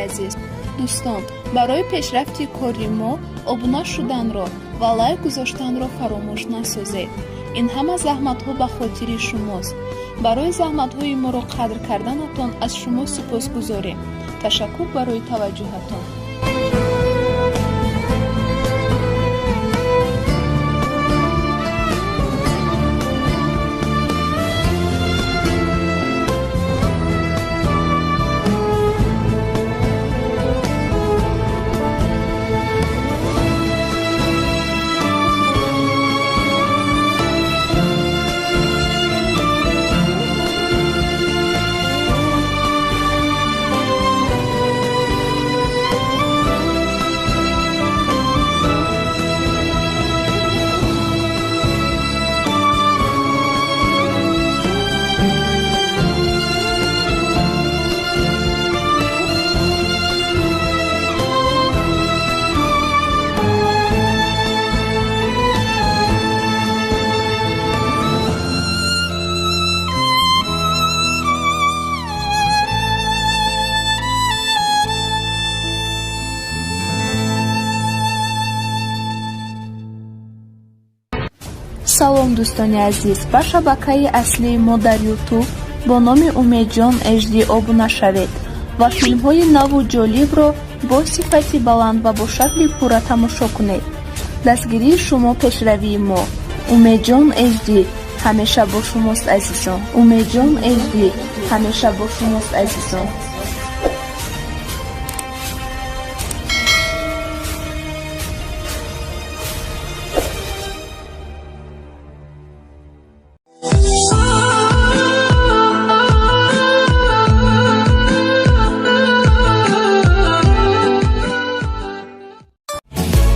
Азиз, дӯстон, барои пешрафти кори мо обуна шуданро ва лайк гузоштанро фаромӯш насозед. Ин ҳама заҳматҳо ба хотири шумост. Барои заҳматҳои моро қадр карданатон аз шумо сипосгузорем. Ташаккур барои таваҷҷӯҳатон. Салом, дӯстони азиз, ба шабакаи аслии мо дар Ютуб бо номи Умедҷон HD обуна шавед ва филмҳои наву ҷолибро бо сифати баланд ва бо шакли пурра тамошо кунед. Дастгирии шумо пешравии мо. Умедҷон HD ҳамеша бо шумост, азизон. Умедҷон HD ҳамеша бо шумост, азизон.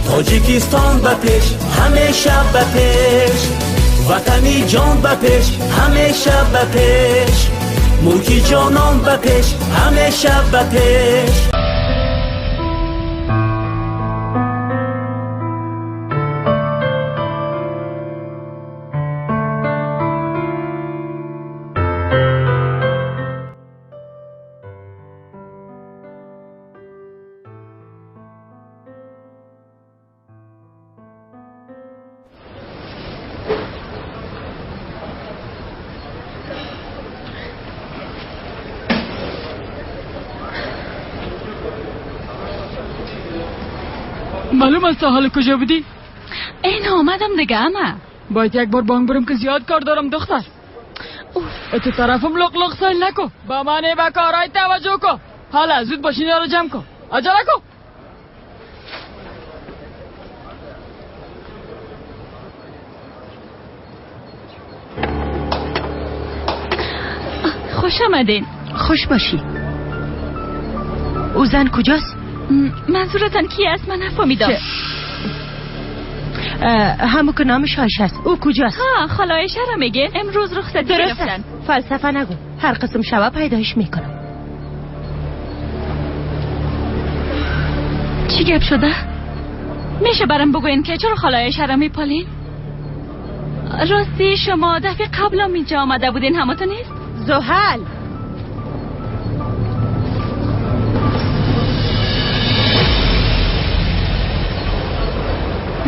Тоҷикистон ба пеш, ҳамеша ба пеш, ватани ҷон ба пеш, ҳамеша ба пеш, мулки ҷонон ба пеш, ҳамеша ба пеш. معلوم است تا حال کجا بودی؟ این آمدم دیگه اما باید یک بار بانک برم که زیاد کار دارم دختر. اوف تو طرفم لق لق سیل نکن، با من به کارهای توجه کن. حالا زود باش اینا رو جمع کن، عجله کن. خوش آمدین. خوش باشی. او زن کجاست؟ منظورتان کی است؟ من نفهمیدم. همون که نامش عایشه است. او کجاست؟ ها، خاله عایشه را میگه امروز رخصتی گرفتن. فلسفه نگو، هر قسم شبه پیدایش میکنم. چی گپ شده؟ میشه برام بگوین که چرا خاله عایشه را میپالین؟ راستی شما دفعه قبلا اینجا آمده بودین، همتون نیست؟ زحل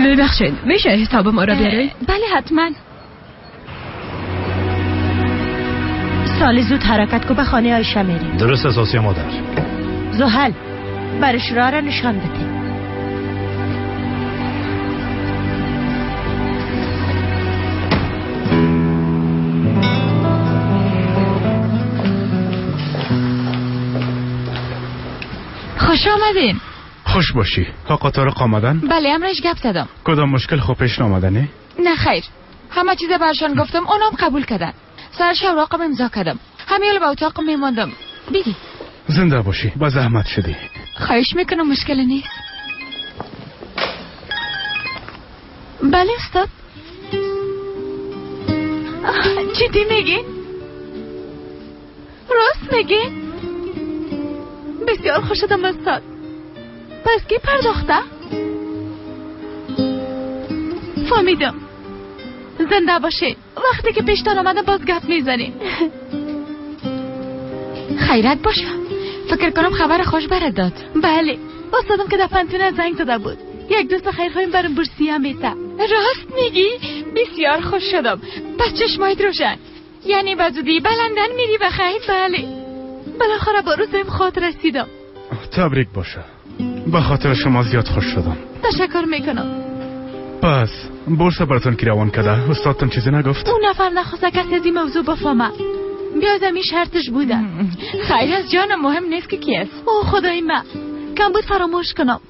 ببخشید، میشه حساب ما را بیاری؟ بله حتما. سال زود حرکت کو، به خانه عایشه میریم. درست اساسی مادر. زحل برش راه را نشان بده. خوش آمدین. خوش باشی. آقا طارق آمدن؟ بله، امرش گپ زدم. کدام مشکل خو پیش نامده نه؟ نه خیر، همه چیز برشان گفتم، اونام قبول کردن. سرش اوراقم امضا کردم. همیال به اتاقم میماندم. بیدی. زنده باشی، با زحمت شدی. خواهش میکنم، مشکل نیست. بله استاد. جدی میگی؟ راست میگی؟ بسیار خوش شدم استاد. پس کی پرداخته؟ فهمیدم. زنده باشید. وقتی که پیشتان آمده باز گپ میزنیم. خیرت باشه. فکر کنم خبر خوش برات داد. بله، استادم که در پنتونه زنگ زده بود. یک دوست خیرخواهیم برام بورسیه میته. راست میگی؟ بسیار خوش شدم. پس چشمایت روشن. یعنی به زودی به لندن میری بخیر؟ بله، بالاخره با روزم خاطر رسیدم. تبریک باشه. به خاطر شما زیاد خوش شدم. تشکر میکنم. پس بورس براتون کی روان کرده؟ استادتون چیزی نگفت؟ اون نفر نخواسته کسی از این موضوع بفهمه. بیازم این شرطش بوده. خیر از جانم، مهم نیست که کی است. او خدای من، کم بود فراموش کنم.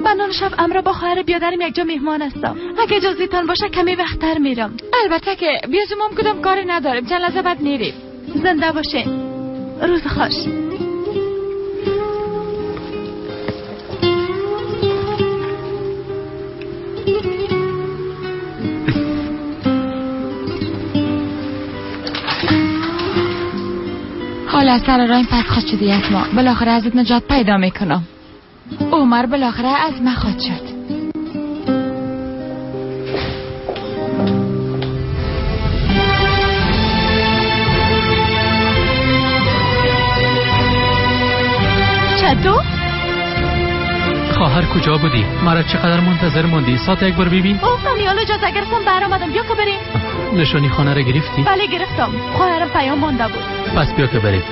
بنان شب امرا با خواهر بیادرم یک جا مهمان هستم. اگه اجازه تان باشه کمی وقت‌تر میرم. البته که بیازم هم کدام کاری نداریم، چند لحظه بعد میریم. زنده باشین. روز خوش. حالا سر رایم پس خواهد شده یک ماه. بالاخره ازت نجات پیدا میکنم. عمر بالاخره از من خواهد شد. چطور؟ خواهر کجا بودی؟ مرا چقدر منتظر ماندی؟ ساعت یک بار ببین. اوه همیال اجازه گرفتم برآمدم. بیا که بریم. نشانی خانه را گرفتی؟ بله گرفتم. خواهرم پیام مانده بود. پس بیا که بریم.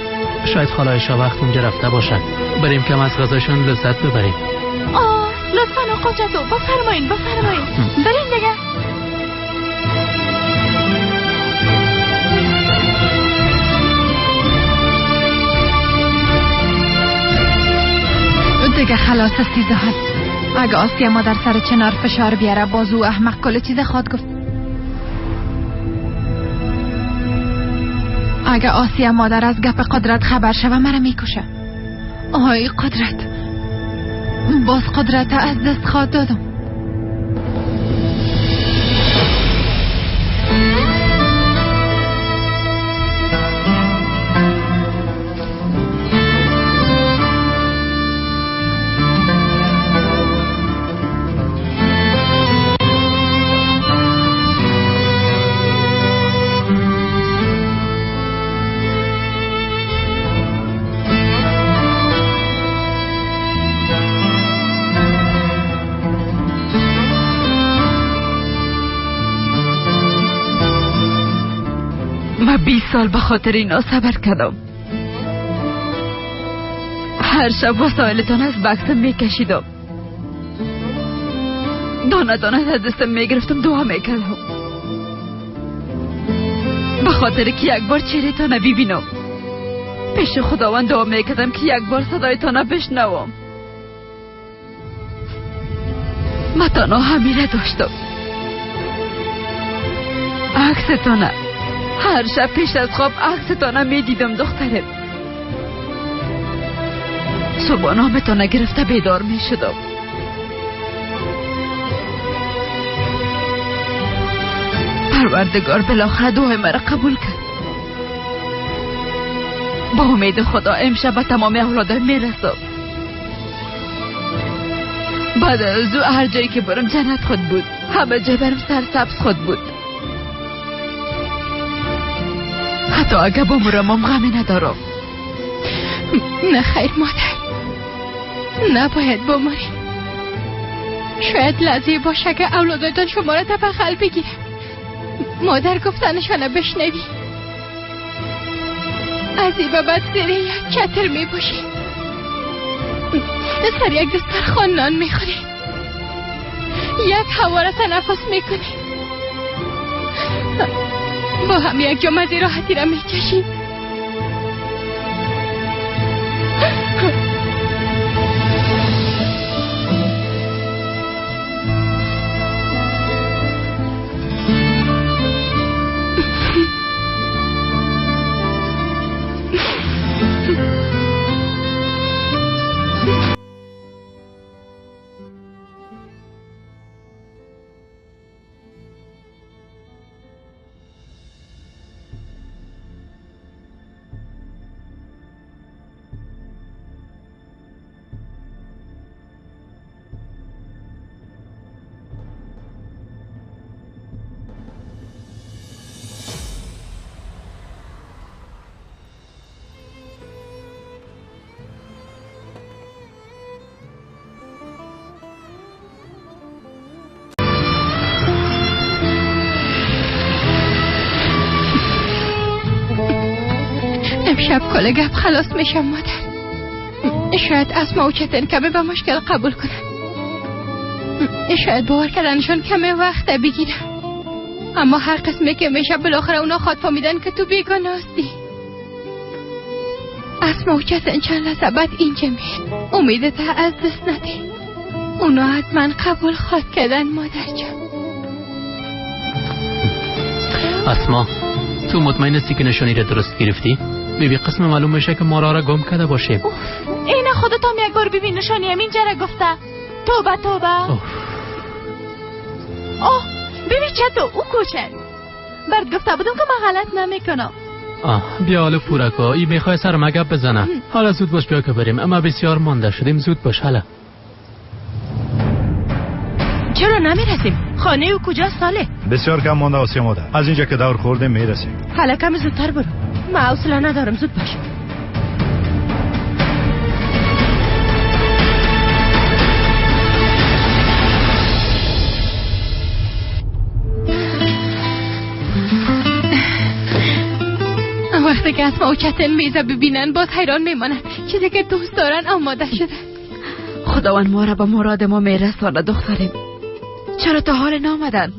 شاید خاله عایشه وقت اونجا رفته باشد. بریم کم از غذایشان لذت ببریم. آه لطفا آقا چطور؟ بفرمایین بفرمایین. بریم دیگه. دیگه خلاص استی زهر. اگه آسیا مادر سر چنار فشار بیاره بازو احمق کل چیز خواد گفت. اگه آسیا مادر از گپ قدرت خبر شوه مرا میکشه. آی قدرت، باز قدرت از دست خواد دادم. من 20 سال به خاطر اینا صبر کردم. هر شب وسایلتان از بکسم میکشیدم، دانه دانه از دستم میگرفتم، دعا میکردم به خاطر که یک بار چهرهتان ببینم. پیش خداوند دعا میکردم که یک بار صدایتان بشنوم. من تنها همیره داشتم، عکستانه. هر شب پیش از خواب عکستانه میدیدم دخترم. صبحانه گرفته بیدار میشدم. پروردگار بالاخره دعای مرا قبول کرد. با امید خدا امشب به تمام اولادم میرسم. بعد از او هر جایی که برم جنت خود بود، همه جای برم سرسبز خود بود. حتی اگه بمورم هم غمی ندارم. نه خیر مادر، نباید بموری. شاید لحظه باشه که اولادتان شما را تبخل بگیره. مادر گفتنشانه بشنوی. از این به بعد زیر یک چتر میباشی، سر یک دسترخوان نان میخوری، یک هوا را تنفس میکنی، با هم یک جا مزه راحتی را میکشیم. امشب کل گپ خلاص میشم مادر. شاید اسما و چتن کمی به مشکل قبول کنن، شاید باور کردنشون کمی وقت بگیره، اما هر قسمی که میشه بالاخره اونا خواد فهمیدن که تو بیگناه هستی. اسما و چتن چند لحظه بعد اینجا میه. امیدت از دست ندی، اونا حتما قبول خواد کردن مادر جان. اسما تو مطمئن هستی که نشانی را درست گرفتی؟ بیبی قسم معلوم میشه که ما را گم کرده باشیم. اینا خودت هم یک بار ببین نشانی همین جره گفته. توبه توبه. اوه ببین چطور او کوچه برد گفته بودم که من غلط نمیکنم. بیا حالا پورکا ای میخوای سر ما گپ بزنه. حالا زود باش بیا که بریم، اما بسیار مانده شدیم. زود باش. حالا چرا نمیرسیم؟ خانه او کجاست ساله؟ بسیار کم مانده آسیا مادر، از اینجا که دور خوردیم میرسیم. حالا کمی زودتر برو، من حوصله ندارم. زود باش. وقتی که اسما و چتن میزه ببینن باز حیران میمانن. چیزی که دوست دارن آماده شده. خداوند ما را به مراد ما میرسانه دختریم. چرا تا حال نامدن؟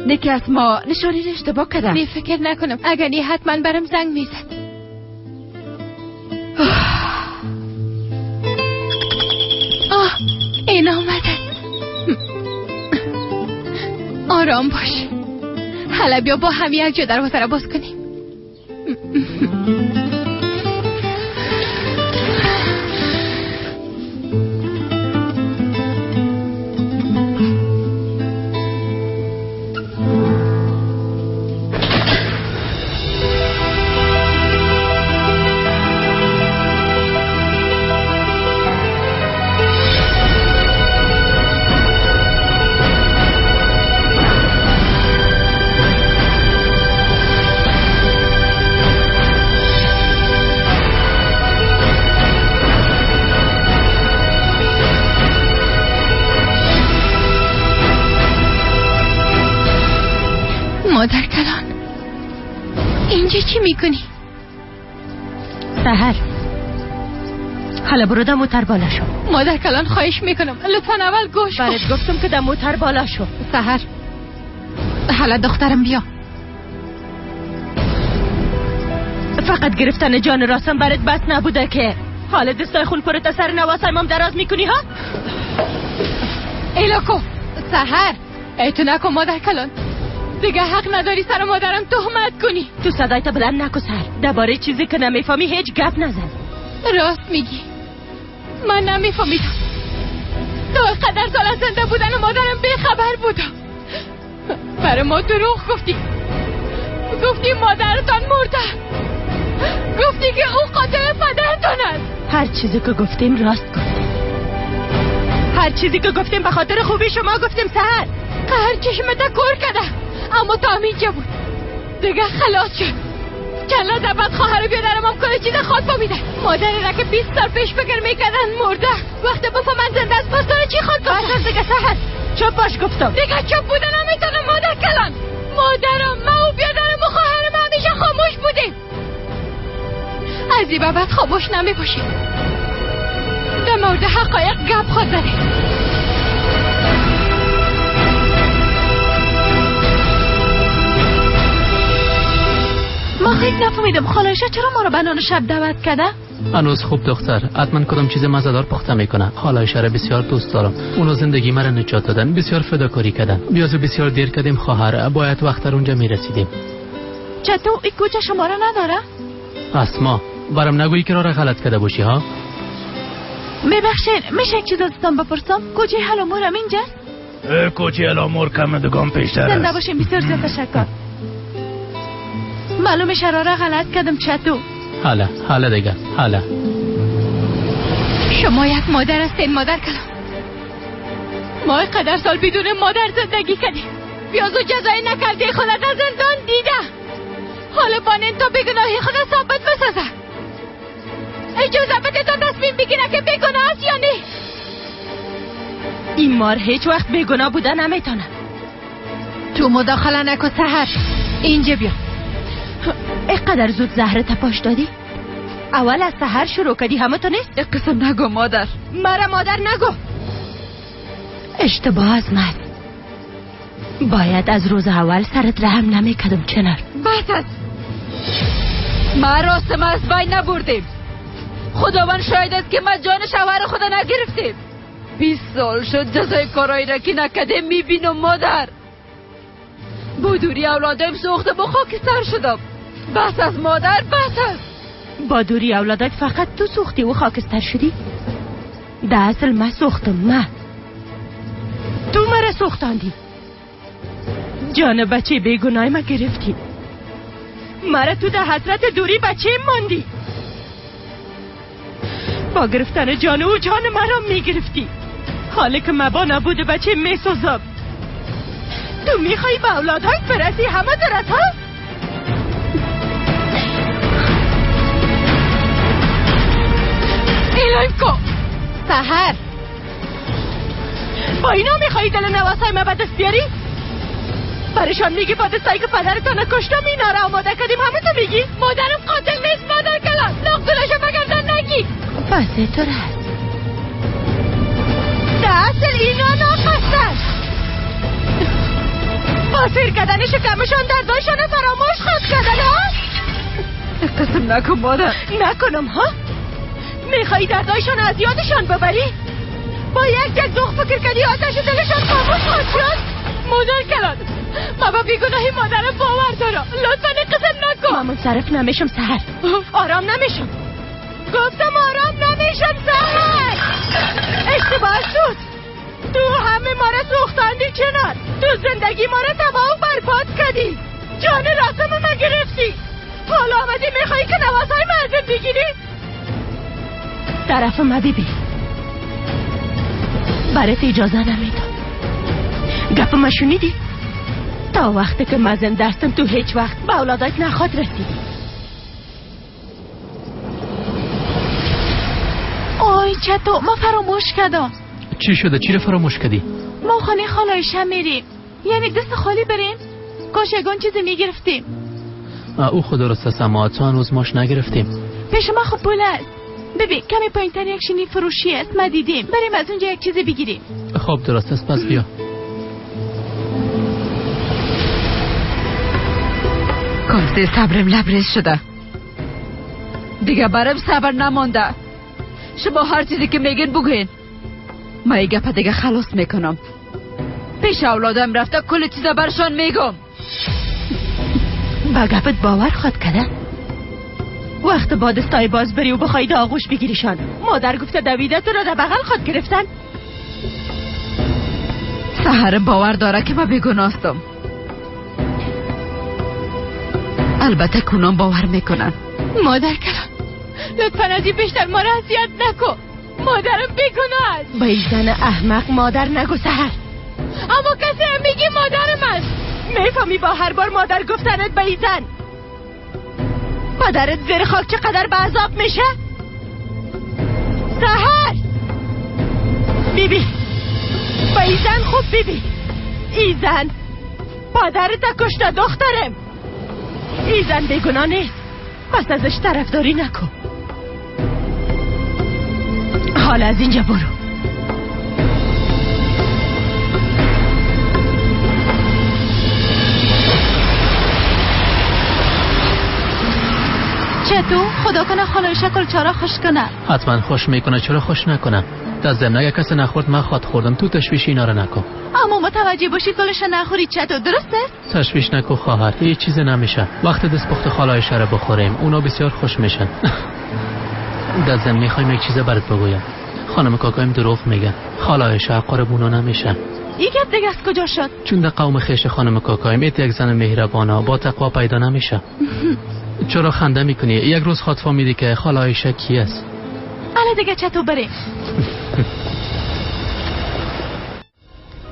نکی از ما نشانی را اشتباه کردن. نی فکر نکنم، اگر نی حتما برم زنگ میزد. آه این آمدن. آرام باش. حالا بیا با هم یک جا دروازه را باز کنیم. مادر کلان اینجا چی میکنی؟ سحر حالا برو در موتر بالا شو. مادر کلان خواهش میکنم لطفا اول گوش کن. برات گفتم که در موتر بالا شو. سحر حالا دخترم بیا. فقط گرفتن جان راستم برات بس نبوده که حالا دستای خون پرت سر نواسایم دراز میکنی ها؟ ایلاکو سحر ای تو نکن مادر کلان، دیگه حق نداری سر مادرم تهمت کنی. تو صدایت بلند نکن سر، درباره چیزی که نمیفهمی هیچ گپ نزن. راست میگی، من نمیفهمیدم. تا قدر سال از زنده بودن مادرم بیخبر بودم. برای ما دروغ گفتی، گفتی مادرتان مرده، گفتی که او قاتل پدرتان است. هر چیزی که گفتیم راست گفتیم، هر چیزی که گفتیم به خاطر خوبی شما گفتیم سحر. قهر چشمت کور کرده، اما تا همینجا بود دیگه خلاص شد. چند لحظه بعد خواهر بیادرم هم کل چیز خود فهمیده. مادر را که 20 سال پیش فکر میکردن مرده، وقتی بفهمن زنده است پس تو چی خود گفت؟ بس دیگه سحر، چپ باش گفتم. دیگه چپ بودن نمیتونم مادر کلان. مادرم، من و بیادرم و خواهرم همیشه خاموش بودیم. از این بعد خاموش نمیباشیم. در مورد حقایق گپ خود زدیم. ما خیلی نفهمیدم خاله عایشه چرا ما رو به نان شب دعوت کرده؟ هنوز خوب دختر، حتما کدام چیز مزه‌دار پخته میکنه. خاله عایشه را بسیار دوست دارم. اونا زندگی مرا نجات دادن، بسیار فداکاری کردن. بیازو بسیار دیر کردیم خواهر، باید وقت در اونجا میرسیدیم. چطور این کوچه شماره نداره؟ اسما برام نگویی که راه غلط کرده باشی ها؟ میبخشین، میشه یک چیز ازتان بپرسم؟ کوچه هلامور هم اینجاست؟ کوچه هلامور کم دگام پیشتر است. زنده باشین، بسیار زیاد تشکر. معلومه شراره غلط کردم چطور؟ حالا حالا دیگه حالا. شما یک مادر هستین مادر کلام. ما قدر سال بدون مادر زندگی کردیم. بیازو جزایی نکردی خودت از زندان دیده. حالا بانین تا بیگناهی خود ثابت بسازه. اجازه بده تا تصمیم بگیره که بیگناه است یا نه. این مار هیچ وقت بیگناه بوده نمیتونه. تو مداخله نکن سحر، اینجا بیا. اینقدر زود زهره تپاش دادی؟ اول از سحر شروع کردی، همه تو نیست؟ قسم نگو مادر. مرا مادر نگو. اشتباه از من. باید از روز اول سرت رحم نمیکردم چنار. بس است. ما راستم از بین نبردیم. خداوند شاهد است که ما جان شوهر خود نگرفتیم. 20 سال شد جزای کارایی را که نکردیم میبینم مادر. با دوری اولادایم سوخته با خاکستر شدم. بس از مادر، بس است. با دوری اولادات فقط تو سوختی و خاکستر شدی؟ در اصل من سوختم، من. تو مرا سوختاندی. جان بچه بیگناه ما گرفتی. مرا تو در حسرت دوری بچه ماندی. با گرفتن جان او جان مرا میگرفتی. حالا که مبا نبود بچه میسوزم. تو میخوایی به اولادهایت برسی همه درست ها؟ الهیم کو سحر، با اینا میخوایی دل نواسای ما به دست بیاری؟ برشان میگی با دستایی که پدرتان کشتم اینا را آماده کردیم، همه تو میگی؟ مادرم قاتل نیست مادر کلان، نقدرشو بگردن نگی. بسه تو رست. در اصل اینا ناخستن. با سیر کردن شکمشان دردایشان فراموش خواهد کردن ها؟ قسم نکن مادر. نکنم ها؟ میخوایی دردایشان از یادشان ببری؟ با یک یک دوغ فکر کردی آتش دلشان خاموش خواهد شد؟ مادر کلان، ما با بیگناهی مادرم باور دارم، لطفا قسم نکن. من منصرف نمیشم سحر، آرام نمیشم. گفتم آرام نمیشم سحر. اشتباه شد. تو همه ما را سوختاندی چنار. تو زندگی ما را تباه و برباد کردی. جان راستم ما گرفتی. حالا آمدی میخوایی که نوازهای ما ازت بگیری؟ طرف ما بیبی، برات اجازه نمیدم. گپ ما شنیدی؟ تا وقتی که من زنده هستم تو هیچ وقت به اولادات نخواد رسیدی. آی چطور ما فراموش کردم. چی شده؟ چی رو فراموش کردی؟ ما خانه خالایشه میریم. یعنی دست خالی بریم؟ کاش یگان چیزی میگرفتیم. او خود درست است، اما تا هنوز ماش نگرفتیم. پیش ما خب پول است. ببین کمی پایینتر یک شینی فروشی است، ما دیدیم. بریم از اونجا یک چیزی بگیریم. خب درست است، پس بیا. کاسه صبرم لبریز شده. دیگه برم صبر نمانده. شما هر چیزی که میگین بگوین. ما این گپ دیگه خلاص میکنم. پیش اولادم رفته کل چیزا برشان میگم. با گپت باور خواد کده؟ وقت با دستای باز بری و بخوای آغوش بگیریشان. مادر گفته دویده تو را در بغل خواد گرفتن. سحر باور داره که من بیگناهستم. البته کنام باور میکنن. مادر کلان، لطفا از این بیشتر ما را اذیت نکن. مادرم بیگناه است. به این زن احمق مادر نگو سحر. اما کسی هم میگی مادرم است. میفهمی با هر بار مادر گفتنت به این زن پدرت زیر خاک چقدر به عذاب میشه؟ سحر بیبی، به این زن خوب بیبی. این زن پدرت کشته دخترم. این زن بیگناه نیست، پس ازش طرفداری نکن. حالا از اینجا برو. چطور؟ خدا کنه خالای شکل چرا خوش کنه. حتما خوش میکنه، چرا خوش نکنه؟ در ضمن اگه کسی نخورد من خواد خوردم. تو تشویش اینا رو نکن. اما متوجه باشی گلش نخوری چطور، درست است؟ تشویش نکن خواهر، هیچ چیز نمیشه. وقت دست پخت خالای رو بخوریم اونا بسیار خوش میشن. در ضمن میخوایم یک چیز برات بگویم. خانم کاکایم دروغ میگن. خالای اقارب اونا نمیشن. این گپ دیگه از کجا شد؟ چون در قوم خیش خانم کاکایم ایت یک زن مهربانا با تقوا پیدا نمیشه. چرا خنده میکنی؟ یک روز خواد فهمیدی که خاله عایشه کی است. حالا دیگه چطور بریم؟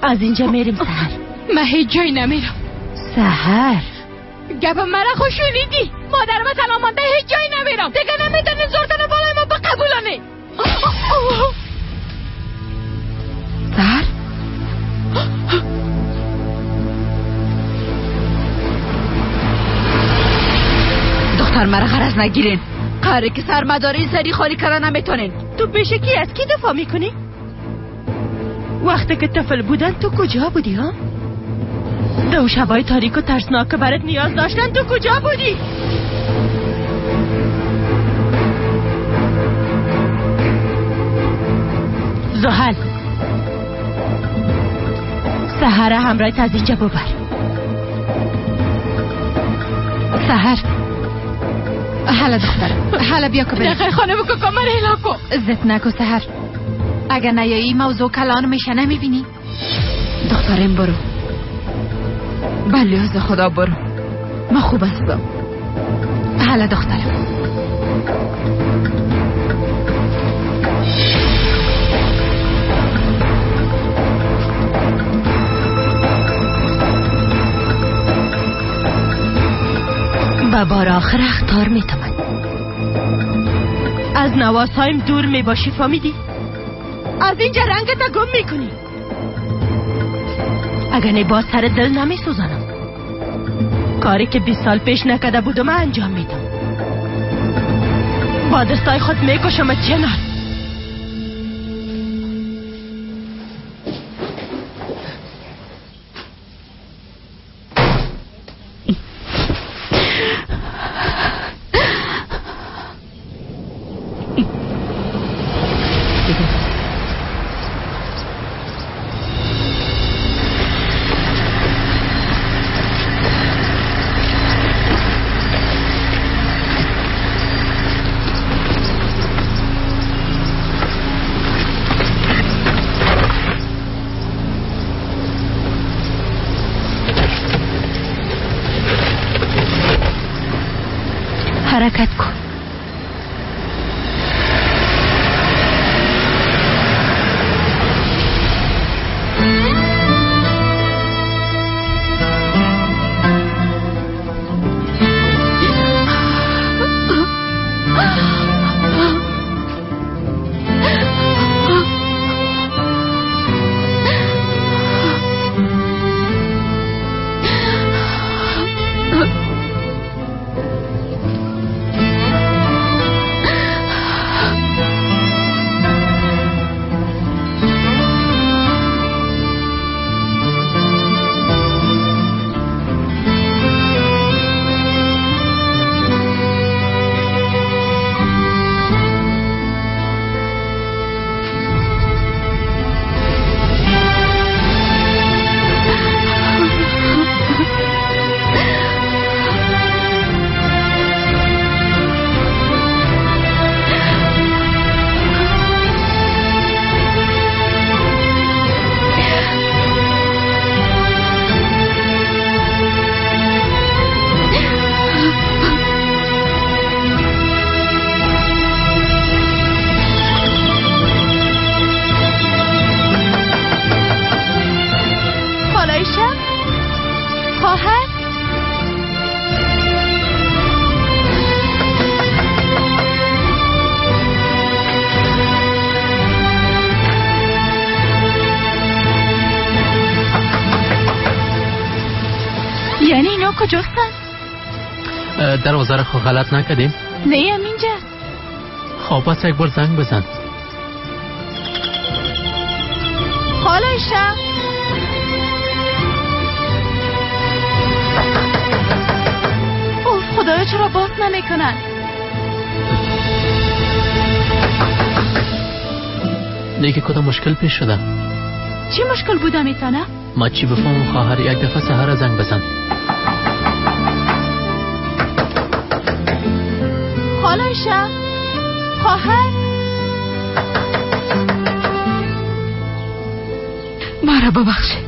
از اینجا میریم سحر. من هیچ جایی نمیرم سحر. گپ مرا خوشونیدی. مادرم تنها مانده، هیچ جایی نمیرم. دیگه نمیتونی زورتن بالای ما بقبولانه. سحر دختر مرا غرض نگیرین. قهره که سرمداری سری خالی کردن نمیتونین. تو پیش کی از کی دفاع میکنی؟ وقتی که طفل بودن تو کجا بودی ها؟ دو شبای تاریک و ترسناک که برات نیاز داشتن تو کجا بودی؟ زحل، سحر همراه از اینجا ببر. سحر، حالا دخترم، حالا بیا که بریم. نه خانم کاکا من هلا کن. زد نکو سحر، اگر نیایی موضوع کلان میشه نمیبینی. دخترم برو، بله از خدا برو، من خوب هستم. حالا دخترم. به بار آخر اخطار میتمن. از نواسایم دور میباشی، فهمیدی؟ از اینجا رنگت گم میکنی. اگر نه باز سر دل نمیسوزانم. کاری که 20 سال پیش نکرده بودم انجام میدم. با دستای خود میکشم چنار. حرکت کن. یعنی اینا کجاستن؟ دروازه رو غلط نکردیم؟ نه اینجاست. خب پس یک بار زنگ بزن. خاله شب. اوه خدایا چرا باز نمیکنن؟ دیگه کدام مشکل پیش شده؟ چی مشکل بوده میتونه؟ ما چی بفهمم خواهر، یک دفعه سحر زنگ بزن. خاله شب، خواهر، مرا ببخشید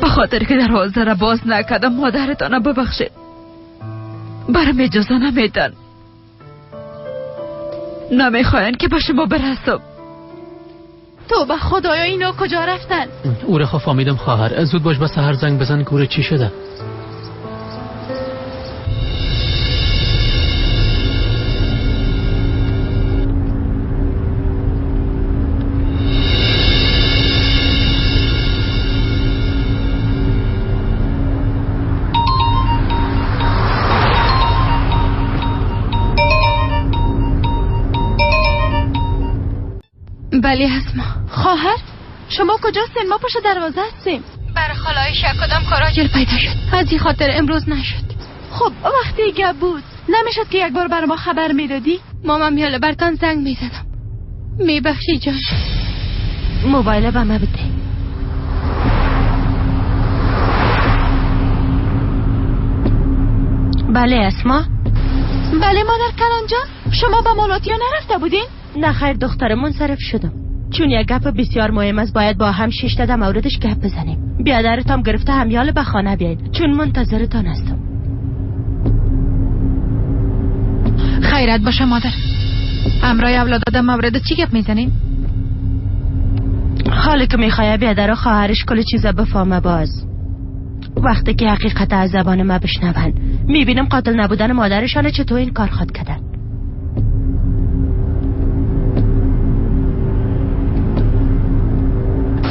به خاطر که دروازه را باز نکردم. مادرتان ببخشید، برام اجازه نمیدن، نمیخواین که به شما برسم. توبه خدایا اینا کجا رفتن؟ او را فهمیدم خواهر، زود باش به سحر زنگ بزن که او چی شده. بله اسما. خواهر شما کجاستین؟ ما پشت دروازه هستیم. برای خاله عایشه کدام کار عاجل پیدا شد، از این خاطر امروز نشد. خب وقتی گپ بود نمیشد که یک بار بر ما خبر میدادی؟ مامان میاله برتان زنگ میزدم. میبخشی جان. موبایل به ما بده. بله اسما. بله مادر کلان جان، شما به مالاتیا نرفته بودین؟ نه خیر دخترم، منصرف شدم. چون یک گپ بسیار مهم است باید با هم شش تا موردش گپ بزنیم. بیادرتام گرفته همیال به خانه بیاین چون منتظرتان هستم. خیرت باشه مادر. امرای اولاد مورد چی گپ میزنین؟ حالی که میخواه بیادر و خواهرش کل چیزا بفهمه. باز وقتی که حقیقت از زبان ما بشنون میبینم قاتل نبودن مادرشان چطور این کار خواد کردن.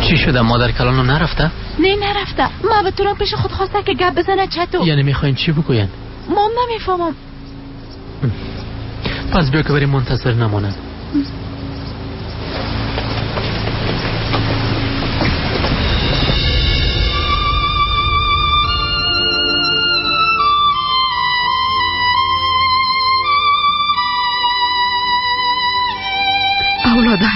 چی شده مادر کلانو نرفته؟ نه نرفته. ما به تو پیش خود خواسته که گپ بزنه. چطور؟ یعنی میخواین چی بگوین؟ ما نمیفهمم. پس بیا که بریم منتظر نمانند. اولادای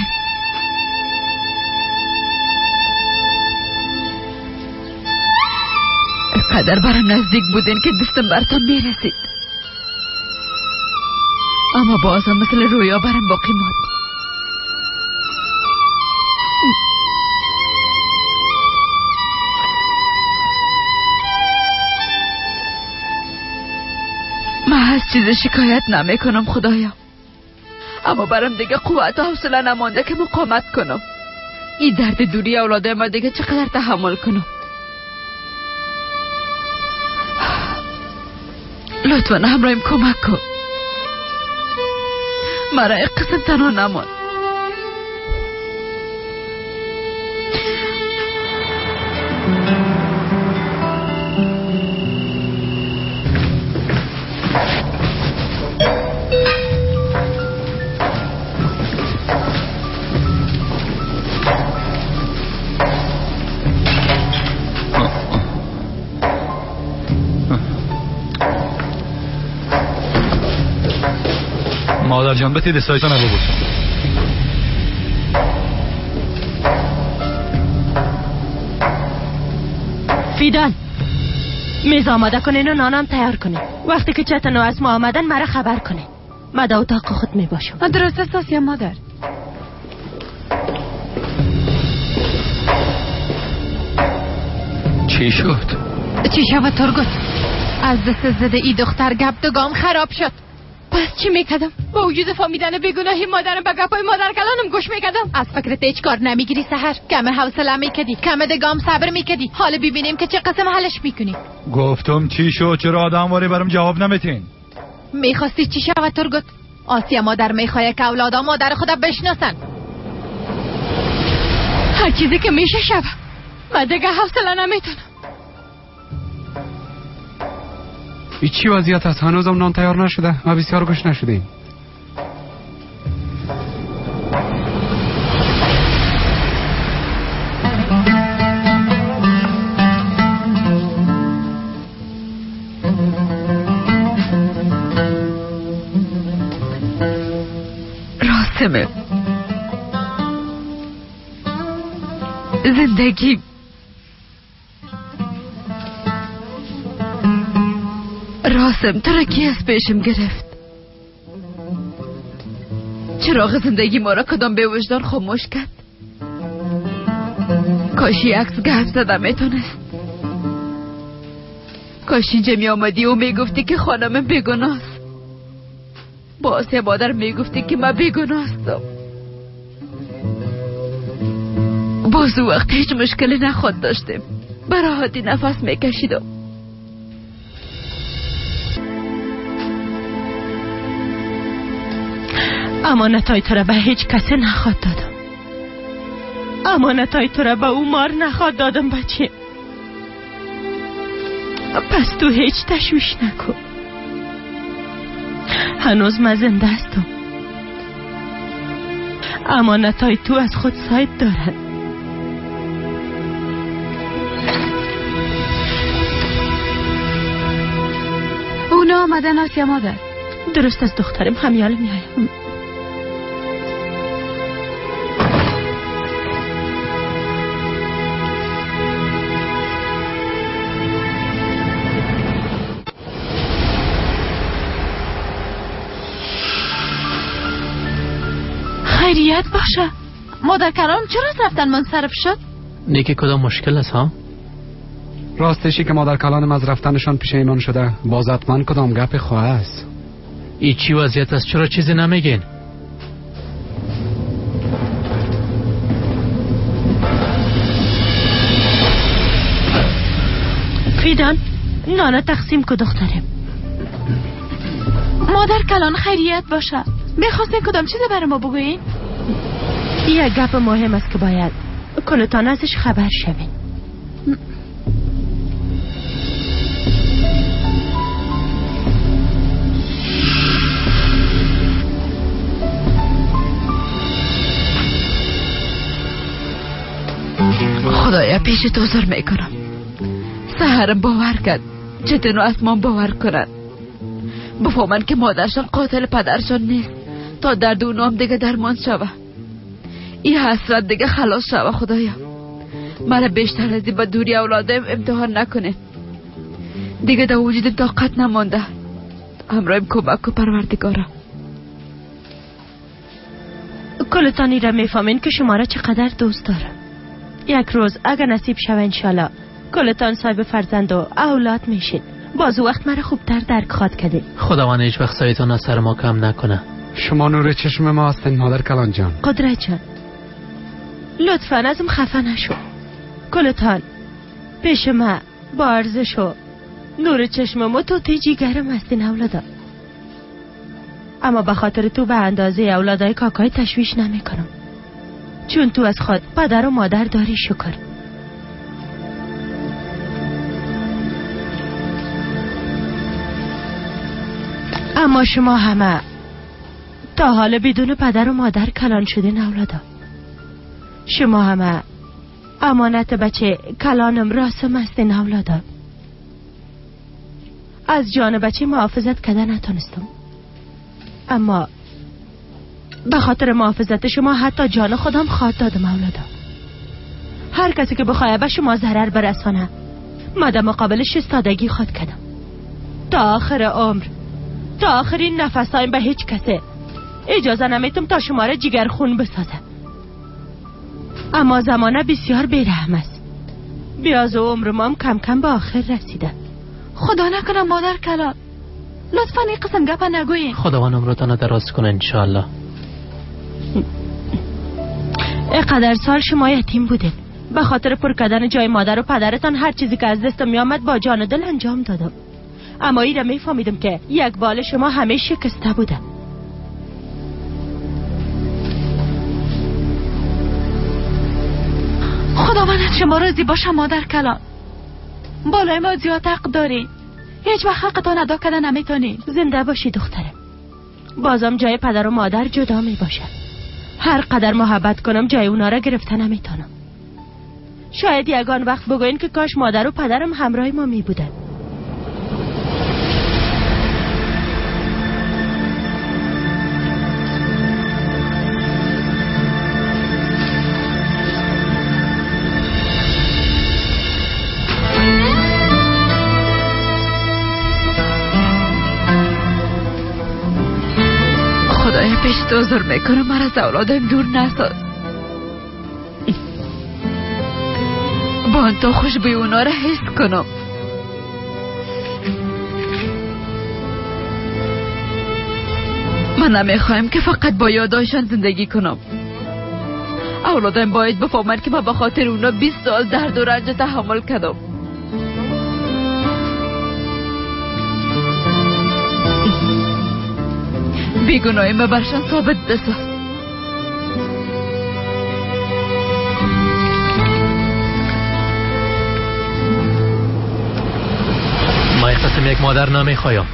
قدر برم نزدیک بودین که دستم برتان میرسید، اما بازم مثل رویا برم باقی ماند. من از چیز شکایت نمی کنم خدایا، اما برم دیگه قوت و حوصله نمانده که مقاومت کنم. این درد دوری اولادای ما دیگه چقدر تحمل کنم. لطفا همراهیم کمک کن، مرا یک قسم تنها نمان. مادر جان بتی دستایتان ببوسم. فیدان میز آماده کنین و نانم تیار کنین. وقتی که چتن و اسما آمدن مرا خبر کنین. من در اتاق خود می باشم. درست است آسیا مادر. چی شد؟ چی شد ترگوت؟ از دست زده ای دختر گپ دگام خراب شد. پس چی میکردم؟ با وجود فهمیدن بیگناهی مادرم به گپای مادر کلانم گوش میکردم. از فکرت هیچ کار نمیگیری سحر. کم حوصله میکردی، کم دگام صبر میکردی. حالا ببینیم که چه قسم حلش میکنی. گفتم چی شد؟ چرا آدم واری برام جواب نمیتین؟ میخواستی چی شود ترگوت؟ آسیا مادر میخواد که اولادا مادر خدا بشناسن. هر چیزی که میشه شود. من دیگه حوصله نمیتونم. چی وضعیت است؟ هنوزم نان تیار نشده. ما بسیار گوش نشدیم. راستمه زندگی راسم تو را کی از پیشم گرفت؟ چراغ زندگی ما را کدام به وجدان خاموش کرد؟ کاشی عکس گپ زدم میتونست. کاشی اینجا می آمدی و میگفتی که خانم بیگناه است. با آسیا مادر میگفتی که من بیگناه هستم. باز او وقت هیچ مشکلی نخواد داشتیم. براحتی نفس میکشیدم. امانتای تو را به هیچ کسی نخواد دادم. امانتای تو را به او مار نخواد دادم بچه. پس تو هیچ تشویش نکن. هنوز من زنده هستم. امانت های تو از خود صاحب دارد. اونا آمدن آسیا مادر. درست از دخترم همیال میایم. خیریت باشه مادر کلام، چرا از رفتن منصرف شد؟ نیکی کدام مشکل است ها؟ راستشی که مادر کلانم از رفتنشان پشیمان شده، باز حتما کدام گپ خواه است. ای چی وضعیت است؟ چرا چیزی نمیگین؟ فیدان نانه تقسیم که دخترم. مادر کلان خیریت باشه، میخواستین کدام چیز برای ما بگویین؟ یک گپ مهم است که باید کلتان ازش خبر شوین. خدایا پیش تو عذر میکنم. سحرم باور کرد، چتن و اسمان باور کنند، بفهمن که مادرشان قاتل پدرشان نیست، تا درد اونام دیگه درمان شوه، این حسرت دیگه خلاص شوه. خدایا مرا بیشتر از این به دوری اولادم امتحان نکنه، دیگه در وجودم طاقت نمانده. همراهیم کمک کو پروردگارا. کلتانی را میفهمین که شما را چقدر دوست دارم. یک روز اگر نصیب شوه انشالله کلتان صاحب فرزند و اولاد میشین، باز وقت مرا خوبتر درک خواد کردین. خداوند هیچ وقت سایتان از سر ما کم نکنه. شما نور چشم ما هستین مادر کلان جان. قدرت جان لطفا ازم خفه نشو. کلتان پیش ما با ارزش و نور چشم ما تو جیگرم هستین اولادا، اما به خاطر تو به اندازه اولادای کاکای تشویش نمی کنم، چون تو از خود پدر و مادر داری. شکر. اما شما همه تا حال بدون پدر و مادر کلان شدین اولادا. شما همه امانت بچه کلانم راسم هستین اولادا. از جان بچه محافظت کده نتونستم، اما به خاطر محافظت شما حتی جان خودم خواد دادم اولادا. هر کسی که بخواه به شما ضرر برسانه ما در مقابلش استادگی خواد کردم. تا آخر عمر، تا آخرین نفسایم به هیچ کسی اجازه نمیتم تا شما را جگر خون بسازه. اما زمانه بسیار بیرحم است. بیاز و عمر ما هم کم کم به آخر رسیده. خدا نکنه مادر کلان، لطفا این قسم گپ نگویین. خداوند عمرتان دراز کنه انشاءالله. اینقدر سال شما یتیم بودین، به خاطر پر کردن جای مادر و پدرتان هر چیزی که از دستم میآمد با جان و دل انجام دادم. اما این را میفهمیدم که یک بال شما همه شکسته بوده. خداوند از شما راضی باشه مادر کلان. بالای ما زیاد حق دارین، هیچ وقت حقتان ادا کرده نمیتونین. زنده باشی دخترم. بازم جای پدر و مادر جدا می باشه. هر قدر محبت کنم جای اونا را گرفته نمیتونم. شاید یگان وقت بگوین که کاش مادر و پدرم همراه ما می بودن. خدای پیش تو عذر میکنم، مرا از اولادم دور نساز. با تا خوشبوی اونا را حس کنم. من نمیخوایم که فقط با یادایشان زندگی کنم. اولادم باید بفهمند که من به خاطر اونا 20 سال درد و رنج تحمل کردم. بیگناهی ما برشان ثابت بساز. ما قسم یک مادر نمیخوایم.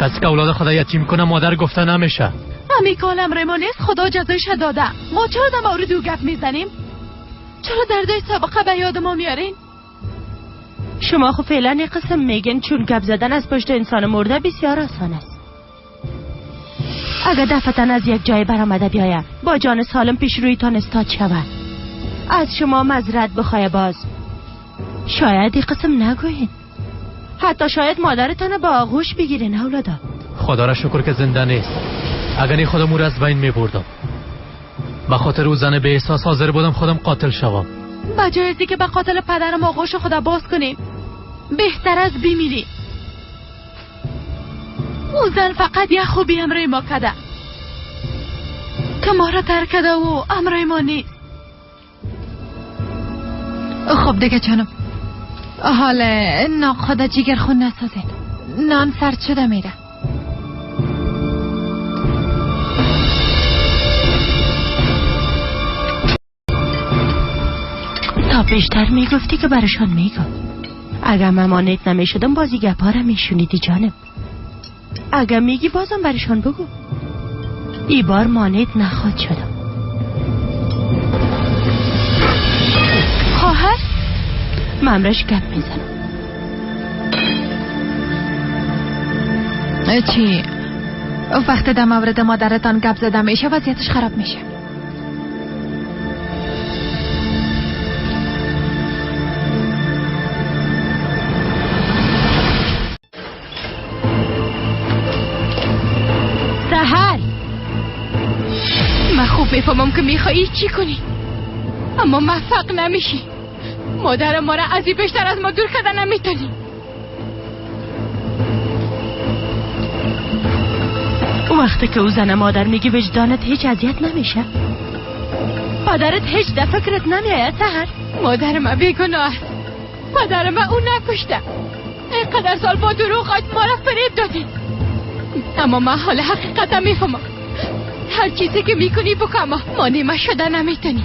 کسی که اولاد خدا یتیم کنه مادر گفته نمیشه. همی کالم رما نیست، خدا جزایش داده. ما چرا در مورد او گپ میزنیم؟ چرا دردای سابقه به یاد ما میارین؟ شما خب فعلا یه قسم میگن، چون گپ زدن از پشت انسان مرده بسیار آسان است. اگر دفعتا از یک جای برآمده بیاید با جان سالم پیش رویتان استاد شود، از شما معذرت بخواه، باز شاید این قسم نگوین، حتی شاید مادرتان با آغوش بگیرین. اولادا خدا را شکر که زنده نیست، اگر نی خودم او را از بین میبردم. به خاطر او زن به احساس حاضر بودم خودم قاتل شوم. به جای از که به قاتل پدرم آغوش خدا باز کنیم، بهتر از بمیریم. او زن فقط یه خوبی امرای ما کده که ما را ترک کده و امرای ما نیست. خب دیگه جانم، حال ناخدا جیگر خون نسازید، نان سرد شده میره. تا بیشتر میگفتی که برشان میگم. اگر ممانعت نمیشدم بازی گپا را میشونیدی جانم. اگر میگی بازم برشان بگو. ای بار مانعت نخواد شدم. خواهر ممرش گپ میزنم. چی؟ وقت در مورد مادرتان گپ زده میشه وضعیتش خراب میشه. سحر، من خوب میفهمم که میخوایی چی کنی، اما موفق نمیشی. مادر ما را از این بیشتر از ما دور کردن نمیتونی. وقتی که او زن مادر میگی وجدانت هیچ اذیت نمیشه؟ پدرت هیچ در فکرت نمیآید سحر؟ مادر من بیگناه است، پدر من او نکشته. اینقدر سال با دروغات ما را فریب دادی، اما من حال حقیقت میفهمم. هر چیزی که میکنی بکن، مانع من شده نمیتونی.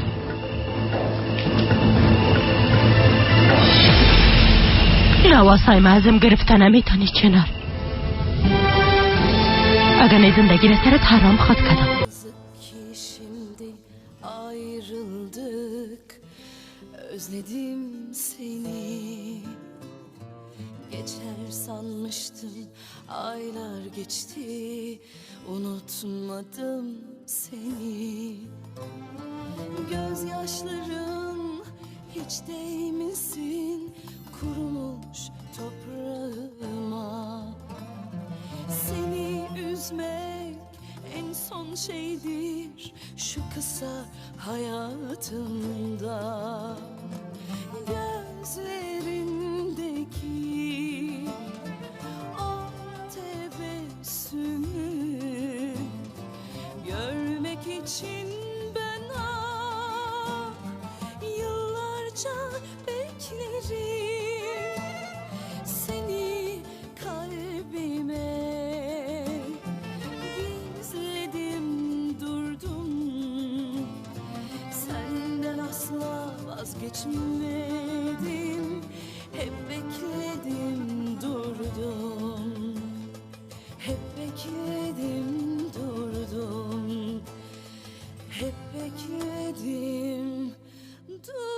نواسای من ازم گرفته نمیتونی چنار. اگر نه زندگی را سرت حرام خواد کردم. Özledim seni, geçer sanmıştım, aylar geçti, unutmadım seni. Gözyaşların hiç değmesin kurumuş toprağıma. Seni üzmek en son şeydir şu kısa hayatımda. Gözlerindeki o tebessümü görmek için ben yıllarca beklerim. Seni kalbime gizledim durdum, senden asla vazgeçmedim, hep bekledim durdum, hep bekledim durdum, hep bekledim durdum.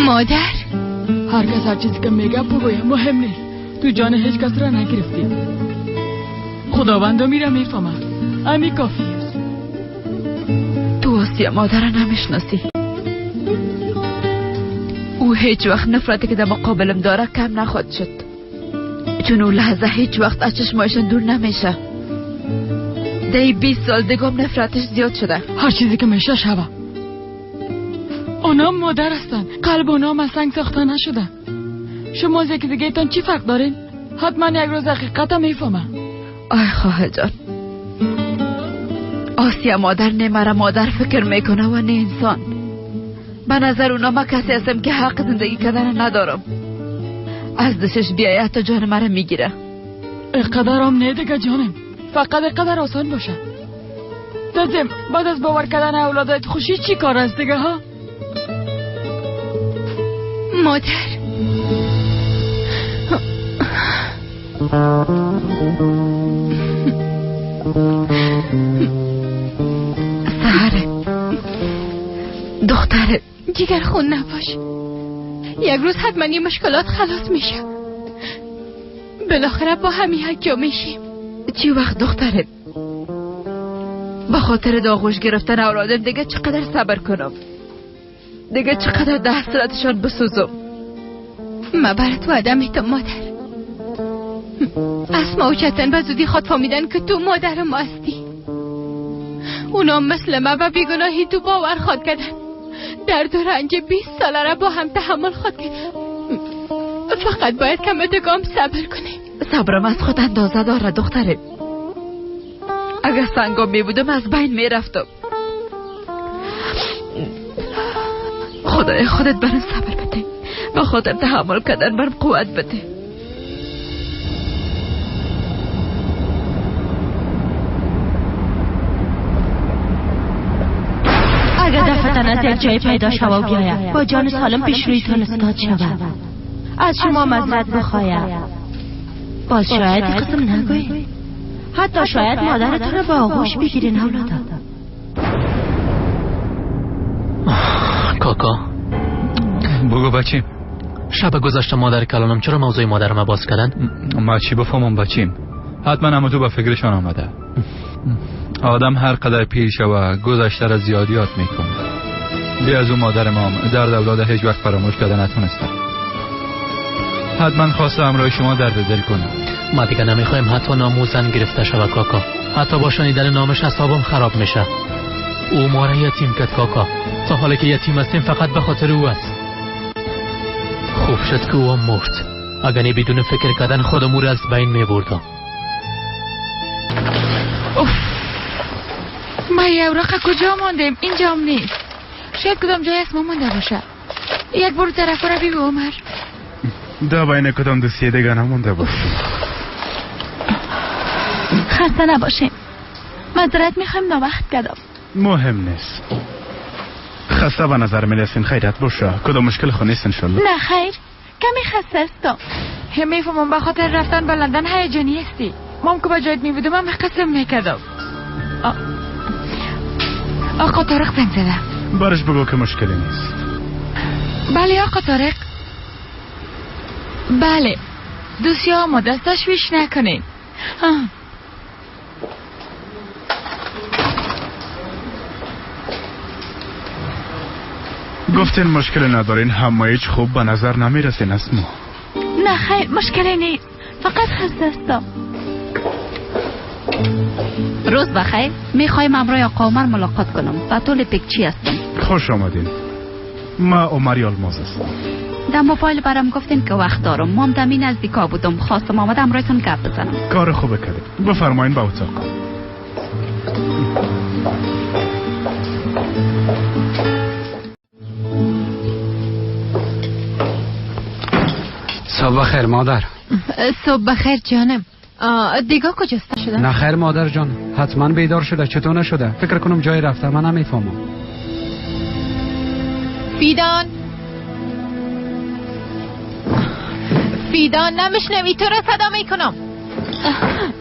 مادر، هر کس هر چیزی که میگه بگویه مهم نیست. تو جان هیچ کس را نگرفتی. خداوند میره میفهمه، امی کافی است. تو آسیا مادر را نمیشناسی. او هیچ وقت نفرتی که در مقابلم داره کم نخواد شد، چون او لحظه هیچ وقت از چشمایشان دور نمیشه. دی 20 سال دیگه نفرتش زیاد شده. هر چیزی که میشه شوه. اونا مادر هستن، قلب اونا از سنگ ساخته نشده. شما از یکی دیگه تان چی فرق دارین؟ حتما یک روز حقیقت میفهمه. آی خواهر جان، آسیا مادر نه مرا مادر فکر میکنه و نه انسان. به نظر اونا ما کسی هستم که حق زندگی کردن ندارم. از دستش بیایه تا جان مرا میگیره. اینقدر هم نه دیگه جانم، فقط اینقدر آسان باشه. دادم بعد از باور کردن اولادت خوشی چی کار است دیگه ها؟ مادر سحر دختر جگر خون نباش، یک روز حتما این مشکلات خلاص میشه. بالاخره با هم یک جا میشیم. چی وقت دختره؟ به خاطر داغوش گرفتن اولادم دیگه چقدر صبر کنم، دیگه چقدر ده حسرتشان بسوزم. من برات وعده میتم مادر. اسما و چتن به زودی خواد فهمیدن که تو مادر ما هستی. اونا مثل ما به بیگناهی تو باور خواد کردن. درد و رنج 20 ساله را با هم تحمل خواد کردن. فقط باید کم دگام صبر کنیم. صبرم از خود اندازه داره دختره. اگر سنگام می بودم از بین می رفتم. خدای خودت برم صبر بده، به خاطر تحمل کردن برم قوت بده. اگر دفتن از یک جای پیدا شوه و بیاید با جان سالم پیش رویتان استاد شود، از شما معذرت بخواید، باز شاید قسم نگویید، حتی شاید مادرتون رو با آغوش بگیرین. اولادا کاکا بگو بچیم. شب گذشته مادر کلانم چرا موضوع مادرم باز کردن؟ ما چی بفهمم بچیم؟ حتما هم تو به فکرشان آمده. آدم هر قدر پیر شوه گذشته را زیاد یاد میکنه. بی از اون مادر ما درد اولاد هیچ وقت فراموش کرده نتونستم. حتما خواسته همراه شما درد دل کنم. ما دیگه نمیخوایم حتی نام زن گرفته شوه کاکا. حتی با شنیدن نامش اعصابم خراب میشه. او ما را یتیم کرد کاکا. تا حالا که یتیم هستیم فقط به خاطر او است. خوب شد که او مرد. اگر نه بدون فکر کردن خودم او را از بین میبردم. اوف، ما یه اوراق کجا ماندیم؟ اینجا هم نیست. شاید کدام جای اسم مانده باشه. یک بار طرف را بگو عمر. دا بین کدام دوسیه دیگه نمونده باشه. خسته نباشیم. معذرت میخوایم ناوقت کردم. مهم نیست. خسته به نظر میرسین. خیرت باشه. کدام مشکل خو نیست انشالله؟ نه خیر، کمی خسته هستم. میفهمم به خاطر رفتن به لندن هیجانی هستی. مام که با جایت میبودم هم قسم میکردم. آقا طارق زنگ زده. برش بگو که مشکلی نیست. بله آقا طارق. بله دوستی آماده است، تشویش نکنین. گفتین مشکل ندارین، همه هیچ خوب به نظر نمیرسین اسمو. نه خیر مشکلی نیست، فقط خسته هستم. روز بخیر، میخوایم امرای آقا عمر ملاقات کنم. به طول پکچی هستم. خوش آمدین. ما عمر یالماز هستم. در موبایل برام گفتین که وقت دارم. مام دمی نزدیکا بودم، خواستم آمدم رایتون گپ بزنم. کار خوبه کردید. بفرمایین به اتاق. صبح بخیر مادر. صبح بخیر جانم. دیگه کجاست شده؟ نه خیر مادر جان، حتما بیدار شده. چطور نشده؟ فکر کنم جای رفته، من نمیفهمم. فیدان، فیدان نمیشنوی؟ تو را صدا میکنم.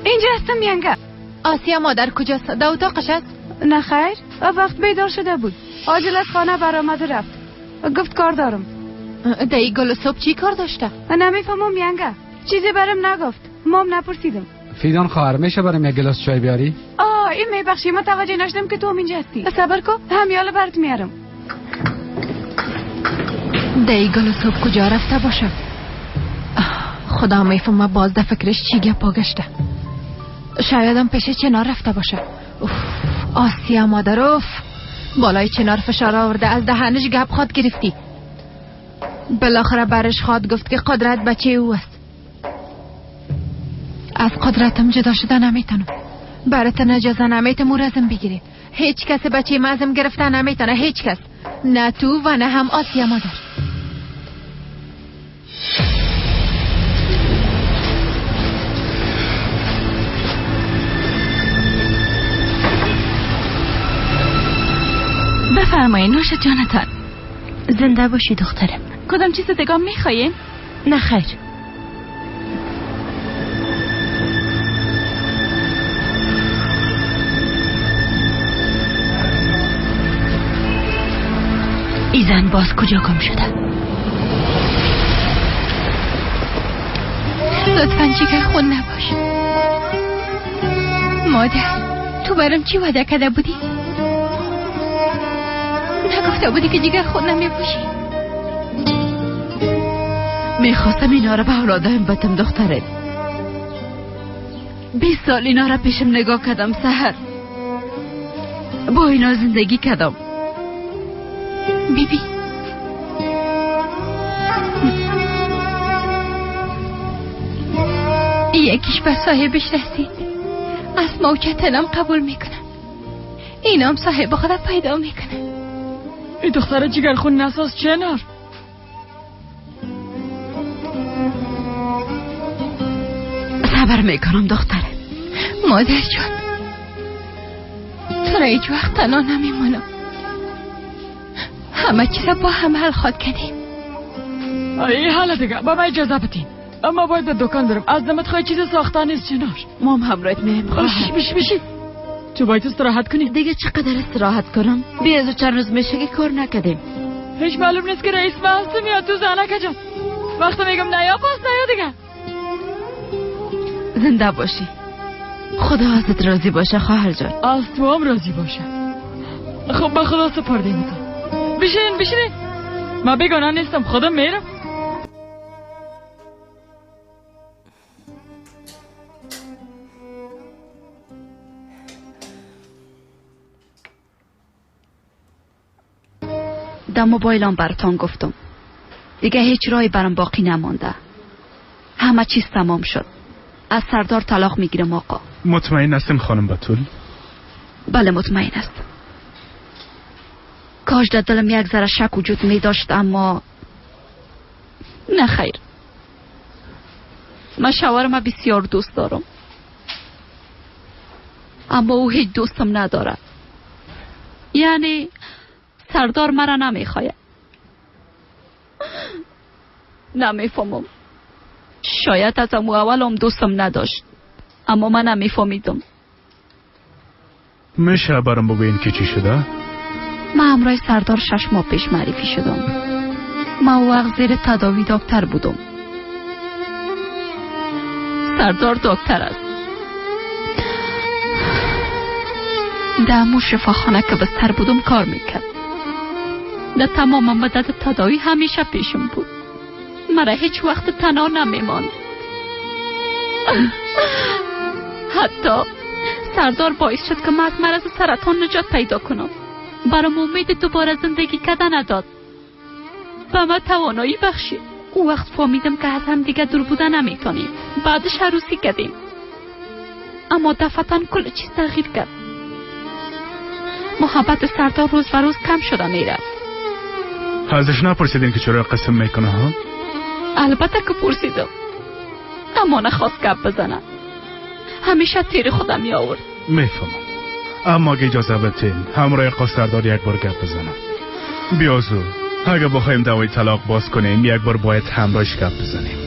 اینجا هستم ینگه. آسیا مادر کجاست؟ در اتاقش است؟ نه خیر، وقت بیدار شده بود. عاجل از خانه برآمد و رفت. گفت کار دارم. در این گل صبح چی کار داشته؟ نمیفهمم ینگه، چیزی برم نگفت. مام نپرسیدم. فیدان خواهر میشه برم یک گلاس چای بیاری؟ آه این میبخشی، متوجه نشدم که تو هم اینجا هستی. صبر کن، همیاله برات میارم. در این گل صبح کجا رفته باشه؟ خدا میفهمه باز در فکرش چی گپا گشته. شایدم پیش چنار رفته باشه. اوف آسیا مادر، اوف بالای چنار فشار آورده، از دهنش گپ خواد گرفتی. بالاخره برش خواهد گفت که قدرت بچه او است. از قدرتم جدا شده نمیتونم. براتن اجازه نمیتم او را ازم بگیرین. هیچ کس بچه ما ازم گرفته نمیتونه، هیچ کس، نه تو و نه هم آسیا مادر. بفرمایید نوش جانتان. زنده باشی دخترم. کدام چیز دیگه میخواین؟ نه خیر. ای زن باز کجا گم شده؟ لطفا جگر خون نباش. مادر تو برام چی وعده کرده بودی؟ نگفته بودی که جگر خون نمیپوشی؟ میخواستم اینا را به اولادم بدم دختره. 20 سال اینا را پیشم نگاه کردم سحر، با اینا زندگی کردم. بیبی یکیش به صاحبش رسید، از موچتنم قبول میکنم، اینام صاحب خود پیدا میکنه. این دختره جگر خون نساز چنار. صبر میکنم دختره. مادر جان تو را هیچ وقت تنها نمیمانم. همه چیز با هم حل خواد کردیم. ای حالا دیگه با من اجازه بدین، اما باید به دکان برم. از دمت خواهی چیز ساخته نیست چنار. ما هم همراهت میم خواهر. بشی بشی تو باید استراحت کنی دیگه. چقدر استراحت کنم؟ بی از چند روز میشه که کار نکردیم. هیچ معلوم نیست که رئیس ما هستم یا تو زنک جان. وقتی میگم نیا پس نیا دیگه. زنده باشی، خدا ازت راضی باشه خواهر جان. از تو هم راضی باشه. خب به خدا سپردیم تو. بشینین بشینین، من بیگانه نیستم، خودم میرم. در موبایلم براتان گفتم دیگه هیچ راهی برام باقی نمانده. همه چیز تمام شد. از سردار طلاق میگیرم آقا. مطمئن هستین خانم بتول؟ بله مطمئن هستم. کاش در دلم یک ذره شک وجود می داشت، اما نه خیر. من شوهرم بسیار دوست دارم، اما او هیچ دوستم ندارد. یعنی سردار مرا نمیخواید. نمیفهمم. شاید از امو اول هم دوستم نداشت، اما من نمیفهمیدم. میشه برام بگوین که چی شده؟ من همراه سردار 6 ماه پیش معرفی شدم. من او وقت زیر تداوی دکتر بودم. سردار دکتر است. در امو شفاخانه که بستر بودم کار میکرد. در تمام مدت تداوی همیشه پیشم بود. مرا هیچ وقت تنها نمیماند. حتی سردار باعث شد که من از مرض سرطان نجات پیدا کنم. برام امید دوباره زندگی کردن نداد. به من توانایی بخشید. او وقت فهمیدم که از هم دیگه دور بودن نمیتونیم. بعدش عروسی کردیم، اما دفعتا کل چیز تغییر کرد. محبت سردار روز به روز کم شده میرفت. ازش نپرسیدین که چرا قسم میکنه ها؟ البته که پرسیدم، اما نخواست گپ بزنه. همیشه تیر خودم می آورد. میفهمم، اما اگه اجازه بدین همراه آقا سردار یک بار گپ بزنم. بیازو اگه بخوایم دعوای طلاق باز کنیم یک بار باید همراهش گپ بزنیم.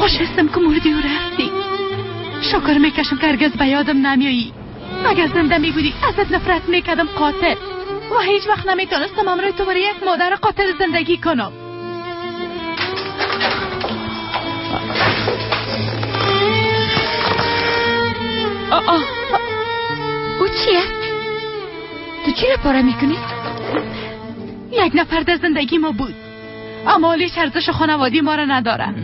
خوش هستم که مردی و رفتی. شکر میکشم که هرگز به یادم نمیایی. اگر زنده میبودی ازت نفرت میکردم قاتل، و هیچ وقت نمیتونستم امروی تو برای یک مادر قاتل زندگی کنم. آه او چی است؟ تو چی را پاره میکنی؟ یک نفر در زندگی ما بود، اما هیچ ارزش خانوادی ما را نداره.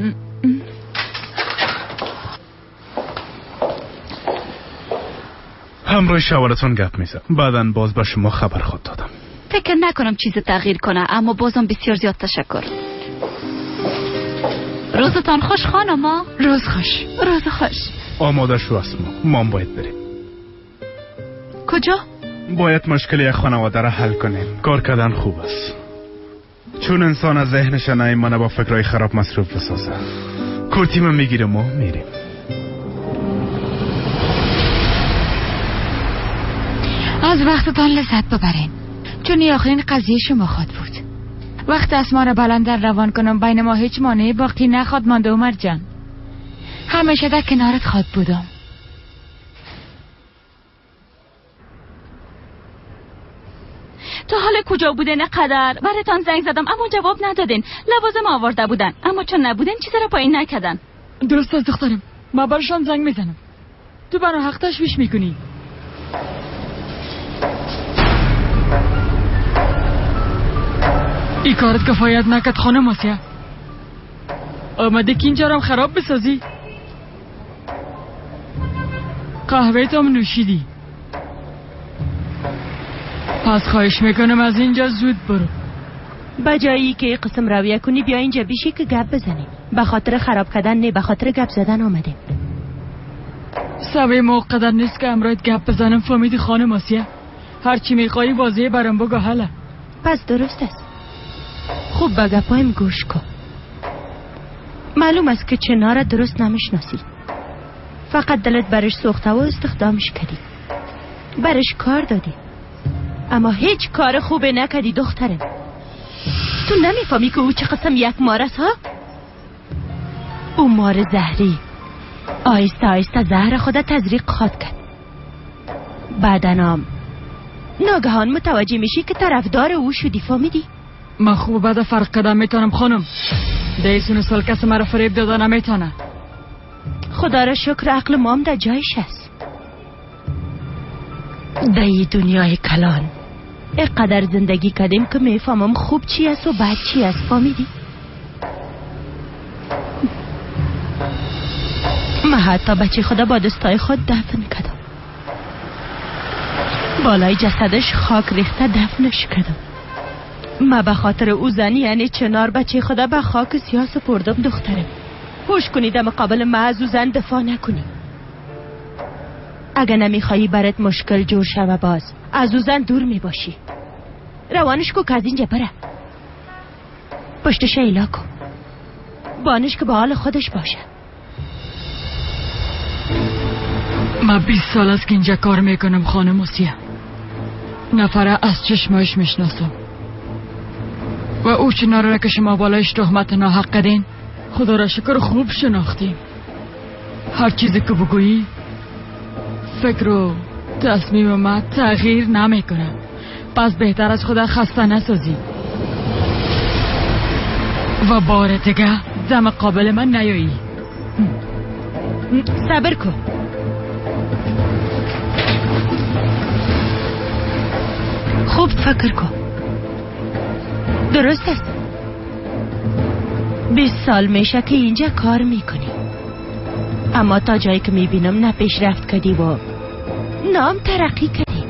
همراه شوهرتون گپ میزم، بعدا باز به شما خبر خود دادم. فکر نکنم چیز تغییر کنه، اما بازم بسیار زیاد تشکر. روزتان خوش خانما. روز خوش. روز خوش. آماده شو اسما، ما باید بریم. کجا؟ باید مشکل یک خانواده را حل کنیم. کار کردن خوب است، چون انسان از ذهنش نیمانه با فکرهای خراب مصروف بسازه. کورتیم میگیریم و میریم. از وقتتان لذت ببرین، چون این آخرین قضیه شما خواد بود. وقت اسما را بلندر روان کنم، بین ما هیچ مانعی باقی نخواد مانده. عمر جان، همیشه در کنارت خواد بودم. تا حال کجا بوده قدر؟ براتان زنگ زدم اما جواب ندادین. لوازم آورده بودن اما چون نبودن چیزی را پایین نکردن. درست از دخترم، ما برشان زنگ میزنم. تو برا حق تشویش میکنی. ای کارت کفایت نکد خانم آسیا. آمده که اینجا رم خراب بسازی. قهوه تام نوشیدی، پس خواهش میکنم از اینجا زود برو. بجایی که قسم رویه کنی بیا اینجا بیشی که گپ بزنیم. به خاطر خراب کردن نه، به خاطر گپ زدن آمدیم. سوی موقدر نیست که امرایت گپ بزنم. فهمیدی خانم آسیا؟ هرچی میخوایی واضحه برام بگو. حالا پس درست است. خوب به گپایم گوش کن. معلوم است که چنار درست نمیشناسی. فقط دلت برش سوخته و استخدامش کردی، برش کار دادی، اما هیچ کار خوبه نکردی دخترم. تو نمیفهمی که او چه قسم یک مار است ها؟ او مار زهری آهسته آهسته زهر خود تزریق خواد کرد. بعدنام ناگهان متوجه میشی که طرفدار او شدی. فهمیدی؟ من خوب بعد فرق کردم میتونم خانم. ده سال کس مرا فریب داده نمیتونه. خدا را شکر عقل مام در جایش است. در دنیای کلان اینقدر زندگی کردیم که میفهمم خوب چی است و بد چی است. فهمیدی؟ من حتی بچه خدا با دستای خود دفن کردم. بالای جسدش خاک ریخته دفنش کردم. من به خاطر او زنی یعنی چنار بچه خدا به خاک سیاه سپردم. دخترم هوش کنی در مقابل من از او زن دفاع نکنی. اگه نمیخوایی برات مشکل جور شوه باز از او زن دور میباشی. روانش کو که از اینجا بره. پشتش ایلا کن، بانش که به حال خودش باشه. من 20 سال است که اینجا کار میکنم خانم آسیا. نفره از چشمایش میشناسم و او چناره را که شما بالایش تهمت ناحق کردین خدا را شکر خوب شناختیم. هر چیزی که بگویی فکر و تصمیم ما تغییر نمیکنه. پس بهتر از خدا خسته نسازی و بار دیگه دم قابل من نیایی. صبر کن. خوب فکر کن. درست است. 20 سال میشه که اینجا کار میکنی، اما تا جایی که میبینم نه پیشرفت کردی و نام ترقی کردی.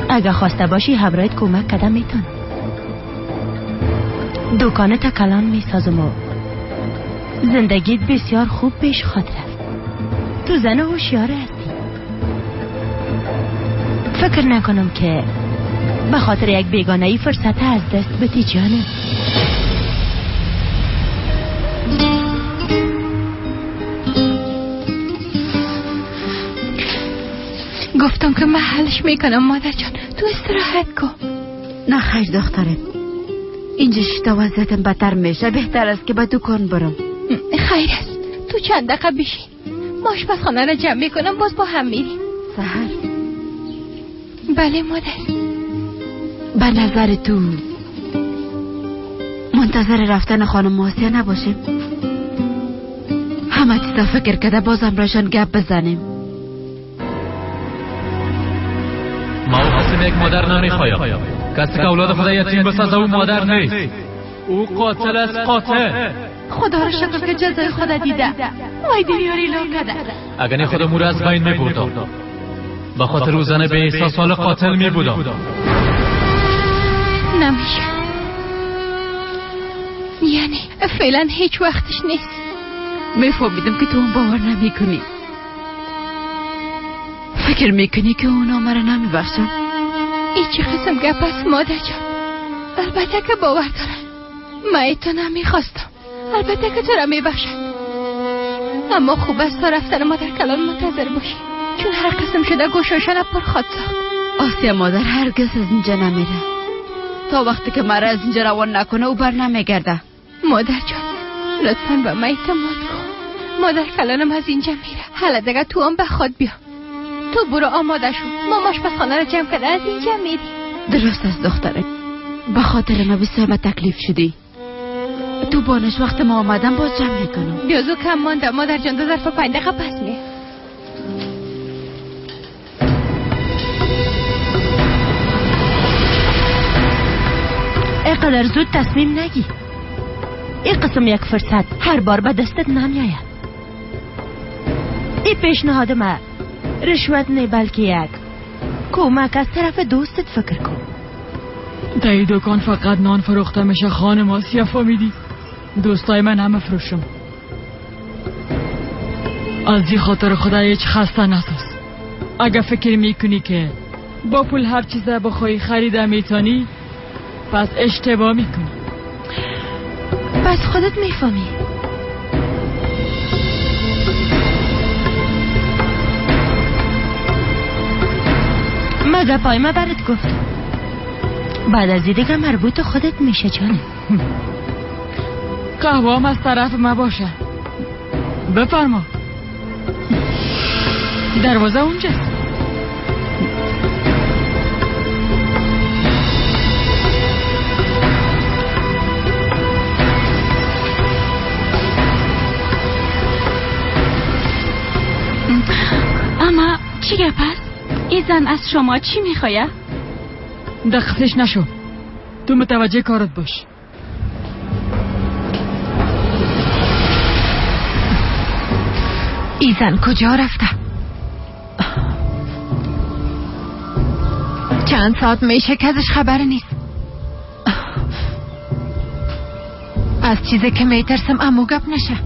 اگه خواسته باشی همراهت کمک کردم میتونم. دکانت کلان میسازم و زندگیت بسیار خوب پیش خواهد رفت. تو زن هوشیار هستی. فکر نکنم که به خاطر یک بیگانه‌ای فرصت از دست بدی جانم. گفتم که من حلش میکنم مادر جان، تو استراحت کن. نه خیر دخترم، اینجا شتا وضعیتم بدتر میشه، بهتر است که به دکان برم. خیر است، تو چند دقیقه بشین، ما آشپزخانه را جمع میکنم، باز با هم میریم. سحر. بله مادر. به نظر تو منتظر رفتن خانم آسیا نباشیم؟ همه چیزا فکر کرده بازم راشان گپ بزنیم. قسم یک مادر نمیخوایم. کسی که اولاد خود یتیم بسازه او مادر نیست، او قاتل است، قاتل. خدا را شکر که جزای خدا دیده. وای دنیا را کرده. اگر نه خودم او را از بین میبردم. به خاطر او زن به احساس حال قاتل میبودم. نمیشه، یعنی فعلا هیچ وقتش نیست. میفهمیدم که تو اون باور نمیکنی. فکر میکنی که اونا مرا نمیبخشن؟ این چه قسم گپ است مادر جان؟ البته که باور دارم. من تو نمیخواستم. البته که تو را میبخشم، اما خوب است تا رفتن مادر کلان منتظر باشی، چون هر قسم شده گوشاشان پر خواد ساخت. آسیا مادر هرگز از اینجا نمیره. تا وقتی که مرا از اینجا روان نکنه او بر نمیگرده. مادر جان لطفا به من اعتماد کن. مادر کلانم از اینجا میره. حالا دیگه تو هم به خود بیا. تو برو آماده شو، ماما آشپزخانه را جمع کرده از اینجا میری. درست است دخترک، به خاطر ما بسیار تکلیف شدی. تو بانش وقت ما آمدم باز جمع میکنم. بیازو کم مانده مادر جان، 2 ظرف 5 دقیقه پس می. اینقدر زود تصمیم نگی. این قسم یک فرصت هر بار به دستت نمیآید. این پیشنهاد ما رشوت نه، بلکه یک کمک از طرف دوستت فکر کن. در این دکان فقط نان فروخته میشه خانم آسیا، فهمیدی؟ دوستای من همه فروشم. از این خاطر خدا هیچ خسته نساز. اگه فکر میکنی که با پول هر چیز بخوای خریده میتونی، پس اشتباه میکنی. پس خودت میفهمی. مگه پای ما برات گفت بعد از دیگه مربوط خودت میشه جانم. قهوه هم از طرف ما باشه. بفرما، دروازه اونجاست. اما چی گپ است؟ این زن از شما چی میخوایه؟ دقیقش نشو، تو متوجه کارت باش. این زن کجا رفته؟ چند ساعت میشه که ازش خبر نیست. از چیزی که میترسم امو گپ نشه.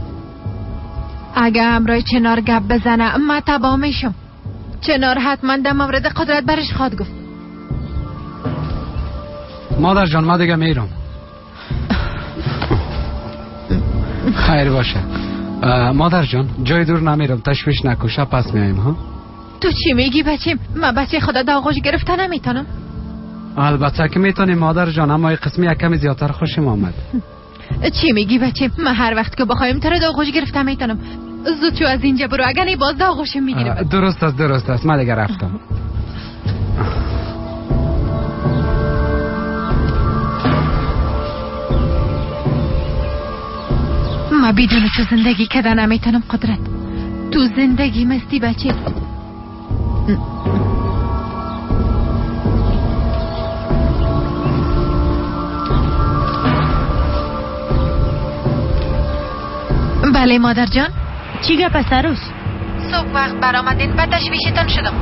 اگه امرای چنار گپ بزنه ما تباه میشم. چنار حتما در مورد قدرت برش خواد گفت. مادر جان ما دیگه میرم. خیر باشه مادر جان، جای دور نمیرم، تشویش نکن، شب پس میایم. ها تو چی میگی بچیم؟ من بچه خدا در آغوش گرفته نمیتونم. البته که میتونی مادر جان، اما قسمی یک کمی زیادتر خوشم آمد. چی میگی بچیم؟ من هر وقت که بخوایم تو را در آغوش گرفته میتونم. زود چو از اینجا برو، اگر نه باز در آغوشم میگیرم. درست است درست است، من دیگه رفتم. ما بدون تو زندگی کردن نمیتونم قدرت. تو زندگی مستی بچه. بله مادر جان. چی گپ است عروس؟ صبح وقت برآمدین و تشویشتان شدم.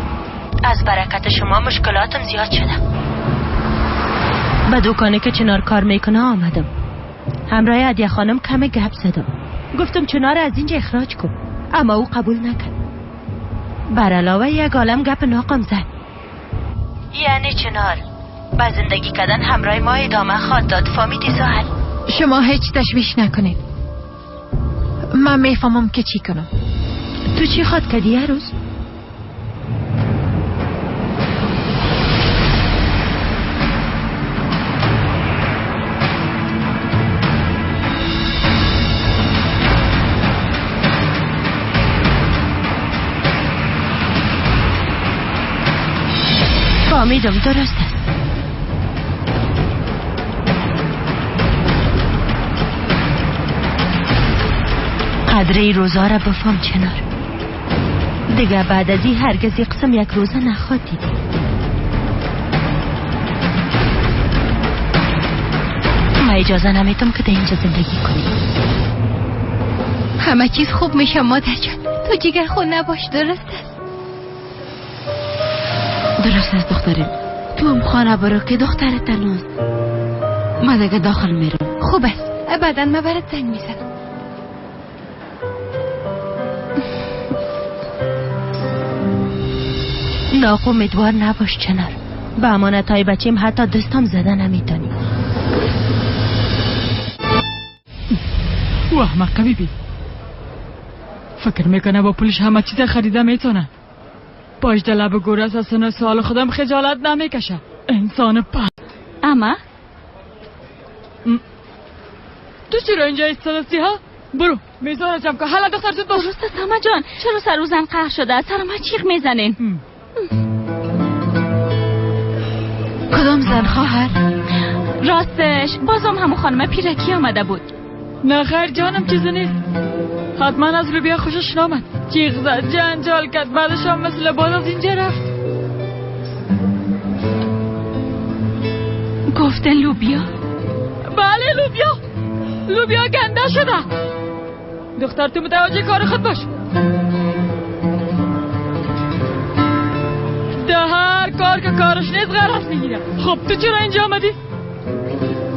از برکت شما مشکلاتم زیاد شده. به دکانی که چنار کار میکنه آمدم. همراه عدیه خانم کم گپ زدم. گفتم چنار از اینجا اخراج کن، اما او قبول نکرد. بر علاوه یک عالم گپ ناقم زد. یعنی چنار با زندگی کردن همراه ما ادامه خواد داد. فهمیدی سهل؟ شما هیچ تشویش نکنید، من میفهمم که چی کنم. تو چی خواد کردی عروس؟ فهمیدم درست است. قدره روزا را بفهم چنار. دیگه بعد از این هرگز قسم یک روزه نخواد دیدی. اجازه نمیتم که در اینجا زندگی کنی. همه چیز خوب میشه مادر جان، تو جگر خون نباش. درست است؟ درست است دخترم. تو هم خانه برو که دخترت تنهاست. من دیگه داخل میرم. خوب است، بعدا من برات زنگ میزنم. ناامیدوار نباش چنار، به امانت های بچیم حتی دستم زده نمیتونی. او احمقه بیبی، فکر میکنه با پولش همه چیز خریده میتونه. پاش در لب گور است، از سن سوال خودم خجالت نمیکشه. انسان پس. اما تو چرا اینجا ایستادستی ها؟ برو میزان جمع کن. حالا دختر زود باش. درست است اما جان، چرا سر روزم قهر شده؟ سر ما چیغ میزنین. کدام زن خواهر؟ راستش بازم همون خانم پیرکی آمده بود. نه خیر جانم چیزی نیست. حتما از لوبیا خوشش نامد. چیغ زد، جنجال کرد، بعدش هم مثل باد از اینجا رفت. گفتن لوبیا؟ بله لوبیا، لوبیا گنده شده. دختر تو متوجه کار خود باش. ده هر کار که کارش نیست غرض میگیره. خب تو چرا اینجا آمدی؟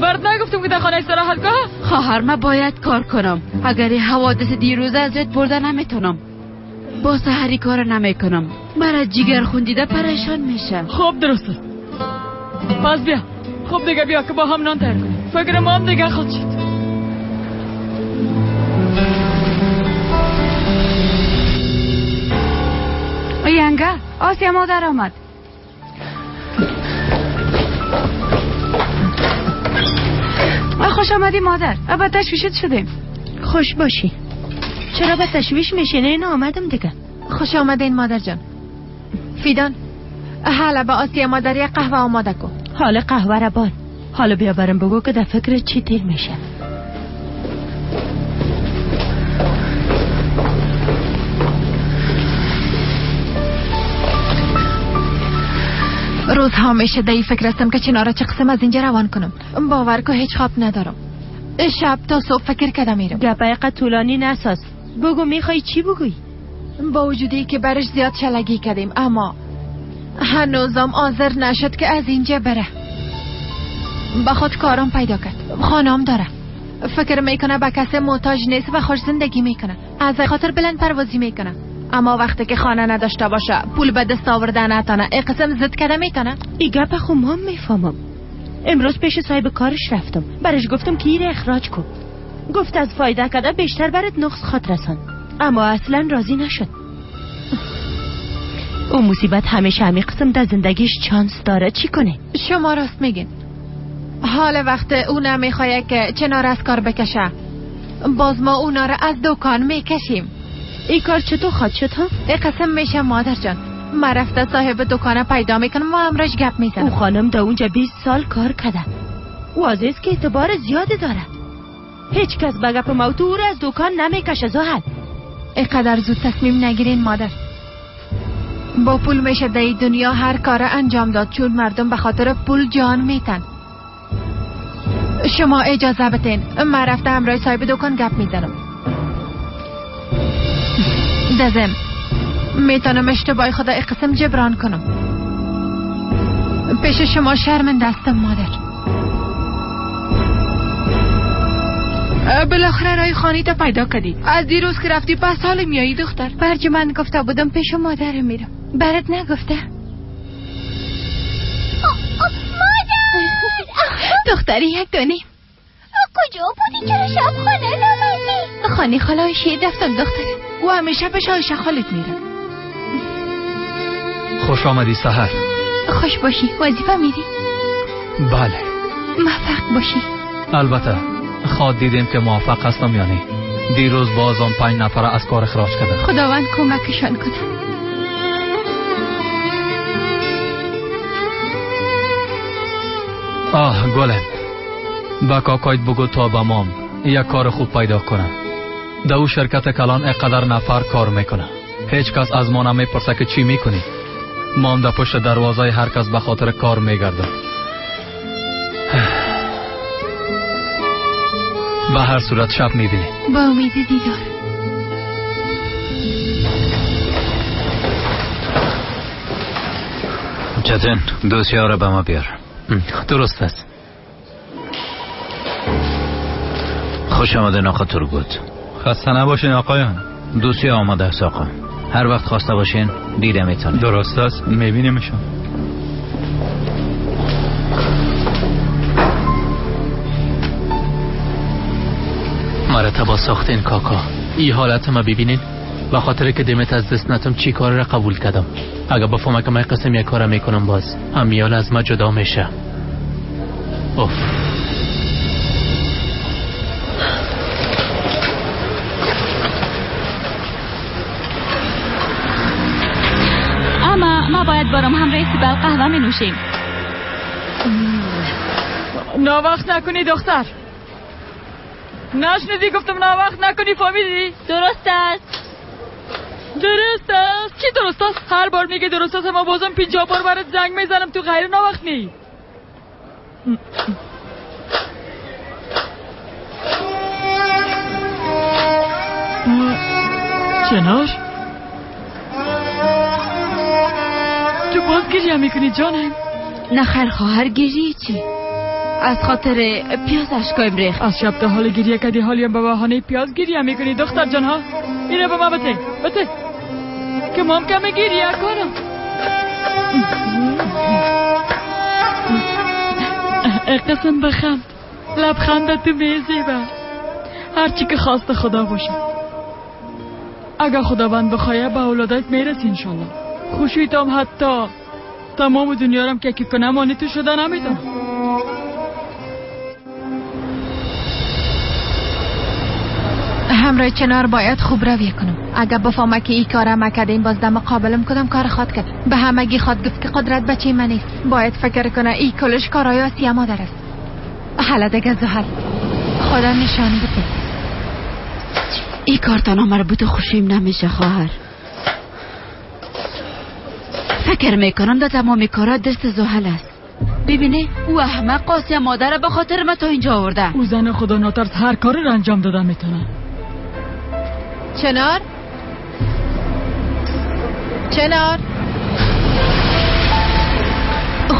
برد نگفتم که در خانه استراحت کنم؟ خواهر من باید کار کنم. اگر حوادث دیروز از یاد برده نمیتونم. با سحری کار نمیکنم. مرا جیگر خون دیده پریشان میشه. خب درست است. پس بیا. خب دیگه بیا که با هم نان تیار کنیم. فکر ما هم دیگه خود شد. ینگه آسیا مادر آمد. خوش آمدی مادر. با تشویشت شدیم. خوش باشی. چرا به تشویش میشینه؟ این آمدم دیگه. خوش آمدین مادر جان. فیدان حالا با آسیا مادر یک قهوه آماده کن. حالا قهوه را بان. حالا بیا برم بگو که در فکر چی تیر میشه. روزها میشه در این فکر هستم که چنارا چه قسم از اینجا روان کنم. باور که هیچ خواب ندارم. شب تا صبح فکر کردم میرم. گپه طولانی نساز. بگو میخوای چی بگویی؟ با وجودی که برش زیاد شلگی کردیم، اما هنوزم حاضر نشد که از اینجا بره. با خود کارم پیدا کرد، خانم داره. فکر میکنه به کسی محتاج نیست و خوش زندگی میکنه. از خاطر بلند پروازی میکنه. اما وقتی که خانه نداشته باشه، پول به دست آورده نتانه، ای قسم زد کرده میتونه. ای گپ خو ما میفهمم. امروز پیش صاحب کارش رفتم، برش گفتم که ایره اخراج کن. گفت از فایده کرده بیشتر برات نقص خاطر رسان، اما اصلا راضی نشد. او مصیبت همیشه همی قسم در زندگیش چانس داره. چی کنه؟ شما راست میگین. حال وقت او نمیخواد که چنار از کار بکشه، باز ما اونا را از دکان میکشیم. ای کار چطور خواد شد ها؟ ای قسم میشه مادر جان، من رفته صاحب دکان پیدا میکنم و امرش گپ میزنم. او خانم در اونجا 20 سال کار کرده، واضح است که اعتبار زیادی داره. هیچ کس به گپ موتو او را از دکان نمیکشه. زحل اینقدر زود تصمیم نگیرین مادر. با پول میشه در این دنیا هر کار انجام داد، چون مردم به خاطر پول جان میتن. شما اجازه بتین من رفته همراه صاحب دکان گپ میزنم. دزم میتونم اشتباه خدا ای قسم جبران کنم. پیش شما شرمنده هستم مادر. بالاخره رای خانی تا پیدا کردی. از دیروز که رفتی پس حال میایی دختر. برج من گفته بودم پیش مادر میرم، برات نگفته. مادر دختری یک دانه کجا بودی؟ چرا شب خانه نامدی؟ خانه خاله عایشه رفتم دختر. او همیشه پیش عایشه خالت میره. خوش آمدی سحر. خوش باشی. وظیفه میری؟ بله. موفق باشی. البته خواد دیدیم که موفق هستم یا نه. دیروز بازم 5 نفر از کار اخراج کردن. خداوند کمکشان کنه. آه گلم، با کاکایت بگو تا به مام یک کار خوب پیدا کنه. در او شرکت کلان اقدر نفر کار میکنه، هیچ کس از ما نمیپرسه که چی میکنی. مام در پشت دروازه هر کس به خاطر کار میگرده. به هر صورت شب میبینیم. با امید دیدار. چتن دوسیه را به ما بیار. درست است. خوش آمدین آقا تورگوت. خسته نباشین آقایان. دوسیه آماده است آقا. هر وقت خواسته باشین دیده میتونید. درست است، میبینیمشون. مرا تبا ساختین کاکا. این حالت ما ببینین. به خاطر که دمت از دست نتم چی کار را قبول کردم. اگه بفهمم که من قسم یک کار میکنم باز امیال از ما جدا میشه. اوف. اما ما باید برام هم رئیس بل قهوه می نوشیم. ناوقت نکنی دختر. نشنیدی گفتم ناوقت نکنی، فهمیدی؟ درست است. درست است. چی درست است؟ هر بار میگه درست است، ما بازم 50 بار برات زنگ میزنم تو غیر ناوقت نی. چنار تو باز گریه میکنی جانم؟ نه خیر خواهر، گریه چی؟ از خاطر پیاز اشکایم ریخت. از شب تا حال گریه کردی، حالیم به بهانه پیاز گریه میکنی دختر جان ها. اینو به ما بده، بده که مام کم گریه کنم. قسم بخند، لبخند تو میزیبه. هرچی که خواست خدا باشه. اگه خداوند بخواه به اولادت میرسی انشالله. خوشیتم حتی تمام دنیا رم که کنم آنی تو شده نمیتونم. همراه چنار باید خوب رویه کنم. اگه بفهمه که ای کارم کردیم باز دم قابلم کدام کار خواد کرد. به همگی خواد گفت که قدرت بچه من نیست. باید فکر کنه ای کلش کارای آسیه مادر است. حالا دیگه زحل خدا نشان بده. ای کار تنها مربوط خوشیم نمیشه خواهر. فکر میکنم در تمام کارا دست زحل است. ببینه او احمق آسیه مادر به خاطر ما تا اینجا آورده. او زن خدا ناترس هر کاری را انجام داده میتونه. چنار، چنار،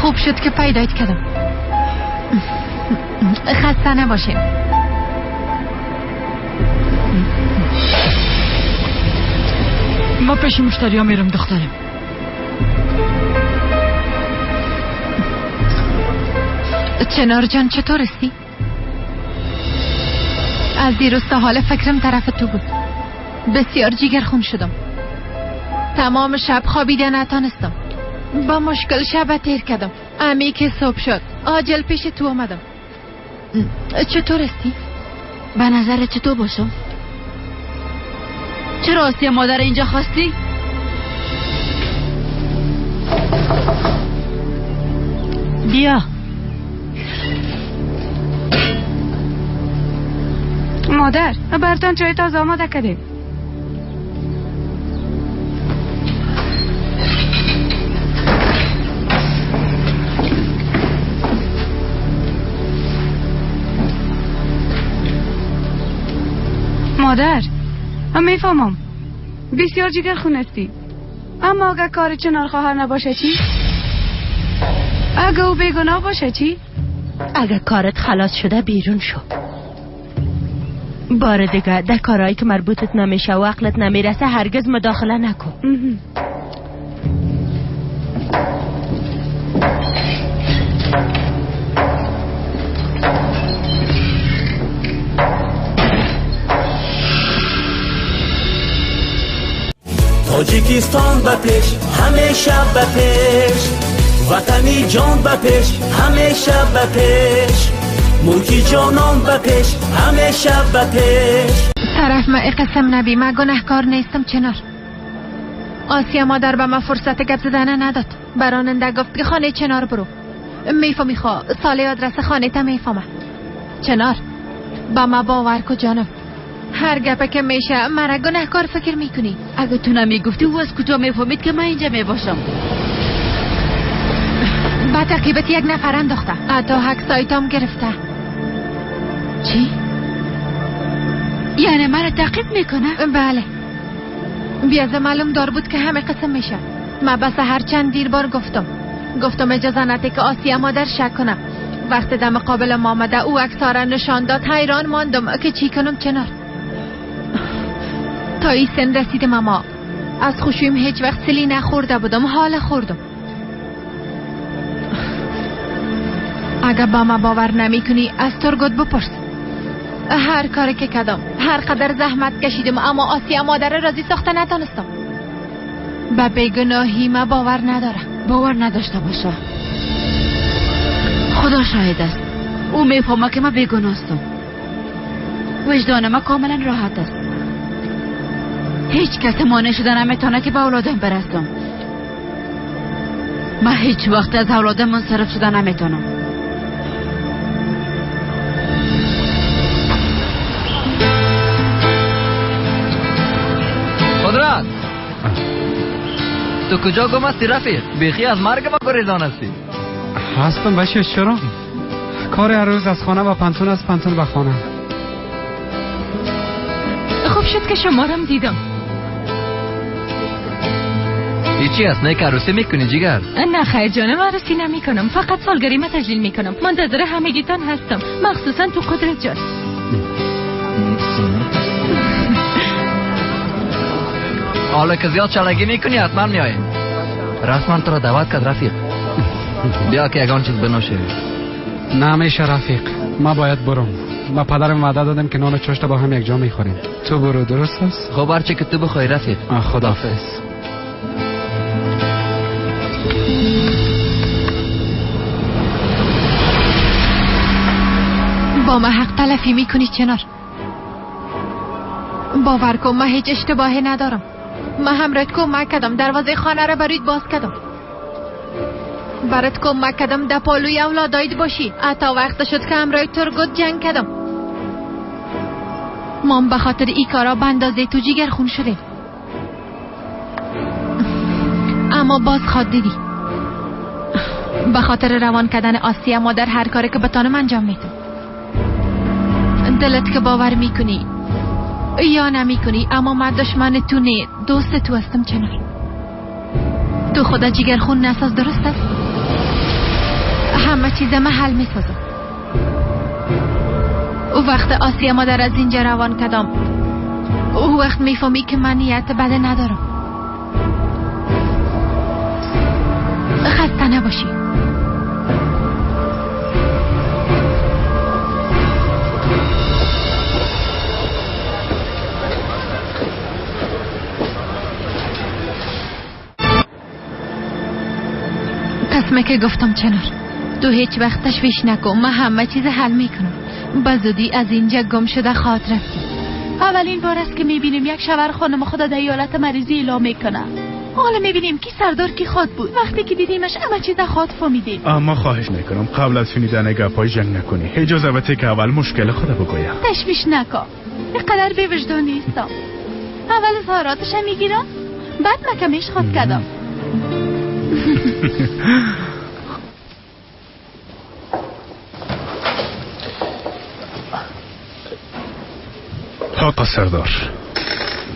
خوب شد که پیدایت کردم. خسته نباشیم. ما پیش مشتری ها میرم دخترم. چنار جان چطور هستی؟ از دیروز تا حال فکرم طرف تو بود. بسیار جیگر خون شدم. تمام شب خوابیده نتانستم. با مشکل شب تیر کردم. امی که صبح شد عاجل پیش تو آمدم. چطور هستی؟ به نظر چطور باشم؟ چرا آسیه مادر اینجا خواستی؟ بیا مادر، براتان چای تازه آماده کردیم. مادر، من میفهمم بسیار جگر خون هستی، اما اگر کار چنار خواهر نباشه چی؟ اگه او بیگناه باشه چی؟ اگه کارت خلاص شده بیرون شو. بار دیگه در کارهایی که مربوطت نمیشه و عقلت نمیرسه هرگز مداخله نکن. تاجیکستان به پیش، همیشه به پیش. وطنی جان به پیش، همیشه به پیش. ملکی جانان به پیش، همیشه به پیش. طرف ما قسم نبی، من گناهکار نیستم چنار. آسیا مادر به من فرصت گپ زدن نداد. براننده گفت که خانه چنار برو. میفهمی خواه سال آدرس خانه تا میفهمه. چنار با ما باور کو جانم، هر گپه که میشه مرا گناهکار فکر میکنی. اگه تو نمیگفتی او از کجا میفهمید که من اینجا میباشم؟ با تعقیبت یک نفر انداخته، حتی حک سایتام گرفته. چی؟ یعنی مرا تعقیب میکنه؟ بله. بیازه معلوم دار بود که همه قسم میشه. ما بس هر چند دیر بار گفتم اجازه نده که آسیه مادر شک کنم. وقتی دم قابل ما آمده او اکثارا نشان داد، حیران ماندم که چی کنم چنار. تا این سن رسیدم اما از خوشیم هیچ وقت سلی نخورده بودم، حال خوردم. اگه با ما باور نمی کنی از ترگوت بپرس. هر کاری که کردم، هر قدر زحمت کشیدم، اما آسیه مادر راضی ساخته نتانستم. به بیگناهی ما باور ندارم. باور نداشته باشه، خدا شاهد است. او میفهمه که من بیگناه هستم. وجدان ما کاملا راحت است. هیچ کس مانع شده نمیتونه که به اولادم برسم. من هیچ وقت از اولادم منصرف شده نمیتونم. قدرت، تو کجا گم هستی رفیق؟ بیخی از مرگ ما گریزان هستی. هستم بشیر، چرا؟ کار هر روز از خانه و پنتون، از پنتون به خانه. خوب شد که شما رم دیدم. هیچی هست نه که عروسی میکنی جیگر؟ نه خیر جانم، عروسی نمی کنم، فقط سالگری ما تجلیل میکنم. منتظر همگیتان هستم، مخصوصا تو قدرت جان. حالا که زیاد چلگی میکنی حتما میایی. رسما تو را دعوت کرد رفیق. بیا که یگان چیز بنوشی. نمیشه رفیق، ما باید برم. ما پدرم وعده دادم که نان و چاشت با هم یک جا میخوریم. تو برو، درست است؟ خب هرچه که تو بخوای رفیق. خداحافظ. با ما حق تلفی میکنی چنار. باور کن من هیچ اشتباهی ندارم. من همراهت کمک کردم، دروازه خانه را برایت باز کردم، برات کمک کردم در پالوی اولادایت باشی. حتی وقت شد که همراه ترگوت جنگ کردم. مام به خاطر ای کارا به اندازه تو جیگر خون شده، اما باز خواد دیدی. به خاطر روان کردن آسیه مادر هر کاری که بتانم انجام میدم. دلت که باور میکنی یا نمیکنی، اما من دشمن تو نه، دوست تو هستم چنار. تو خدا جیگر خون نساز، درست است؟ همه چیز من حل میسازم. او وقت آسیه مادر از اینجا روان کردم، او وقت میفهمی که من نیت بده ندارم. خسته نباشی. قسمه که گفتم چنار، تو هیچ وقت تشویش نکن، من همه چیز حل میکنم. به زودی از اینجا گم شده خواهد رفتی. اولین بار است که میبینیم یک شوهر خانم خدا در ایالت مریضی اعلام میکنه. حالا میبینیم کی سردار کی خواد بود. وقتی که دیدیمش همه چیز خواد فهمیدیم. اما خواهش میکنم قبل از شنیدن گپای جنگ نکنی. اجازه بده که اول مشکل خود بگویم. تشویش نکن، اینقدر بی وجدان نیستم. اول اظهاراتش میگیرم، بعد مکمش خواد کردم. آقا سردار.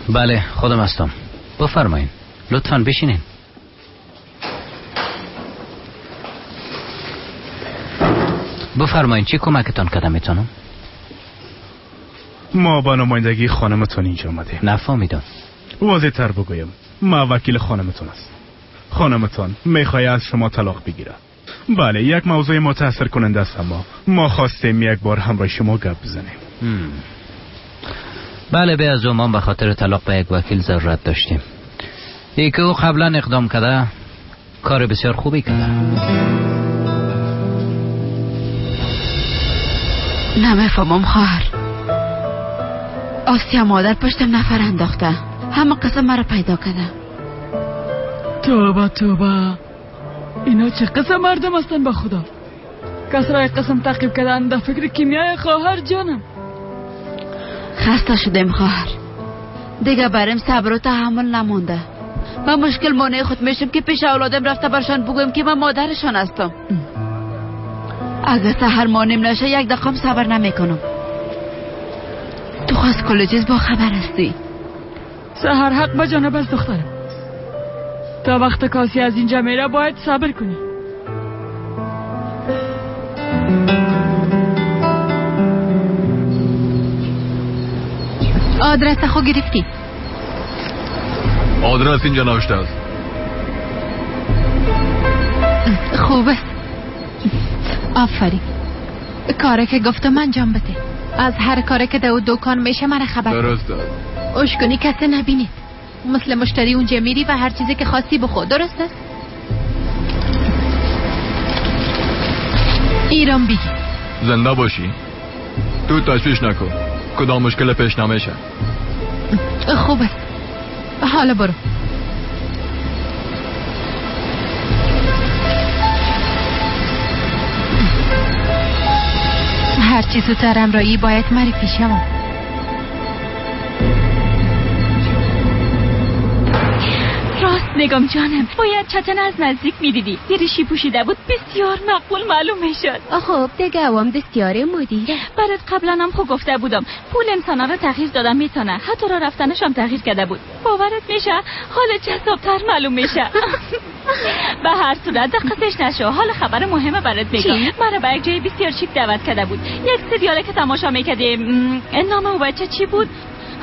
بله خودم هستم، بفرمایین، لطفاً بشینین. بفرمایین چی کمکتان کردم میتونم؟ ما با نمایندگی خانمتون اینجا آمدیم. نفهمیدم. واضح تر بگویم، ما وکیل خانمتون است. خانمتان میخواد از شما طلاق بگیره. بله یک موضوع متاثر کننده است، اما ما خواستیم یک بار همراه شما گپ بزنیم. بله به از ما به خاطر طلاق به یک وکیل ضرورت داشتیم. یکی او قبلا اقدام کرده، کار بسیار خوبی کرده. نمیفهمم خواهر. آسیا مادر پشتم نفر انداخته، همه قسم مرا پیدا کرده. توبه توبه، اینا چه قسم مردم هستن با خدا. کس را قسم تعقیب کردن در فکر کیمیای خواهر جانم. خسته شدیم خواهر، دیگه برم صبر و تحمل نمونده. من مشکل مانع خود میشم که پیش اولادم رفته برشان بگویم که من مادرشان هستم. اگه سحر مانم نشه یک دقیقه صبر نمیکنم. تو خواست کل چیز با خبر هستی. سحر حق به جانب از دخترم. تا وقت کاسی از اینجا میره باید صبر کنی. آدرس خو گرفتی؟ آدرس اینجا نوشته است. خوب است. آفرین. کاری که گفتم انجام بده. از هر کاری که در دکان میشه مرا خبر. درست است. اشکنی کسی نبینید. مثل مشتری اونجا میری و هر چیزی که خواستی بخور. درست است؟ ایران بگی. زنده باشی. تو تشویش نکن. کدام مشکل پیش نمیشه. خوب است. حالا برو. هرچی زودتر امرایی باید معرفی شوم. راست نگم جانم، باید چتن از نزدیک میدیدی. دریشی پوشیده بود، بسیار مقبول معلوم میشد. خب دیگه اوام دستیاره مدیره. برات قبلا هم خوب گفته بودم پول انسانا رو تغییر دادم میتونه، حتی را رفتنش هم تغییر کرده بود. باورت میشه حال جذابتر معلوم میشه. به هر صورت دقتش نشو. حال خبر مهمه برات میگم. مرا به یک جای بسیار شیک دعوت کرده بود. یک سریاله که تماشا میکردیم، نام او بچه چی بود؟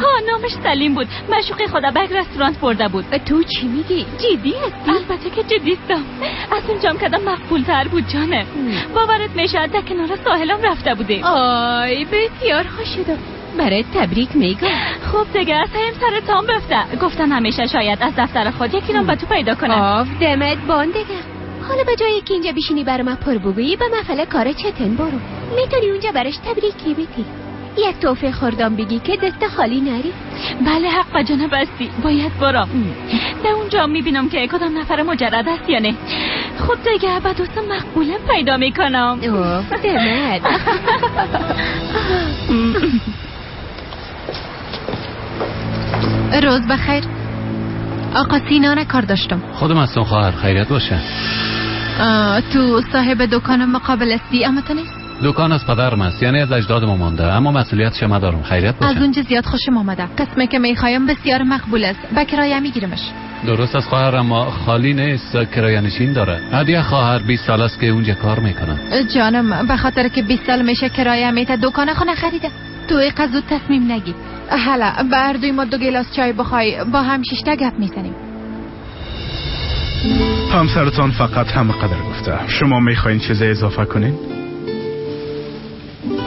ها نامش سلیم بود. معشوق خدا به یک رستوران برده بود. تو چی میگی؟ جدی هستی؟ البته که جدی هستم. از اونجام کدام مقبول تر بود جانه. باورت میشه در کنار ساحلم رفته بودیم. آی بسیار خوش شدم. برای تبریک میگم. خب دیگه از هم سر تام بفته. گفتن همیشه شاید از دفتر خود یکی رو به تو پیدا کنم. آف دمت بان دیگه. حالا به جای که اینجا بشینی برای من پر بگویی، به محفل کار چتن برو. میتونی اونجا براش تبریکی بدی. یک توفه خوردم بگی که دست خالی نری. بله حق به جانب هستی، باید برم. در اونجا میبینم که کدام نفر مجرد است یا نه. خب دیگه به دوست مقبولم پیدا میکنم. اوه دمت. روز بخیر آقا. سینا کار داشتم. خودم هستم خواهر، خیریت باشه. تو صاحب دکان مقابل هستی اما تو نیست؟ دکان از پدرم است، یعنی از اجداد ما مانده، اما مسئولیتش ما دارم. خیریت باشه. از اونجا زیاد خوشم آمده. قسمه که میخوایم بسیار مقبول است. به کرایه میگیرمش. درست از خواهر، اما خالی نیست، کرایه نشین داره. هدیه خواهر 20 سال است که اونجا کار میکنه. جانم به خاطر که 20 سال میشه کرایه میته دکان خونه خریده. تو اینقدر زود تصمیم نگیر. حالا به هر دوی ما 2 گلاس چای بخوای با هم 6 تا گپ میزنیم. همسرتان فقط هم قدر گفته. شما میخواین چیز اضافه کنین؟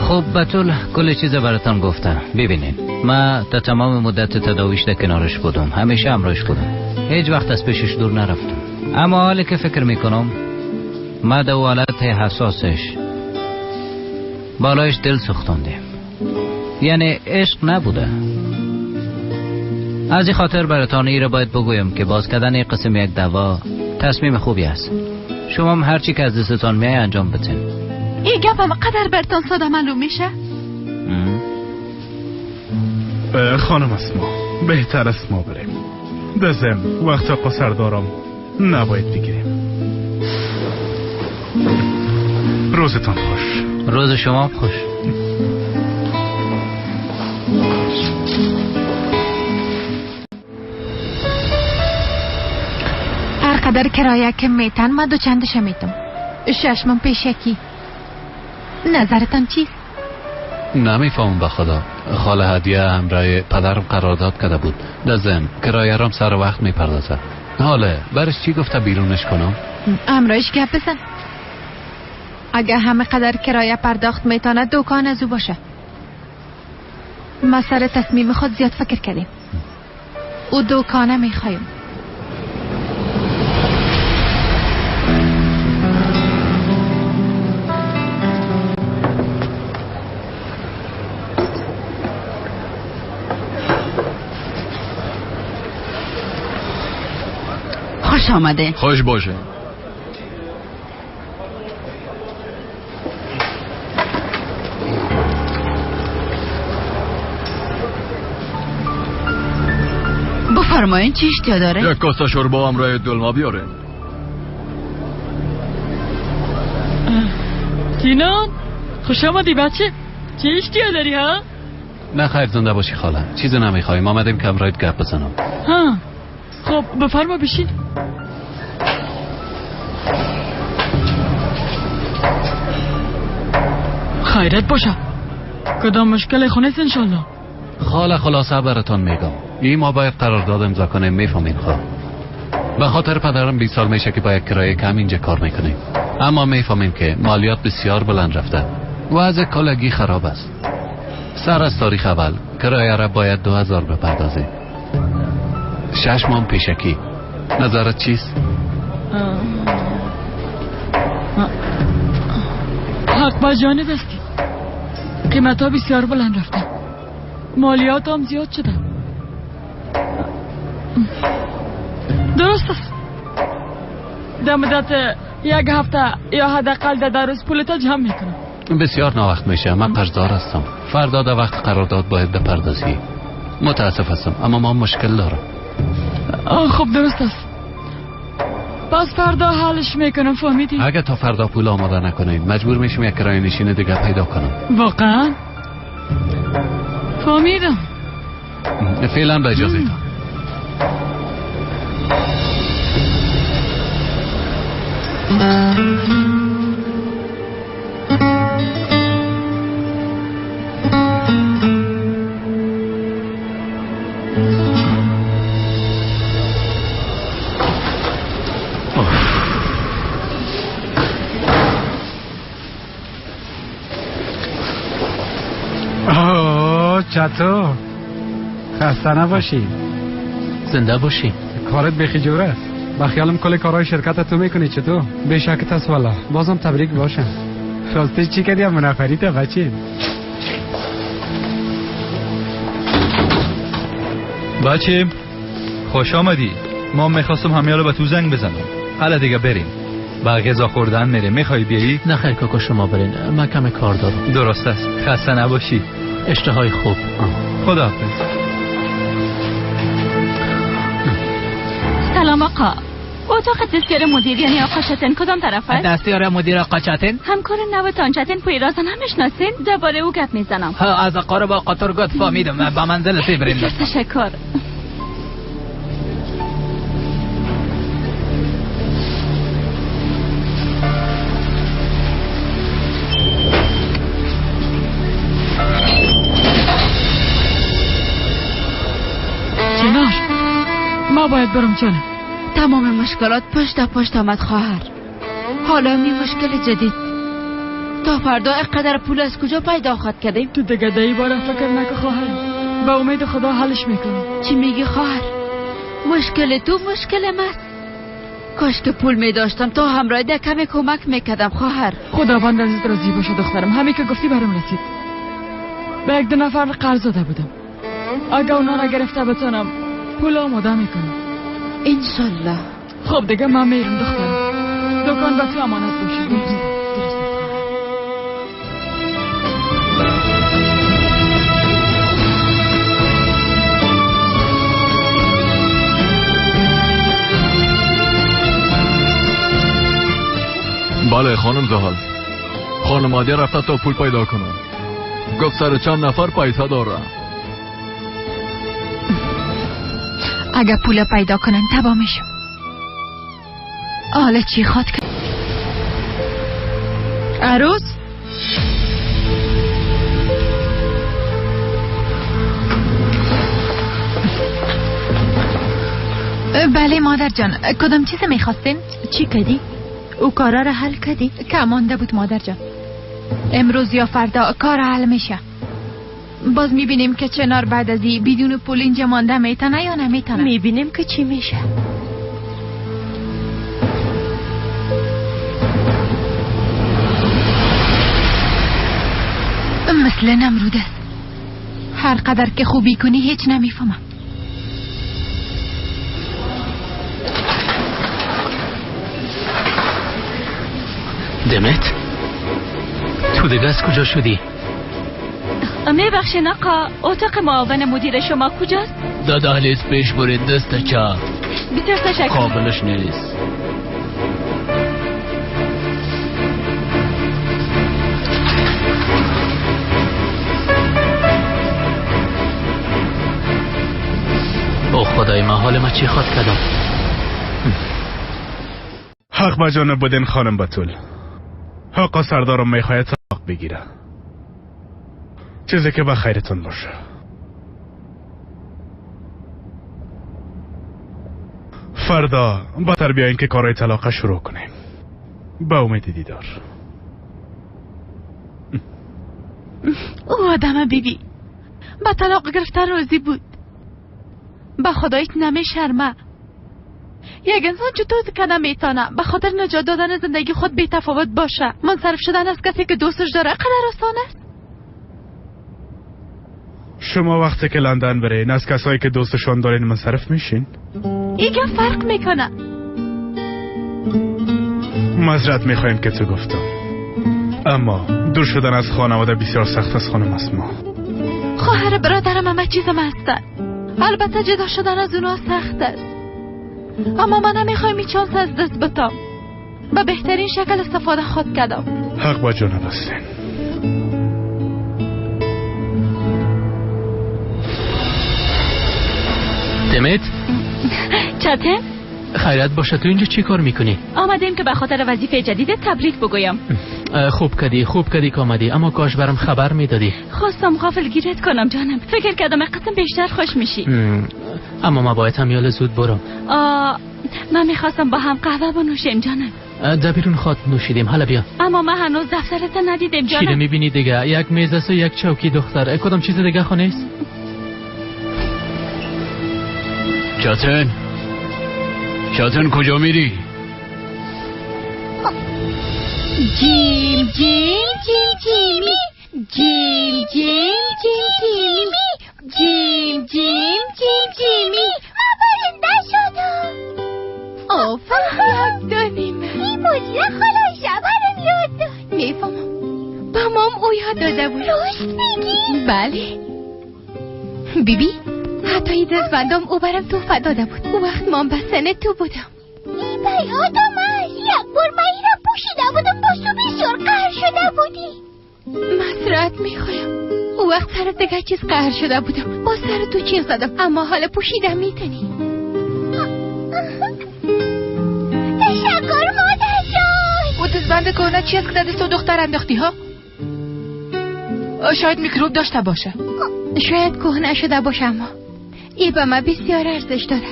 خب بتول کل چیز براتان گفتم. ببینین من تا تمام مدت تداویش در کنارش بودم، همیشه همراهش بودم، هیچ وقت از پیشش دور نرفتم. اما حالی که فکر میکنم ما در حالت حساسش بالایش دل سوختاندیم، یعنی عشق نبوده. از این خاطر براتان ای را باید بگویم که باز کردن قسم یک دوا تصمیم خوبی است. شما هم هرچی که از دستتان میای انجام بدین. این گپم قدر برتان ساده معلوم میشه؟ خانم اسما بهتر است ما بریم. دزم وقت آقا سردارم نباید بگیریم. روزتان خوش. روز شما خوش. هر قدر کرایه که میتن ما 2 چندش میتم. 6 ماه پیشکی. نظرتان چیست؟ نمیفهمم به خدا. خاله هدیه همراه پدرم قرارداد کرده بود. در ضمن کرایه رام سر وقت میپردازه. حاله برش چی گفته بیرونش کنم؟ همراهش گپ بزن. اگه همه قدر کرایه پرداخت میتونه دکان از او باشه. ما سر تصمیم خود زیاد فکر کردیم. او دکانه میخوایم. خوش آمده. خوش باشه. بفرمایین چی اشتیا داره؟ یک کاسه شوربا همراه دلما بیاره. سینان خوش آمدی بچه. چه اشتیا داری ها؟ نه خیر، زنده باشی خاله. چیزی نمیخوایم، آمدیم که همراهت گپ بزنم. ها خب بفرما بشین. خیرت باشه. کدام مشکل خونه است انشالله؟ خاله خلاصه براتون میگم، این ما باید قرارداد امضا کنیم، میفهمین؟ خب به خاطر پدرم 20 سال میشه که با یک کرایه کم اینجا کار میکنیم، اما میفهمیم که مالیات بسیار بلند رفته و از کلگی خراب است. سر از تاریخ اول کرایه را باید 2000 بپردازیم، 6 ماه پیشکی. نظرت چیست؟ حق با جانب استی. قیمت ها بسیار بلند رفته، مالیات هم زیاد شده. درست است. در مدت یک هفته یا حداقل در روز پولتا جمع میکنم. بسیار ناوقت میشه، من قرضدار هستم. فردا در وقت قرارداد باید بپردازی. متاسف هستم اما ما مشکل دارم. خب درست است، پس فردا حلش میکنم. فهمیدی؟ اگه تا فردا پول آماده نکنیم مجبور میشیم یک کرایه نشین دیگه پیدا کنم. واقعا؟ فهمیدم. فعلا به اجازه تا. چطور؟ خسته نباشی. زنده باشی. کارت بیخی جور است. با خیالم کل کارهای شرکت تو میکنی. چطور؟ بیشکت است والا. بازم تبریک باشه. راستی چی کردی منافری تا بچه؟ بچه خوش آمدی. ما میخواستم همیالا به تو زنگ بزنم. حالا دیگه بریم. با غذا خوردن میریم. میخوای بیایی؟ نه خیر کاکا شما برین، من کم کار دارم. درست است. خسته نباشی. اشتهای خوب. خداحافظ. سلام آقا. اتاق دستیار مدیر یعنی آقا چتن کدام طرف است؟ دستیار مدیر آقا چتن؟ همکار نوتان چتن پویرازن هم میشناسین؟ درباره او گپ میزنم. ها از اقارب آقا ترگوت فهمیدم. با منزل سی بریم. تشکر. چنار ما باید برم جانم. تمام مشکلات پشت پشت آمد خواهر. حالا می مشکل جدید. تا فردا اقدر پول از کجا پیدا خواهد کردیم؟ تو دیگه دی باره فکر نکن خواهر. با امید خدا حلش میکنم. چی میگی خواهر؟ مشکل تو مشکل من. کاش که پول می داشتم تا همراه ده کمی کمک میکردم خواهر. خداوند ازت راضی باشه دخترم. همین که گفتی برام رسید. به یک دو نفر قرض داده بودم. اگه اونا را گرفته بتونم پول آماده میکنم انشالله. خب دیگه من میرم دخترم. دکان به تو امانت باشه. درست. بله خانم زحل، خانم رفته تا پول پیدا کنم. گفت سر چند نفر پیسه داره. اگه پول پیدا کنن تبا میشم. حالا چی خواد کرد؟ عروس؟ بله مادر جان، کدام چیز میخواستین؟ چی کردی؟ او کارا را حل کردی؟ که مانده بود مادر جان. امروز یا فردا کار حل میشه. باز میبینیم که چنار بعد از این بدون پول اینجا مانده میتونه یا نمیتونه. میبینیم که چی میشه. مثل نمرود است. هر قدر که خوبی کنی هیچ نمیفهمم. دمت تو دیگه از کجا شدی؟ میبخشین آقا، اتاق معاون مدیر شما کجاست؟ دا دهلیز پیش برید دست چپ. بسیار تشکر. قابلش نیست. ما حال ما چی خواد کردم؟ حق به جانب بودین خانم بتول. آقا سردارم میخواهد طلاق بگیره. چیزی که به خیرتون باشه. فردا بهتر بیاین که کارهای طلاق شروع کنیم. به امید دیدار. او آدم بیبی به طلاق گرفتن راضی بود. به خدایت نمیشرمه. یک انسان چطور که نمیتونه به خاطر نجات دادن زندگی خود بی تفاوت باشه؟ منصرف شدن از کسی که دوستش داره قدر آسان است؟ شما وقتی که لندن برین از کسایی که دوستشان دارین منصرف میشین؟ ایگه فرق میکنه. معذرت میخوایم که تو گفتم، اما دور شدن از خانواده بسیار سخت است خانم اسما. خواهر برادرم همه چیزم هستن. البته جدا شدن از اونا سخت است، اما من نمیخوایم این چانس از دست بدم. به بهترین شکل استفاده خود کردم. حق با جانب هستین. دمت چتن؟ خیرت باشه، تو اینجا چی کار میکنی؟ آمدیم که به خاطر وظیفه جدید تبریک بگویم. خوب کردی که آمدی، اما کاش برام خبر میدادی. خواستم غافل گیرت کنم جانم، فکر کردم قسم بیشتر خوش میشی. اما ما باید هم یال زود برم. من میخواستم با هم قهوه بنوشیم جانم. در بیرون خواد نوشیدیم، حالا بیا. اما من هنوز دفترت ندیدم جانم. چی میبینی دیگه؟ یک میز است و یک چوکی دختر. کدام چیز دیگه خو نیست؟ چتن چتن کجا میری؟ جیم جیم جیم جیمی جیم جیم جیم جیمی جیم جیم جیم جیمی. من برنده شدم. آفرین. 1.5. این مدیر خاله شبرم یاد داد. میفهمم، با مام او یاد داده بود. راست میگی؟ بله بیبی، حتی این دستبندام او برم تحفه داده بود. او وقت مام به سن تو بودم. ای به یادم است، یک بار من این را پوشیده بودم، با تو بسیار قهر شده بودی. معذرت میخوایم، او وقت سر دیگه چیز قهر شده بودم، با سر تو چیز زدم، اما حالا پوشیده میتونی. تشکر مادر جان. او دستبند کهنه چی است که دست تو دختر انداختی ها؟ شاید میکروب داشته باشه. شاید کهنه شده باشه، اما ای به من بسیار ارزش داره.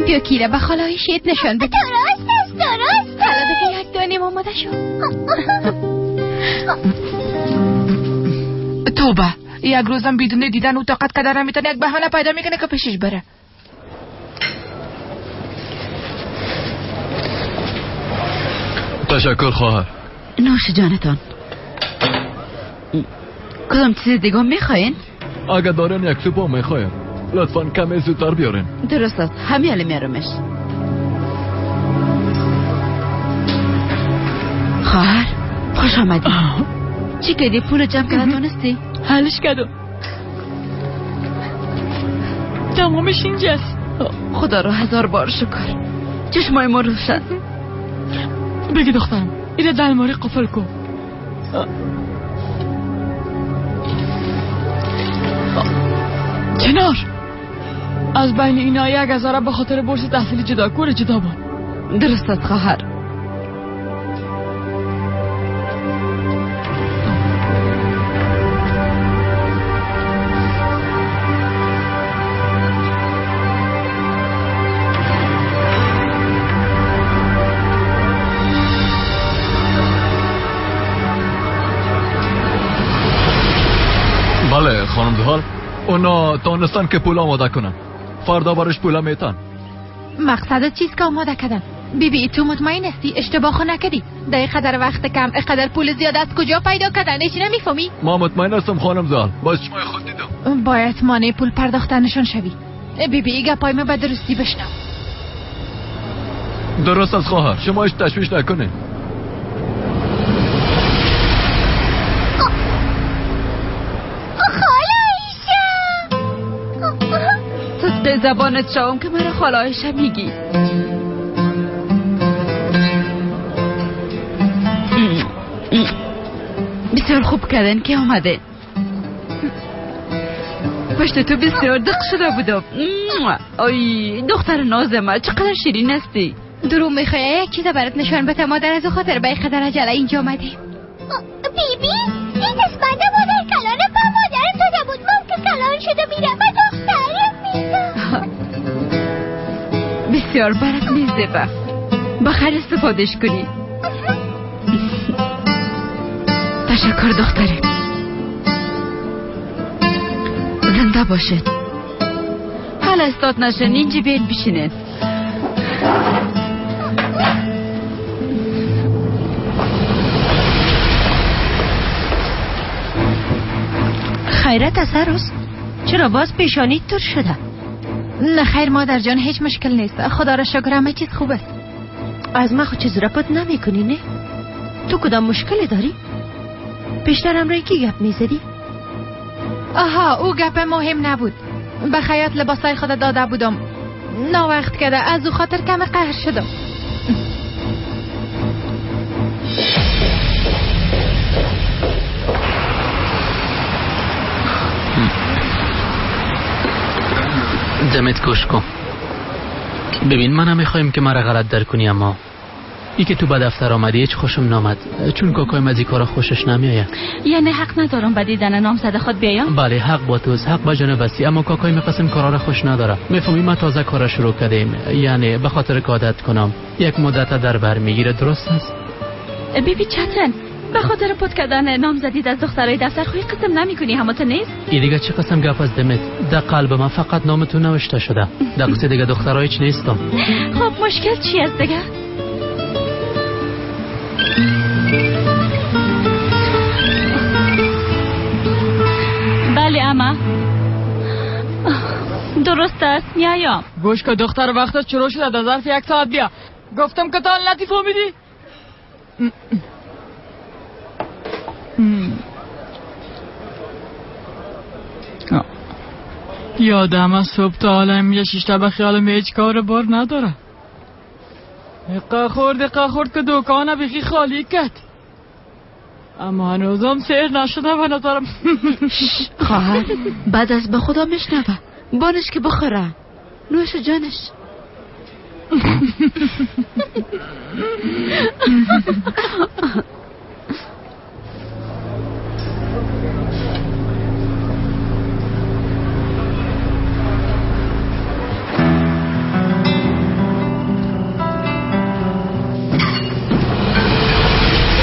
بیا کیره به خاله شید نشان بده. درست است، درست. حالا دیگه 1.5 آماده شو. توبه، یک روزم بدون دیدن او طاقت کردن نمیتونه، یک بهانه پیدا میکنه که پیشش بره. تشکر خواهر. نوش جانتان. کدام چیز دیگه میخواین؟ اگه دارین یک سوپ میخوایم، لطفا کمی زودتر بیارین. درست است، همین میارمش. خواهر خوش آمدی. چی کردی؟ پول جمع کردن تونستی؟ حلش کردم، تمامش اینجاست. خدا رو هزار بار شکر، چشمای ما روشن. بگی دخترم اینه دلماری قفل کن. چنار از بین اینا 1000 به خاطر بورس تحصیلی جدا کور جدا بان. درست است خواهر. بله خانم زحال، اونا تانستن که پول آماده کنن، فردا برش پول میتن. مقصد چیز که آماده کردن؟ بیبی تو مطمئن هستی اشتباه نکردی؟ در قدر وقت کم قدر پول زیاد از کجا پیدا کردن؟ هیچ نمیفهمی؟ ما مطمئن هستم خانم زحال، با چشمای خود دیدم. باید مانع پول پرداختنشان شوی. بیبی گپای ما به درستی بشنو. درست از خواهر، شما هیچ تشویش نکنید. به زبانت شوم که مرا خاله عایشه میگی. بسیار خوب کردن که آمده. پشت تو بسیار دق شده بودم. آی دختر ناز من، چقدر شیرین هستی. درو میخوای یک چیز برات نشان بده مادر، از او خاطر به قدر عجله اینجا آمدیم. بی بی این دستبند مادر کلانه با مادرم داده بود. مام که کلان شده میرم و دخترم میدم. بسیار برات میزبه، بخیر استفادهش کنی. تشکر دختره، زنده باشید. حالا استاد نشن، اینجا بیاین بشینین. خیرت از هر روز چرا باز پیشانی تور شده؟ نه خیر مادر جان، هیچ مشکل نیست، خدا را شکر همه چیز خوب است. از من خود چیز را پت نمی کنی نه؟ تو کدام مشکل داری؟ پیشتر همراه کی گپ میزدی؟ آها او گپ مهم نبود. به خیاط لباسای خود داده بودم، ناوقت کرده، از او خاطر کم قهر شدم. دمت گوش کن. ببین من نمیخوایم که مرا غلط در کنی، اما ای که تو به دفتر آمدی هیچ خوشم نامد، چون کاکایم از این کارا خوشش نمیآید. یعنی حق ندارم به دیدن نامزد خود بیایم؟ بله حق با توست، حق با جانب هستی، اما کاکایم قسم کارا را خوش نداره. میفهمی ما تازه کارا شروع کردیم، یعنی به خاطر که عادت کنم یک مدت در بر میگیره، درست است؟ بیبی چتن به خاطر پت کردن نامزدی از دخترای دفتر خوی قسم نمیکنی، همه تو نیست؟ ای دیگه چه قسم گپ از دمت؟ در قلب من فقط نام تو نوشته شده، در قصه دیگه دخترای هیچ نیستم. خب مشکل چی است دیگه؟ بله اما درست است، میایم. گوش که دختر وقت شروع شده، در ظرف یک ساعت بیا. گفتم که تا لطیف فهمیدی؟ یادم از صبح تا حالا میشه شیشتا به خیالم هیچ کار بار نداره. اقا خورد که دکانه بیخی خالی کرد، اما هنوزم سیر نشده به نظرم. خواهر بعد از به خدا میشنوه، بانش که بخوره، نوش جانش.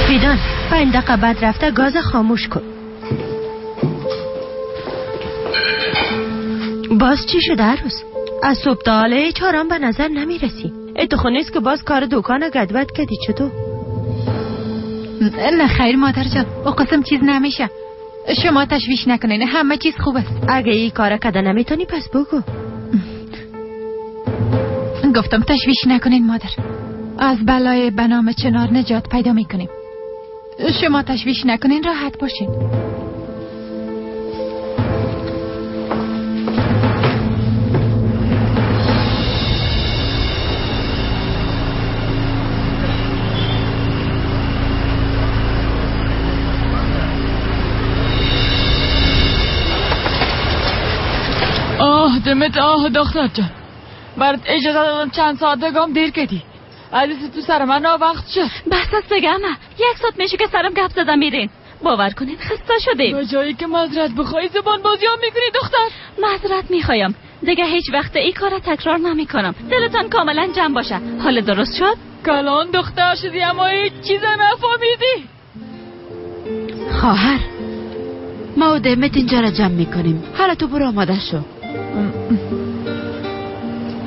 فیدان 5 دقیقه بعد رفته گاز خاموش کن. باز چی شده عروس؟ از صبح تا حالا هیچ آرام به نظر نمیرسی. ای تو خونه نیست که باز کار دکان گدود کردی چطور؟ نه خیر مادر جان، او قسم چیز نمیشه، شما تشویش نکنین، همه چیز خوب است. اگه این کار کده نمیتونی پس بگو. گفتم تشویش نکنین مادر، از بلای به نام چنار نجات پیدا میکنیم. شما تشویش نکنین، راحت باشین. آه دمت، آه دختر جان، برات اجازه دادم چند ساعت گام دیر کردی. عزیز تو سر من وقت شد. بس است دیگه اما یک ساعت میشه که سرم گپ زدم میرین. باور کنین خسته شدیم. به جایی که معذرت بخوای زبان بازی هم میکنی دختر. معذرت میخوایم دیگه، هیچ وقت این کار تکرار نمیکنم. دلتان کاملا جمع باشه. حال درست شد؟ کلان دختر شدی اما هیچ چیز نفهمیدی. خواهر ما و دمت اینجا را جمع میکنیم، حالا تو برو آماده شو.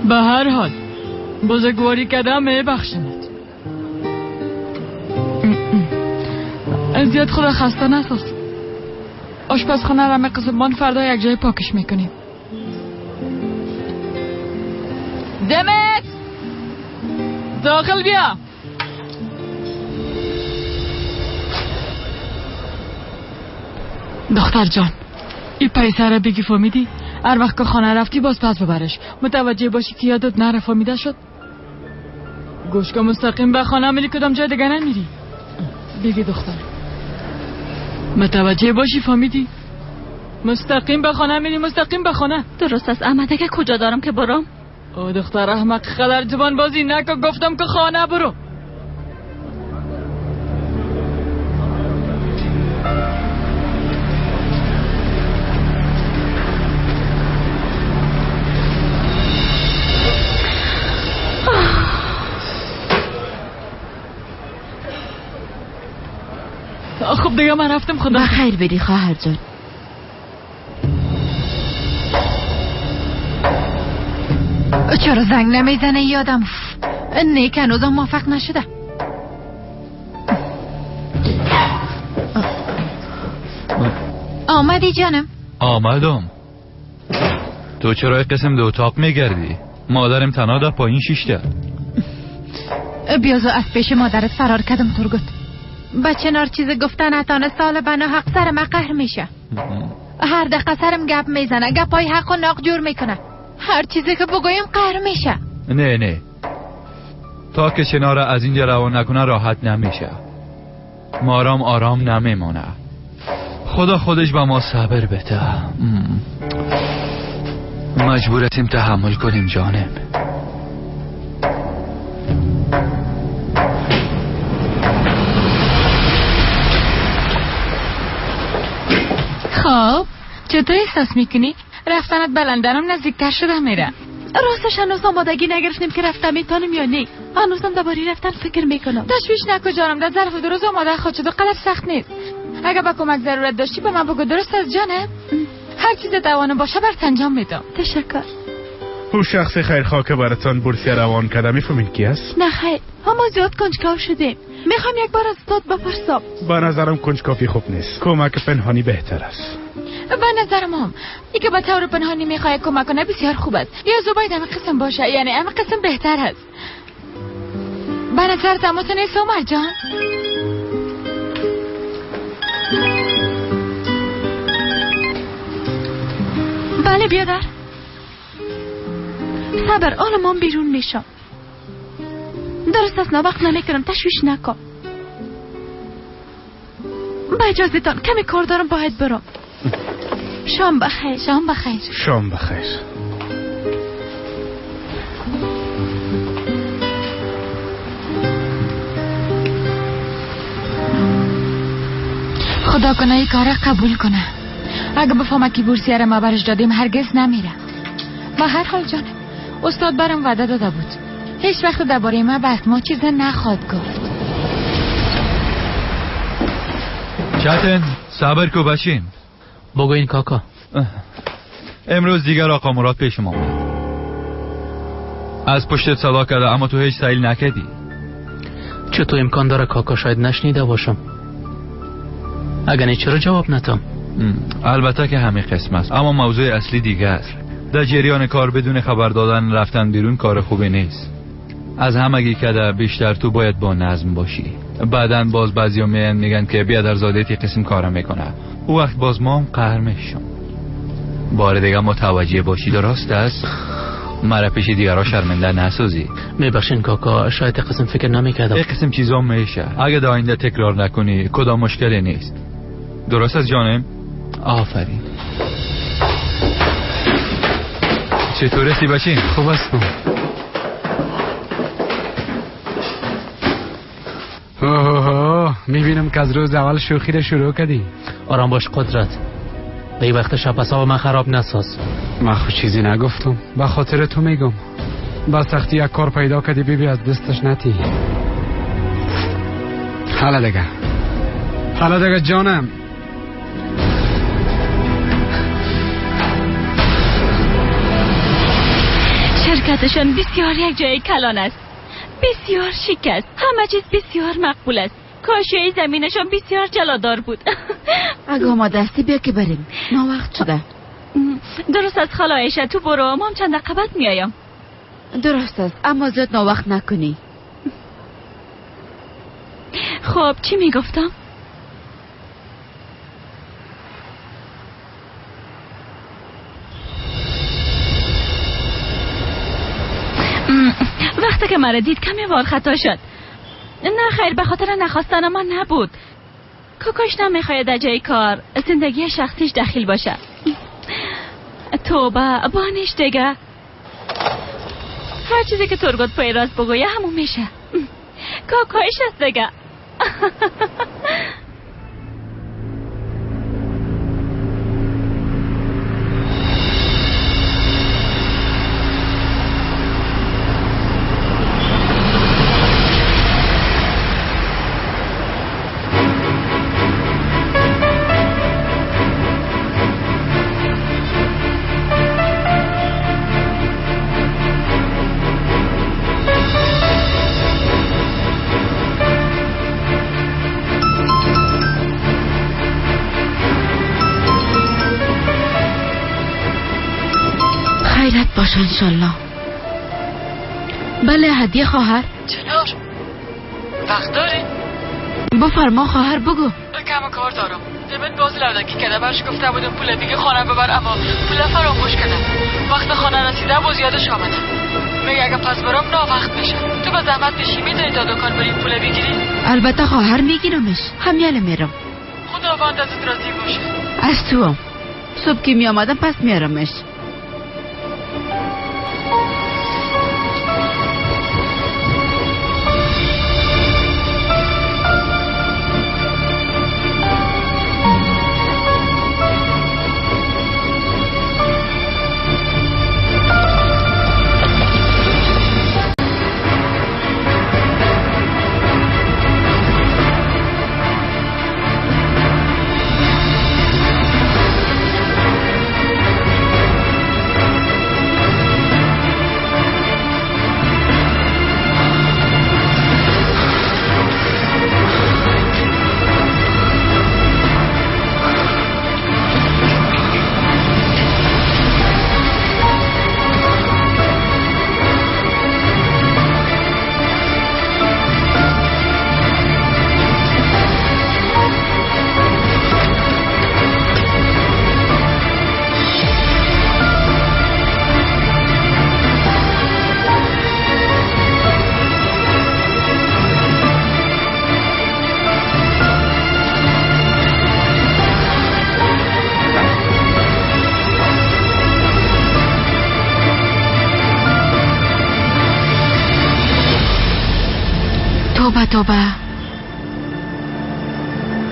به هر حال بزرگواری کردم میبخشمت. زیاد خدا خسته نساز. آشپزخانه را قسمان فردا یک جای پاکش میکنیم. دمت داخل بیا. دختر جان این پیسه را بگی فهمیدی؟ هر وقت که خانه رفتی باز پس ببرش. متوجه باشی که یادت نره، فهمیده شد؟ گوش که مستقیم به خانه میری، کدام جای دیگه نمیری. بگی دختر متوجه باشی، فهمیدی؟ مستقیم به خانه میری، مستقیم به خانه. درست است اما دیگه کجا دارم که برم؟ او دختر احمق، قدر جوان بازی نکن، گفتم که خانه برو. خب دیگه من رفتم. خدا بخیر بری خواهر جان. چرا زنگ نمیزنه یادم؟ نه که هنوزم موافق نشده. آمدی جانم؟ آمدم. تو چرا قسم دو اتاق میگردی؟ مادرم تنها در پایین شیشته. بیازو از پیش مادرت فرار کردم ترگوت. بچه نار چیز گفتن اتانه سال بنا حق سر ما قهر میشه. هر دقیقه سرم گپ میزنه، گپای حق و ناق جور میکنه. هر چیزی که بگویم قهر میشه. نه نه، تا که چنار از اینجا روان نکنه راحت نمیشه. مارام آرام نمیمانه. خدا خودش به ما صبر بده. مجبورتیم تحمل کنیم جانم. خب چطور احساس میکنی؟ رفتنت به لندنم نزدیکتر شده میره. راستش هنوز آمادگی نگرفتیم که رفتم میتونم یا نه. هنوزم درباره رفتن فکر میکنم. تشویش نکن جانم، در ظرف 2 روز آماده خواهد شد و قدر سخت نیست. اگه به کمک ضرورت داشتی به من بگو. درست از جانم؟ هر چیز توانم باشه برات انجام میدم. تشکر. او شخص خیرخواه که براتان بورسیه روان کرده میفهمین کی است؟ نه خیر، اما زیاد کنجکاو شدیم. میخوام یک بار از استاد بپرسم. به نظرم کنجکاوی خوب نیست. کمک پنهانی بهتر است. به نظرم هم ای که به طور پنهانی میخواد کمک کنه بسیار خوب است. یا زو باید همه قسم باشه، یعنی همه قسم بهتر است. به نظر تماس نیست عمر جان؟ بله بیادر. صبر، حالا من بیرون میشم. درست است، ناوقت نمیکنم، تشویش نکن. با اجازه تان کمی کار دارم باید برم. شام بخیر. شام بخیر. شام بخیر. خدا کنه این کار قبول کنه. اگه بفهمه که بورسیه را ما برش دادیم هرگز نمیره. با هر حال جان، استاد برم وعده داده بود هیچ وقت درباره ما به ما چیز نخواد گفت. چتن صبر کو بشین. بگو این کاکا. امروز دیگر آقا مراد پیش ما آمد. از پشت صدا کرده اما تو هیچ سعیل نکردی. چطور امکان داره کاکا؟ شاید نشنیده باشم. اگر نه چرا جواب ندم؟ البته که همه قسم است، اما موضوع اصلی دیگه است. در جریان کار بدون خبر دادن رفتن بیرون کار خوبی نیست. از همگی که بیشتر تو باید با نظم باشی. بعدن باز بعضیا میان میگن که بیادرزاده تی قسم کارم میکنه. او وقت باز ما هم قهر میشم. بار دیگه متوجه باشی درست است؟ مرا پیش دیگرا شرمنده نسازی. میبخشین کاکا، شاید قسم فکر نمیکردم. یک قسم چیزا میشه. اگه در آینده تکرار نکنی کدام مشکلی نیست. درست از جانم؟ آفرین. چطور هستی بچین؟ خوب هستم. اوه میبینم که از روز اول شوخی رو شروع کردی. آرام باش قدرت. به وقت شب حساب من خراب نساز. من خود چیزی نگفتم، به خاطر تو میگم. با سختی یک کار پیدا کردی بیبی از دستش نتی. حالا دیگه، حالا دیگه جانم. شرکتشان بسیار یک جای کلان است، بسیار شیک است، همه چیز بسیار مقبول است. کاشیه زمینشان بسیار جلادار بود. اگه آماده هستی بیا که بریم، ناوقت شده. درست است خاله عایشه، تو برو، ما هم چند دقیقه بعد میایم. درست است، اما زیاد ناوقت نکنی. خب چی میگفتم؟ وقتی که مرا دید کمی وار خطا شد. نه خیر، به خاطر نخواستن من نبود. کاکاش نمیخواد در جای کار زندگی شخصیش دخیل باشه. توبه بانش دیگه. هر چیزی که تورگوت پای راست بگویه همون میشه. کاکایش است دیگه. باشه انشالله. بله هدیه خواهر. چنار وقت داری؟ بفرما خواهر بگو. کم کار دارم. دمت باز لودکی کده برش گفته بودم پول دیگه خانه ببر، اما پول فراموش کردم. وقت خانه رسیده باز یادش آمده. میگه اگه پس برام نا وقت میشه. تو به زحمت میشی میدونی تا دکان بری پول بگیری؟ البته خواهر میگیرمش. همیاله میرم. خداوند ازت راضی باشه. از تو صبح که می آمدم پس میارمش. توبه توبه،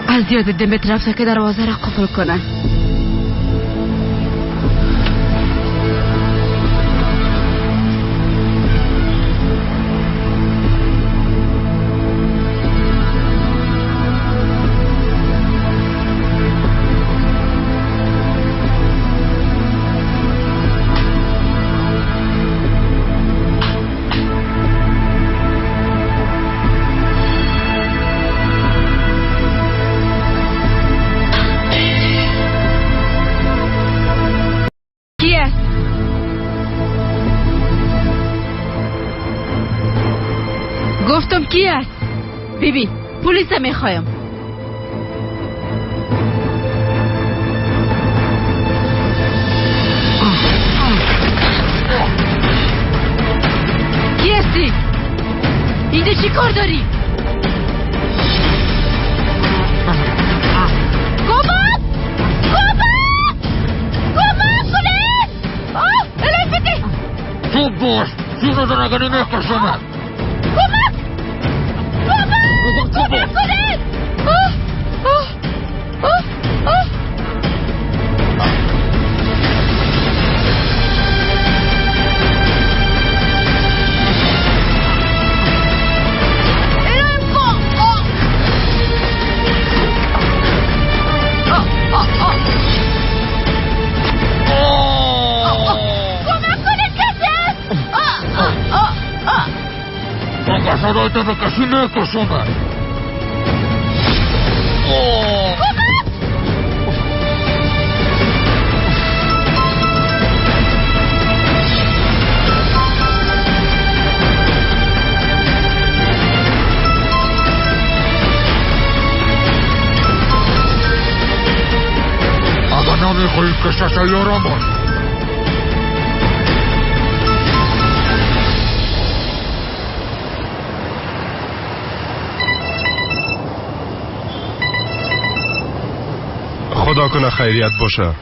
از یاد دمت رفته که دروازه را قفل کنه. گفتم کی است؟ بیبی پلیس میخوایم. کی هستی؟ اینجا چی کار داری؟ کمک! کمک! کمک کنید! آه الهی بده! تو باش جونو نگنی میکشمت. کمک! کمک! کمک کنید! آه آه آه آه صدایت به کسی نکشمه. اگر نمیخوایی کشش یارم باش. خدا کنه خیریت باشه.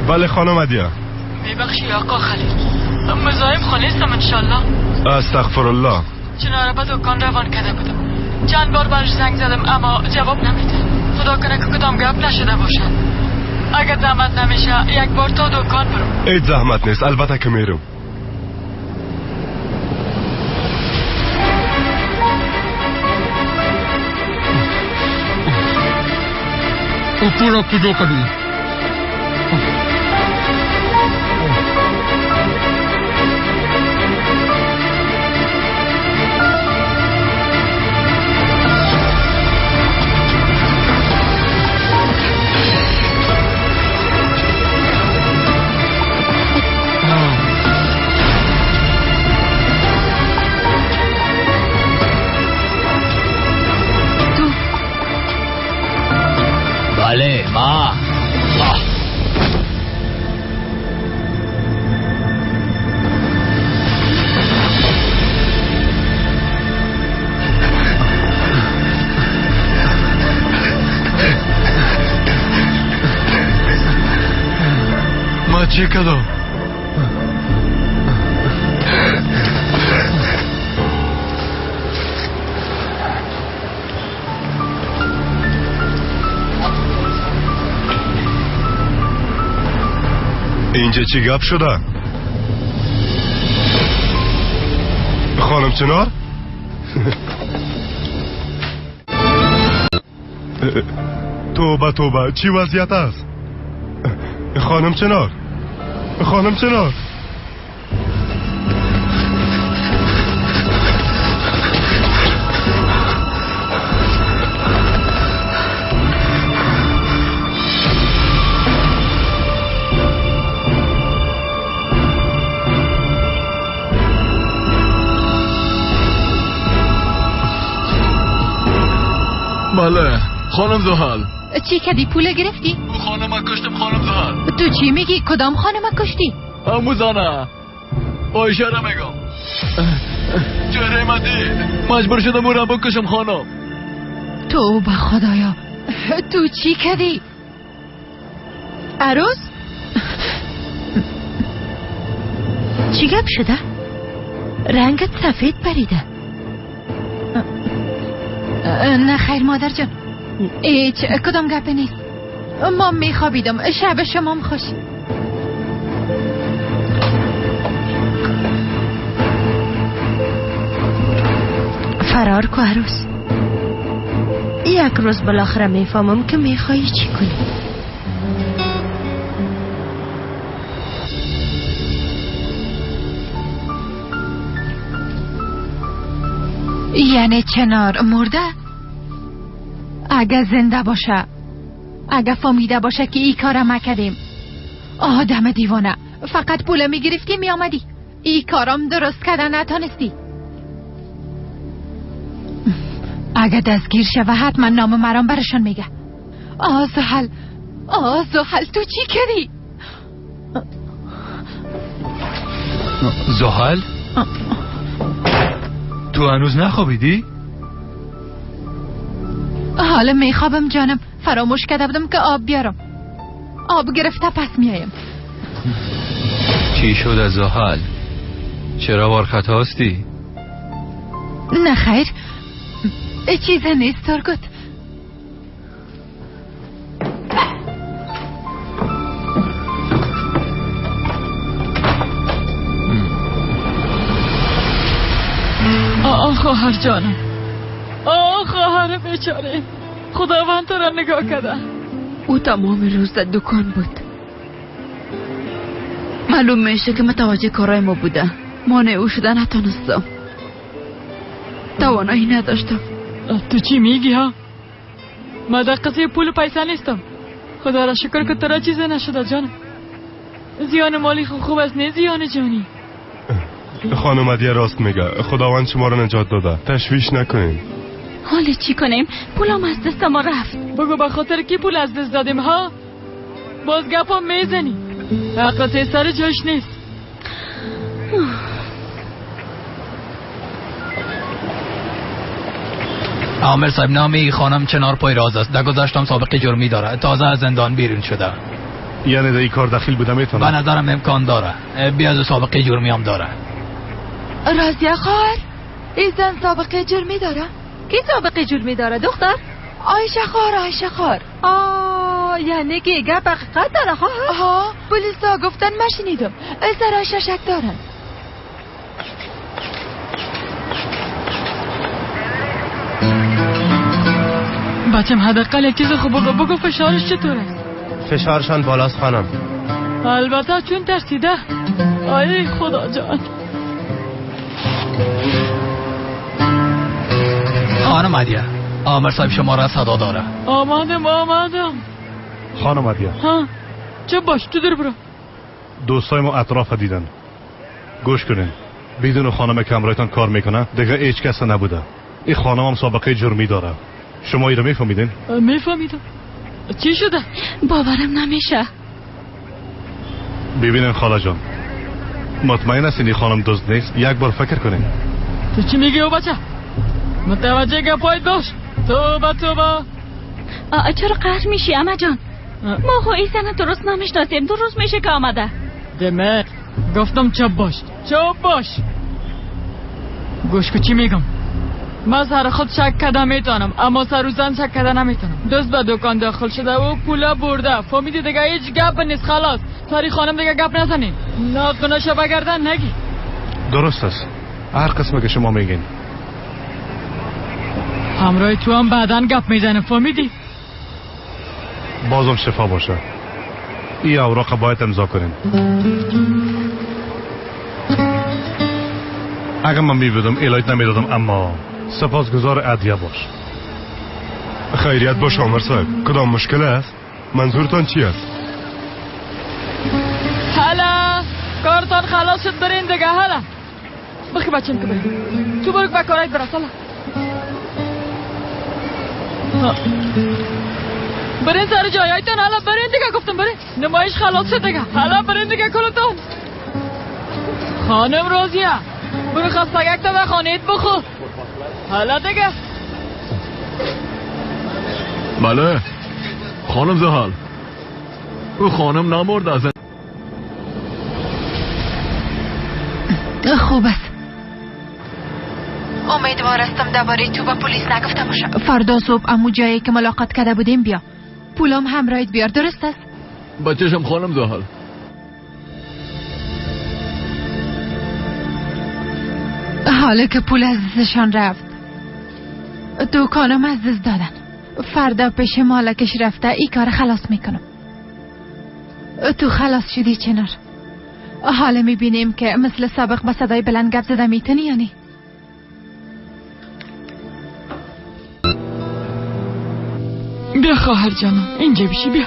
بله خانم عدیه. میبخشی آقا خلیل، مزاحم خو نیستم انشالله. استغفرالله. چناره به دکان روان کرده بودم، چند بار برش زنگ زدم اما جواب نمیده. خدا کنه که کدام گپ نشده باشه. اگر زحمت نمیشه یک بار تا دکان برو. هیچ زحمت نیست، البته که میرم. او پول کجا کردی؟ بله ما. ما چی کردم؟ اینجا چی گپ شده؟ خانم چنار؟ توبه توبه، چی وضعیت است؟ خانم چنار، خانم چنار، بله خانم زحل. چی کردی؟ پول گرفتی؟ خانم کشتم خانم زحل. تو چی میگی؟ کدام خانم کشتی؟ همو زنه عایشه را میگم. چهره من دید مجبور شدم او را بکشم خانم. توبه خدایا، تو چی کردی؟ عروس چی گپ شده؟ رنگت سفید پریده. نه خیر مادر جان، هیچ کدام گپی نیست. ما میخوابیدم. شب شما هم خوش. فرار کو عروس. یک روز بالاخره میفهمم که میخوایی چی کنی. یعنی چنار مرده؟ اگه زنده باشه، اگه فهمیده باشه که ای کارا مکردیم، آدم دیوانه، فقط پول میگرفتی میآمدی، ای کارام درست کردن نتانستی. اگه دستگیر شوه حتما نام مرام برشان میگه. آه زحل، آه زحل، تو چی کردی؟ زحل؟ تو هنوز نخوابیدی؟ حالا میخوابم جانم، فراموش کرده بودم که آب بیارم. آب گرفته پس میایم. چی شد از زحل؟ چرا بار خطا هستی؟ نه خیر، چیز نیست ترگوت. آه خواهر جانم، آه خواهر بیچاره، خداوند تو را نگاه کرده. او تمام روز در دکان بود. معلوم میشه که متوجه کارای ما بوده. مانع او شده نتانستم، توانایی نداشتم. تو چی میگی ها؟ ما در قصه پول پیسه نیستم. خدا را شکر که تو را چیزی نشده جانم. زیان مالی خوب است نه زیان جانی. خانم عدیه راست میگه، خداوند شما را نجات داده، تشویش نکنین. حالا چی کنیم؟ پولم از دست ما رفت. بگو به خاطر کی پول از دست دادیم ها؟ باز گپا میزنی. عقلت سر جاش نیست. عامر صاحب نامی خانم چنار پای راز است. در گذشتم سابقه جرمی داره، تازه از زندان بیرون شده. یعنی در این کار دخیل بوده میتونه؟ به نظرم امکان داره. بیا از سابقه جرمی هم داره. راضیه خواهر، این زن سابقه جرمی داره؟ کی سابقه جرمی داره دختر؟ عایشه خواهر، عایشه خواهر. آه یعنی که گپ حقیقت داره خواهر؟ ها، پلیسا گفتن من شنیدم. سر عایشه شک دارن. بچم حداقل یک چیز خوب بگو. بگو فشارش چطور است؟ فشارشان بالاست خانم. البته چون ترسیده. آی خدا جان. خانم عدیه، آمر صاحب شما را صدا داره. آمدم آمدم. خانم عدیه. ها چه باش تو در برو. دوستای ما اطراف دیدن. گوش کنین، بدون خانم که همراهتان کار میکنه دیگه هیچ کس نبوده. این خانم هم سابقه جرمی داره. شما این رو میفهمیدین؟ میفهمیدم. چی شده؟ باورم نمیشه. ببینین خاله جان، مطمئن هستین این خانم دزد نیست؟ یک بار فکر کنین. تو چی میگی او بچه؟ متوجه گپایت باش. توبه توبه. چرا قهر میشی اما جان؟ ما خو این زن درست نمیشناسیم. 2 روز میشه که آمده. دمت گفتم چپ باش، چپ باش. گوش کو چی میگم. من سر خود شک کده میتونم، اما سر زن شک کده نمیتونم. دزد به دکان داخل شده و پولا برده. فهمیدی دیگه؟ هیچ گپ نیست، خلاص. سری خانم دیگه گپ نزنین. ناخناشو بگردن نگی. درست است، هر قسمه که شما میگین. همراه تو هم بعدا گپ میزنم، فهمیدی؟ بازم شفا باشه. این اوراق باید امضا کنین. اگر من میبودم ایلایت نمیدادم، اما سپاسگزار عدیه باش. خیریت باش آمر صاحب. کدام مشکل است؟ منظورتان چی است؟ حالا کارتان خلاص شد، برین دیگه. حالا بخی بچم که برین. تو برو به کارایت برس. حالا برین سر جایایتان. حالا برین دیگه، گفتم برین. نمایش خلاص شد دیگه. حالا برین دیگه کلتان. خانم راضیه، برو خستگک تا به خانهت بخور. حالا دیگه. بله خانم زحل، او خانم نمرد از. خوب است. امیدوار هستم درباره تو با پلیس نگفته باشم. فردا صبح امو جایی که ملاقات کرده بودیم بیا. پولم همراهت بیار، درست است؟ بچه‌شم خانم زحل. حالا که پول از دستشان رفت، دکانم از دست دادن. فردا پیش مالکش رفته ای کار خلاص میکنم. تو خلاص شدی چنار. حالا میبینیم که مثل سابق با صدای بلند گپ زده میتونی یا نه. بیا خواهر جانم اینجا بشی. بیا.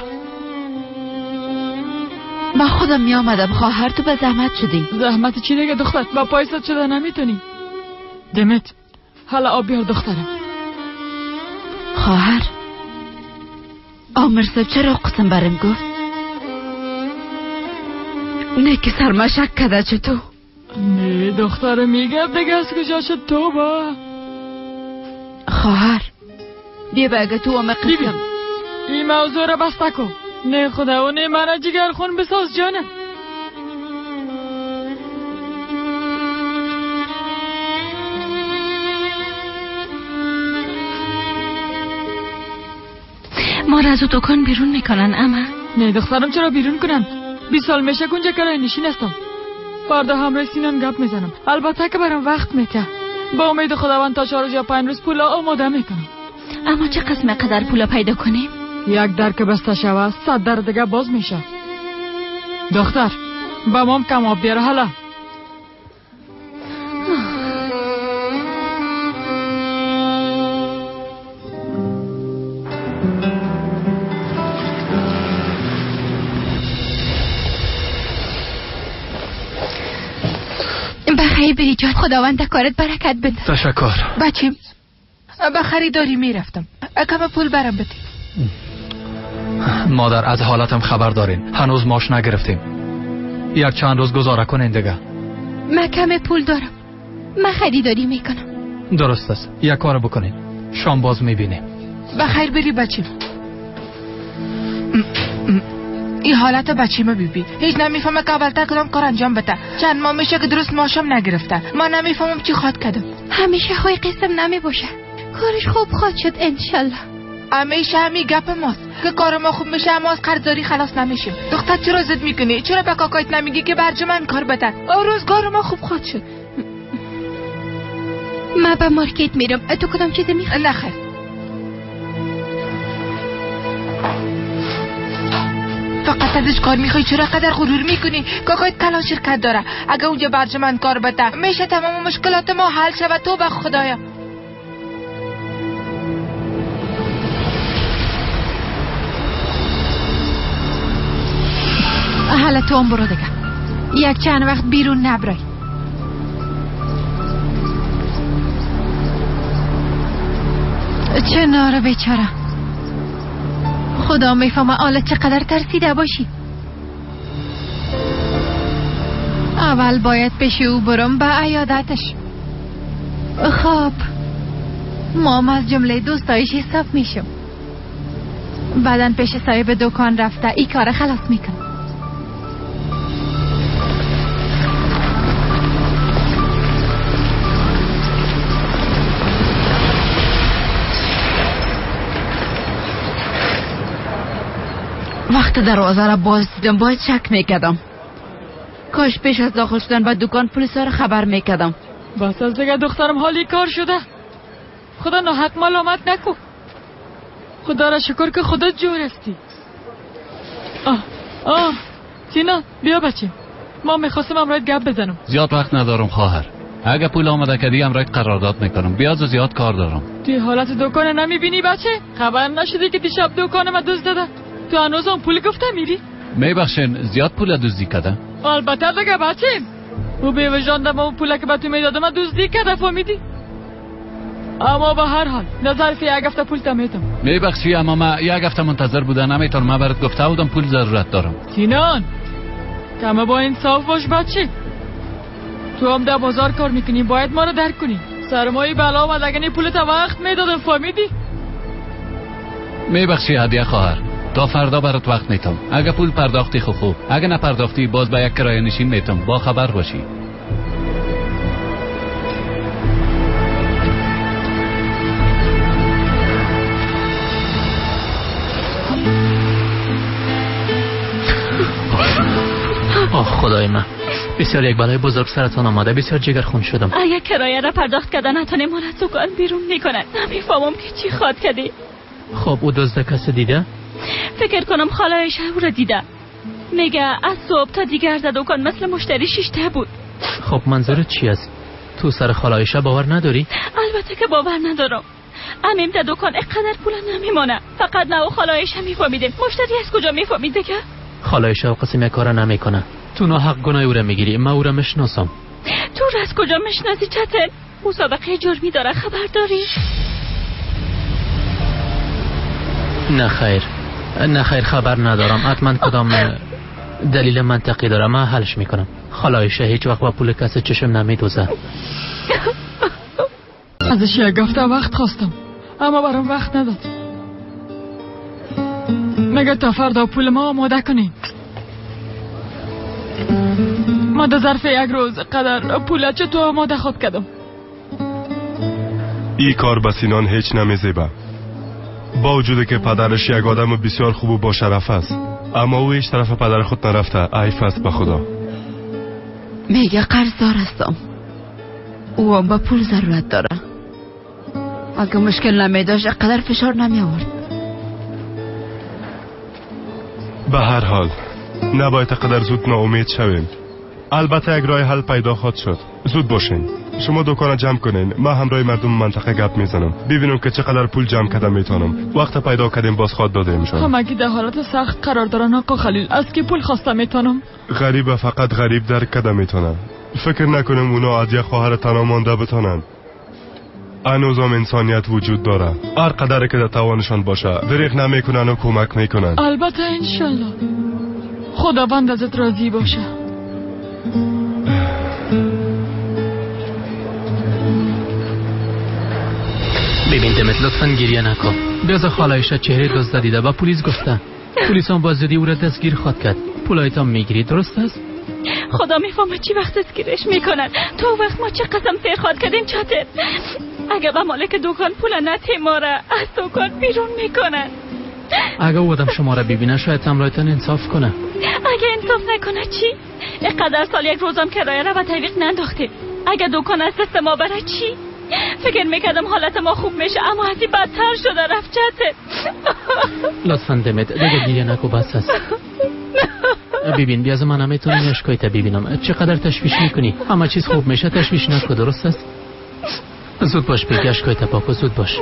من خودم میآمدم خواهر، تو به زحمت شدی. زحمت چی دیگه دختر؟ با پایست شده نمیتونی. دمت حالا آب بیار دخترم. خواهر، آمر صاحب چرا قسم برم گفت؟ نه که سرما شک کده چطور؟ نه دخترم میگه دیگه از کجا شد توبه. خواهر بیا بگه تو آمه قسم. این موضوع را بسته کن. نه خدا و نه من جگر خون بساز جانم. ما را از دکان بیرون میکنن اما. نه دخترم چرا بیرون کنن؟ 20 سال میشه کنجا کرای نشین هستم. فردا همراه سینان گپ میزنم. البته که برام وقت میته. با امید خداوند تا 4 روز یا 5 روز پولا آماده میکنم. اما چه قسم قدر پولا پیدا کنیم؟ یک در که بسته شوه 100 در دیگه باز میشه. دختر با مام کم آب بیاره. حالا بخیر بری جان، خداوند کارت برکت بده. تشکر. بچیم به خریداری میرفتم، کم پول برم بده. مادر از حالتم خبر دارین، هنوز ماش نگرفتیم. یک چند روز گذاره کنین دیگه. من کم پول دارم، من خریداری میکنم. درست است، یک کار بکنین، شام باز میبینیم. بخیر بری بچیم. این حالت بچه ما بیبی هیچ نمیفهمه که اولتر کدام کار انجام بده. چند ماه میشه که درست ماشم نگرفته. ما نمیفهمم چی خواد کردم. همیشه خوی قسم نمی باشه. کارش خوب خواد شد انشالله. همیشه همی گپ ماست که کار ما خوب میشه اما از قرضداری خلاص نمیشیم. دختر چرا زد میکنی؟ چرا به کاکایت نمیگی که برجم هم کار بده؟ روزگار ما خوب خواد شد. ما به مارکت میرم. تو کدام چیز میخوای؟ نه خیر. فقط ازش کار میخوای؟ چرا قدر غرور میکنی؟ کاکایت کلان شرکت داره. اگه اونجا برجمن کار بده میشه تمام مشکلات ما حل شود. تو به خدایا. حالا تو هم برو دیگه. یک چند وقت بیرون نبرای. چه ناره بیچاره. خدا میفهمه حالا چقدر ترسیده باشی. اول باید پیش او برم به عیادتش. خب مام از جمله دوستایش حساب میشم. بعدن پیش صاحب دکان رفته ای کار خلاص میکنم. وقت دروازه را باز دیدم باید شک میکردم. کاش پیش از داخل شدن به دکان پلیسا را خبر میکردم. بس از دیگه دخترم حالی کار شده. خدا ناحق ملامت نکو. خدا را شکر که خدا جور هستی. آه سینا بیا بچه. ما میخواستم امرایت گپ بزنم. زیاد وقت ندارم خواهر. اگه پول آمده که دیگه امرایت قرارداد میکنم. بیاز زیاد کار دارم. توی حالت دکان نمیبینی بچه؟ خبر نشدی که دیشب دکان ما دزد داده؟ تو هنوز اون پول گفته میری؟ میبخشین زیاد پول دزدی کرده؟ البته دیگه بچه. او به وجدان دم اون پول که به تو میدادم دزدی کرده فهمیدی؟ اما به هر حال نظر فی یک هفته پول تا میتم. میبخشی اما ما یک هفته منتظر بوده نمیتونم. من برات گفته بودم پول ضرورت دارم. سینان کمه با انصاف باش بچه. تو هم در بازار کار میکنی باید ما رو درک کنی. سرمایه بلا آمد اگه پول تا وقت میدادم فهمیدی؟ میبخشی هدیه خواهر. تا فردا برات وقت میتم. اگه پول پرداختی خوب، اگه نپرداختی باز به یک کرایه نشین میتم. با خبر باشی. آه خدای من، بسیار یک بلای بزرگ سرتان آمده. بسیار جگر خون شدم. اگه کرایه را پرداخت کردن نتونه مال از دکان بیرون میکنن. نمیفهمم که چی خواد کردی. خب او دزد کسی دیده؟ فکر کنم خاله او را دیده. میگه از صبح تا دیگر در دکان مثل مشتری شیشته بود. خب منظورت چی است؟ تو سر خاله عایشه باور نداری؟ البته که باور ندارم. امیم در دکان اینقدر پول نمیمانه. فقط نه و خاله عایشه میفهمیدیم. مشتری از کجا میفهمیده که؟ خاله عایشه قسم کار نمیکنه. تو ناحق گناه او را میگیری. من او را میشناسم. تو را از کجا میشناسی چتل؟ مسابقه جرمی داره خبر داری؟ نه خیر نه خیر خبر ندارم. حتما کدام دلیل منطقی داره. من حلش میکنم. خاله عایشه هیچ وقت با پول کسی چشم نمیدوزه. ازش یک هفته وقت خواستم اما برام وقت نداد. مگه تا فردا پول ما آماده کنی؟ ما در ظرف یک روز قدر پول چه تو آماده خود کردم. این کار به سینان هیچ نمیزیبه. با وجود که پدرش یک آدم بسیار خوب و با شرف است، اما او هیچ طرف پدر خود نرفته. عیف است به خدا. میگه قرضدار هستم. او هم به پول ضرورت داره. اگه مشکل نمیداشت قدر فشار نمی آورد. به هر حال نباید قدر زود ناامید شویم. البته یک راه حل پیدا خواهد شد. زود باشین. شما دکان جمع کنین. من همراه مردم منطقه گپ میزنم. ببینم که چقدر پول جمع کردم میتونم. وقت پیدا کردیم باز خواد داده میشم. همگی در حالت سخت قرار دارن آقا خلیل. از کی پول خواسته میتونم؟ غریب فقط غریب درک کرده میتونم. فکر نکنم اونا از یک خواهر تنها مانده بتونن. هنوزم انسانیت وجود داره. هر قدر که در توانشان باشه دریغ نمیکنن و کمک میکنن. البته انشالله خداوند ازت راضی باشه. ببین دمت لطفا گریه نکن. بیاز خاله عایشه چهره دزد دیده با پلیس گفته. پلیس هم با زودی او را دستگیر خواد کرد. پولایتان میگیری، درست است؟ خدا میفهمه چی وقت دستگیرش میکنن. تو وقت ما چه قسم سیر خواد کردیم چتر. اگه به مالک دکان پول نتی ما را از دکان بیرون میکنن. اگه او آدم شما را ببینه شاید همراهتان انصاف کنه. اگه انصاف نکنه چی؟ اینقدر سال یک روزم کرایه را به تعویق ننداختیم. اگه دکان از دست ما بره چی؟ فکر میکردم حالت ما خوب میشه، اما از این بدتر شده رفت چته. لطفا دمت دیگه گریه نکو، بس است. ببین بیاز من نمیتونم اشکایت ببینم. چقدر تشویش میکنی؟ همه چیز خوب میشه، تشویش نکو، درست است؟ زود باش بگی اشکایت پاکو، زود باش.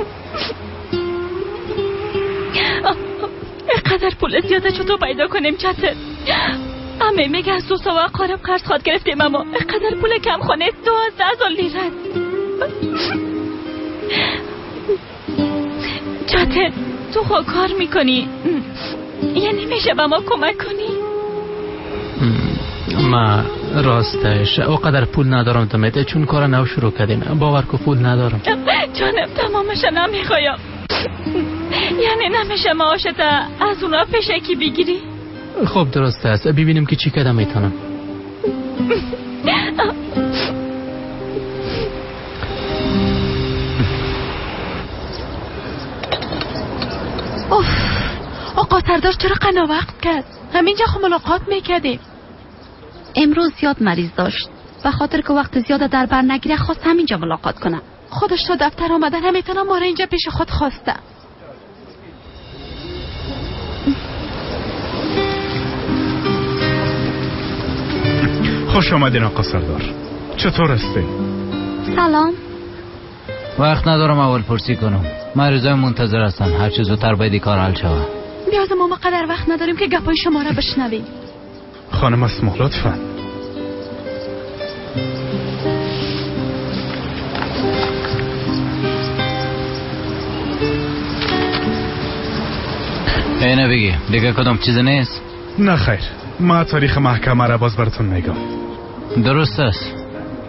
اینقدر پول زیاده چطور پیدا کنیم چته؟ امه میگه از دوستا و اقارب قرض خواد گرفتیم، اما اینقدر پول کم خانه 12,000 لیره است. چته تو خود کار میکنی، یعنی میشه به ما کمک کنی؟ ما راستش اوقدر پول ندارم دمت، چون کار نو شروع کردیم. باور کو پول ندارم. جانم تمامش نمیخوایم. یعنی نمیشه معاشت از اونا پشکی بگیری؟ خب درست است، ببینیم که چی کدام میتونم. اوف آقا سردار چرا قنا وقت کرد؟ همینجا خب ملاقات میکردیم. امروز زیاد مریض داشت، به خاطر که وقت زیاد در بر نگیره خواست همینجا ملاقات کنم. خودش تا دفتر آمدن نمیتونم، ما را اینجا پیش خود خواسته. خوش آمدین آقا سردار، چطور هستی؟ سلام. وقت ندارم اول پرسی کنم، مریضای منتظر هستن، هر چه زودتر باید کار حل شود. بیاز ما قدر وقت نداریم که گپای شما را بشنویم. خانم اسما لطفا. اینه بگی دیگه کدام چیز نیست؟ نه خیر، ما تاریخ محکمه را باز براتون میگم. درست است،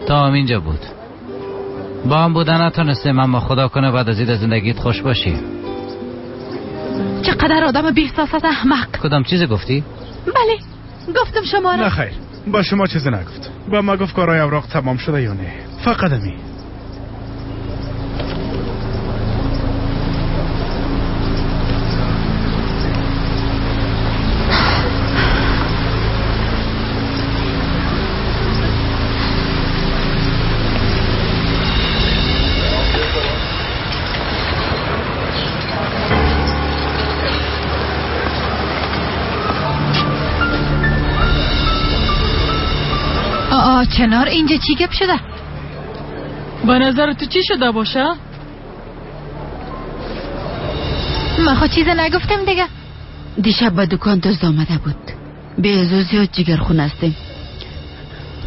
تا هم اینجا بود با هم بودن نتونستیم، اما خدا کنه بعد از این زندگیت خوش باشی. چقدر آدم بی احساس احمق. کدام چیز گفتی؟ بله گفتم شما را. نه خیر، با شما چیزی نگفت. با ما گفت کارای اوراق تمام شده یا نه، فقط می. چنار اینجا چی گپ شده؟ به نظر تو چی شده باشه؟ من خود چیز نگفتم دیگه. دیشب به دکان دزد آمده بود. به ازو زیاد جگرخون هستیم.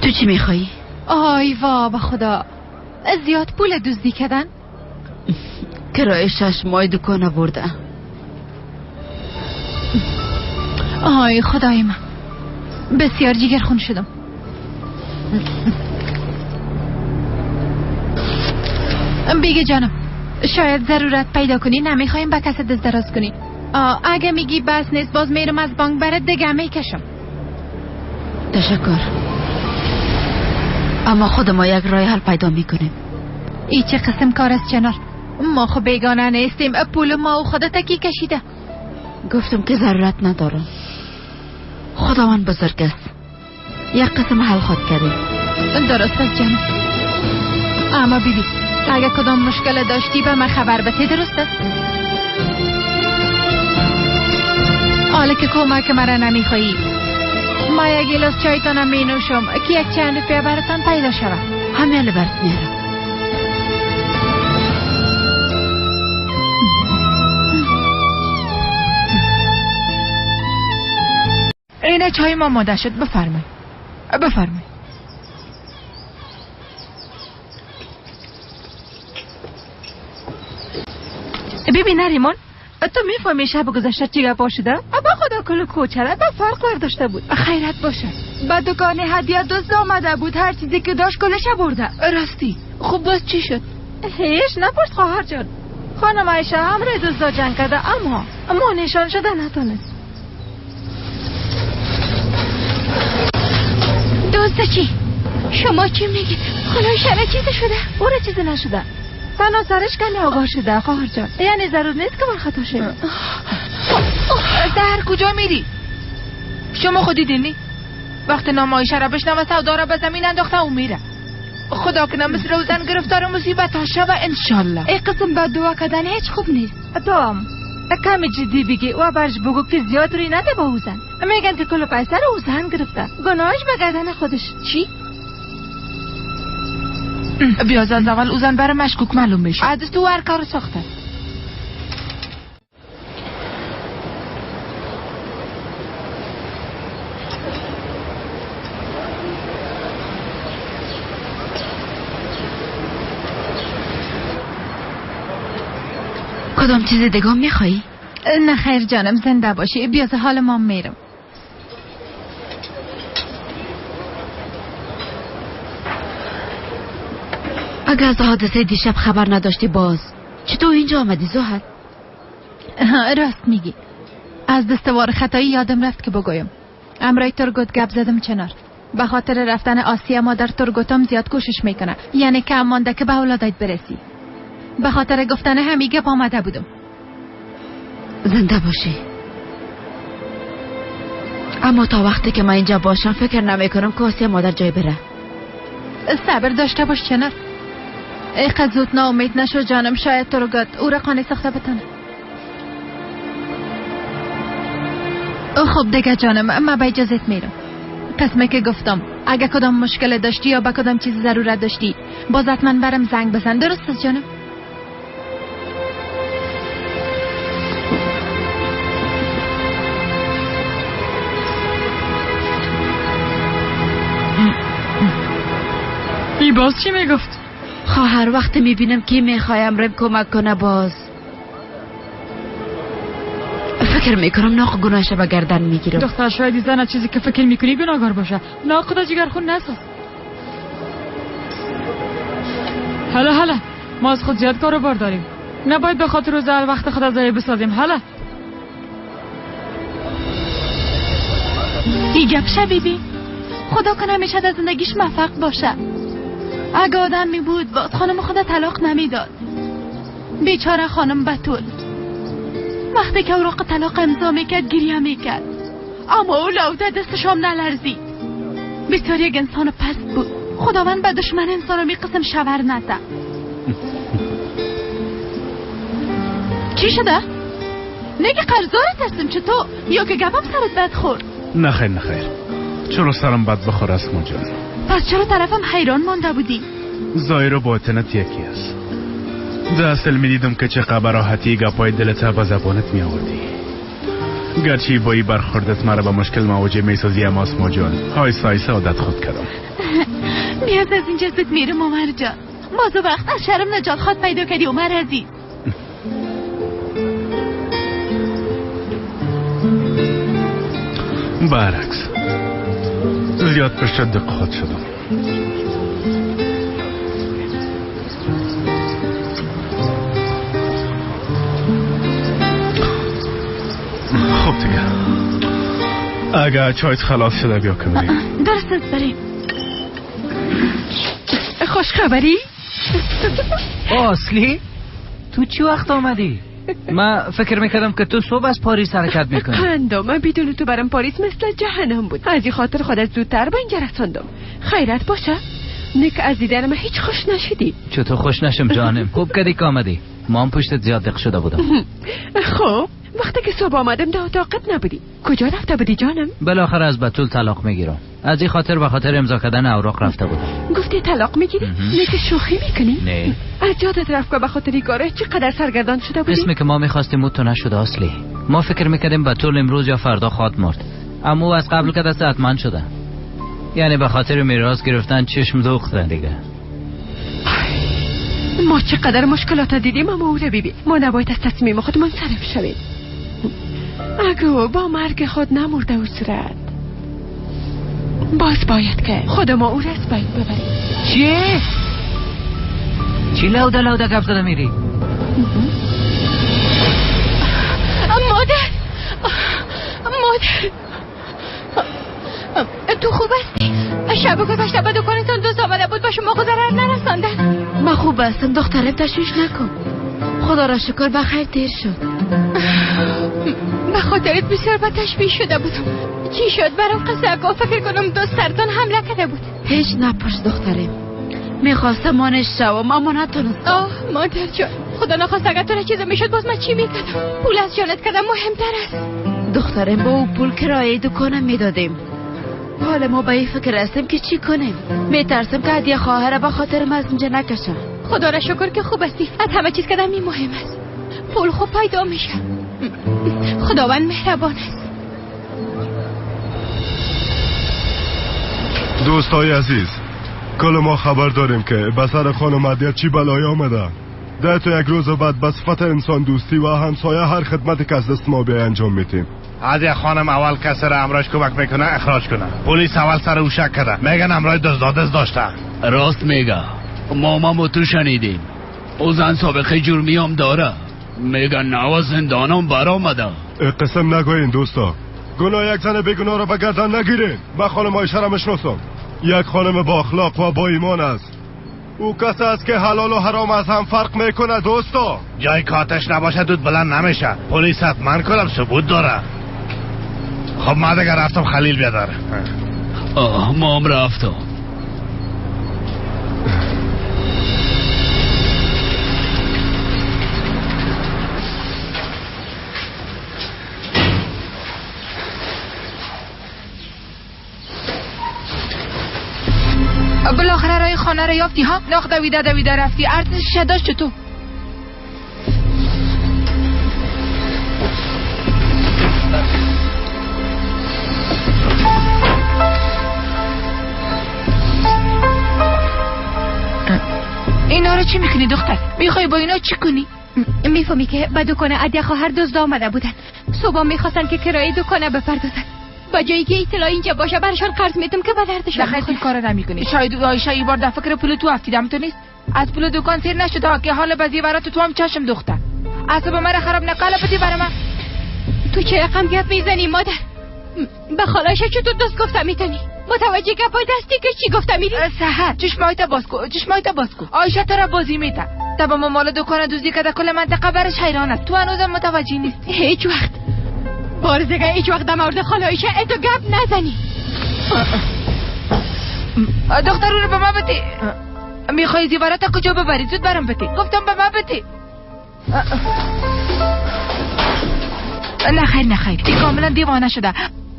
تو چی میخوایی؟ آی وا به خدا، زیاد پول دزدی کردن؟ کرایه 6 ماه دکان برده. آی خدای من، بسیار جگرخون شدم. بیگه جانم، شاید ضرورت پیدا کنی، نمیخوایم به کس دست دراز کنی. اگه میگی بس نیست باز میرم از بانک برات دیگه میکشم. تشکر، اما خود ما یک راه حل پیدا میکنیم. ای چه قسم کار است چنار؟ ما خو بیگانه نیستیم، پول ما و خودت کی کشیده. گفتم که ضرورت ندارم، خداوند بزرگ است، یک قسم حل خود کردیم. درست است جانم، اما بیبی اگه کدام مشکل داشتی به من خبر بده. درست است؟ حالا که کمک مرا نمیخوایی، ما یک گیلاس چایتانم می نوشم که یک چند روپیه براتان پیدا شود. همین برات میارم. اینه چای ما آماده شد، بفرمایید. بفرمایید. ببین نریمان، تو میفهمی شب گذشته چی گپا شده؟ با خدا کل کوچه را به فرق برداشته بود. خیرت باشه، به دکان هدیه دزد آمده بود، هر چیزی که داشت کلش برده. راستی خب باز چی شد؟ هیچ نپرس خواهر جان. خانم عایشه همراه دزدا جنگ کرده، اما نشان شده نتونست. دزد چی؟ شما چی میگید؟ خالای شب چیزی شده؟ اون چیزی نشده. تنها سرش کمی آگاه شده خواهر جان. یعنی ضرور نیست که من خطا شم. سحر کجا میری؟ شما خود دیدینی؟ وقتی نام عایشه را بشنوه سودا را به زمین انداخته و میره. خدا کنه مثل روزن گرفتار مصیبت ها شوه انشالله. ای قسم بد دعا کردن هیچ خوب نیست. تو هم کمی جدی بگی و برش بگو که زیاد روی نده با او زن. میگن که کل پیسه رو او زن گرفته، گناهش به گردن خودش. چی؟ بیاز از اول او زن برای مشکوک معلوم میشه. از تو هر کارو ساخته. کدام چیز دیگه میخوایی؟ نه خیر جانم، زنده باشی. بیاز حال ما میرم. اگر از حادثه دیشب خبر نداشتی باز چطور اینجا آمدی زحل؟ راست میگی. از دستوار خطایی یادم رفت که بگویم. امرای ترگوت گپ زدم چنار. به خاطر رفتن آسیا مادر ترگوتم زیاد کوشش میکنه، یعنی کم مانده که به اولادت برسی. به خاطر گفتن همی گپ آمده بودم. زنده باشی. اما تا وقتی که من اینجا باشم فکر نمی کنم که آسیا مادر جای بره. صبر داشته باش چنار. اینقدر زود ناامید نشو جانم، شاید ترگوت او را قانع ساخته بتانه. خب دیگه جانم، من به اجازت میرم. قسمه که گفتم اگه کدام مشکل داشتی یا به کدام چیز ضرورت داشتی باز حتما برم زنگ بزن. درست است جانم؟ ای باز چی میگفت؟ خواهر وقتی میبینم که میخوایم رم کمک کنه باز فکر میکنم ناق گناهش به گردن میگیرم. دختر شاید زن از چیزی که فکر میکنی گناهکار باشه. ناق خدا جگر خون نساز. هلا هلا، ما از خود زیاد کارو بار داریم. نباید به خاطر روز وقت خود ضایع بسازیم. هلا ای گپ شبیبی، خدا کنه همیشه در زندگیش موفق باشه. اگه آدم می بود باز خانم خود طلاق نمیداد. بیچاره خانم بتول وقتی که اوراق طلاق امضا میکرد گریه میکرد، اما او لوده دستش هم نلرزید. بسیار یک انسان پست بود. خداوند به دشمن انسان می قسم شور نده. چی شده؟ نگه قرضدارت هستم چطور؟ یا که گپم سرت بد خورد؟ نه خیر نه خیر، چرا سرم بد بخور اسما جان؟ پس چرا طرفم حیران مانده بودی؟ ظاهر و باطنت یکی است. در اصل می دیدم که چقدر براحتی گپای دلت به زبانت می آوردی. گرچه با این برخوردت مرا به مشکل مواجه می سازی، اما اسما جان های سایسه عادت خود کردم. بیاز از اینجا زود میرم عمر جان. باز وقت از شرم نجات خواد پیدا کردی عمر عزیز. برعکس زیاد پشت دقت شدم. خب دیگه اگر چایت خلاص شده بیا که بریم. درست است بریم. خوش خبری؟ اصلی تو چی وقت آمدی؟ من فکر میکردم که تو صبح از پاریس حرکت میکنی. قندم من بدون تو برم پاریس مثل جهنم بود. از این خاطر خود از زودتر به اینجا رساندم. خیرت باشه نک از دیدن من هیچ خوش نشدی. چطور خوش نشم جانم؟ خوب کردی که آمدی. ما هم پشتت زیاد دق شده بودم. خب وقتی که صبح آمدم در اتاقت نبودی. کجا رفته بودی جانم؟ بالاخره از بتول طلاق میگیرم. از این خاطر به خاطر امضا کردن اوراق رفته بودم. گفتی طلاق میگیری؟ نه که شوخی میکنی؟ نه. از یادت رفت که به خاطر این کاره چقدر سرگردان شده بودی؟ اسمی که ما میخواستیم تو نشده اصلی. ما فکر میکردیم بتول امروز یا فردا خواد مرد، اما او از قبل که دست حتما شده. یعنی به خاطر میراث گرفتن چشم دوختن دیگه. ما چقدر مشکلات دیدیم اما او رو ببین. ما نباید از تصمیم خود منصرف شویم. اگه با مرگ خود نمرده او صورت باز باید که خود ما او را از بین ببریم. چی؟ چی لوده لوده گپ زده میری؟ مادر مادر تو خوب هستی؟ شب گذشته به دکانتان دوست آمده بود، با شما خود ضرر نرساندن. ما خوب هستم دخترم، تشویش نکن. خدا را شکر بخیر دیر شد. به خاطرت بسیار به تشویش شده بودم. چی شد؟ برام قصه کن. فکر کنم دوست سرتان حمله کرده بود. هیچ نپرس دخترم، میخواستم مانش شوم اما نتونستم. آه مادر جان، خدا نخواست اگر تو را چیزی میشد باز من چی میکردم؟ پول از جانت کردم مهمتر است. دخترم با او پول کرایه دکانم میدادیم. حالا ما به این فکر هستیم که چی کنیم. میترسم که هدیه خواهر به خاطر ما از اینجا نکشم. خدا را شکر که خوب هستی. از همه چیز کردم این مهم است. پول خوب پیدا میشه. خداوند مهربان است. دوستای عزیز، کل ما خبر داریم که به سر خانم هدیه چی بلایی آمده. ده تا یک روز بعد به صفت انسان دوستی و همسایه هر خدمتی که از دست ما بیای انجام میتیم. هدیه خانم اول کسی را امراش کمک میکنه اخراج کنه. پلیس اول سر او شک کرده، میگن امرای دزد داشته. راست میگه، ما تو شنیدیم. او زن سابقه جرمی هم داره، میگن نو زندانم برآمده. قسم نگوین دوستا، گناه یک زن بیگناه را به گردن نگیرین. من خانم عایشه را میشناسم، یک خانم با اخلاق و با ایمان است. او کس است که حلال و حرام از هم فرق میکنه دوستا. جای کاتش نباشه دود بلند نمیشه. پلیس حتما کنم ثبوت داره. خب ما دیگه رفتم خلیل بیادر. آه ما هم رفتم. بالاخره رای خانه را یافتی ها؟ ناخ دویده دویده رفتی. ارزش داشت تو. اینا رو چی میکنی دختر؟ میخوای با اینا چی کنی؟ میفهمی که به دکان عدیه خواهر دزد آمده بودن. صبح میخواستن که کرایه دکانه بپردازن. با جایی که اطلاع اینجا باشه برشان قرض میدم که به دردشان بخوره. این کارو نمیکنی. شاید عایشه ای بار در فکر پول تو افتیدم تو نیست. از پول دکان سیر نشده که حال بزی تو هم چشم دختر. اعصاب مرا خراب نکاله بدی برای من. تو چه رقم گپ میزنی مادر؟ به خالایشه چطور دوست گفتم میتونی؟ متوجه گپای دستی که چی گفتم میدی؟ سحر چشمایت باز کو، چشمایت باز کو. عایشه تو را بازی میته. تا با مال دکان دزدی کرده کل منطقه برش حیران است. تو هنوزم متوجه نیستی. هیچ وقت بار دیگه هیچ وقت در مورد خاله عایشه اتو گپ نزنی. دختر رو به من بده. میخوای زیورات کجا ببری؟ زود برام بده. گفتم به من بده. نه خیر نه خیر، این کاملا دیوانه شده.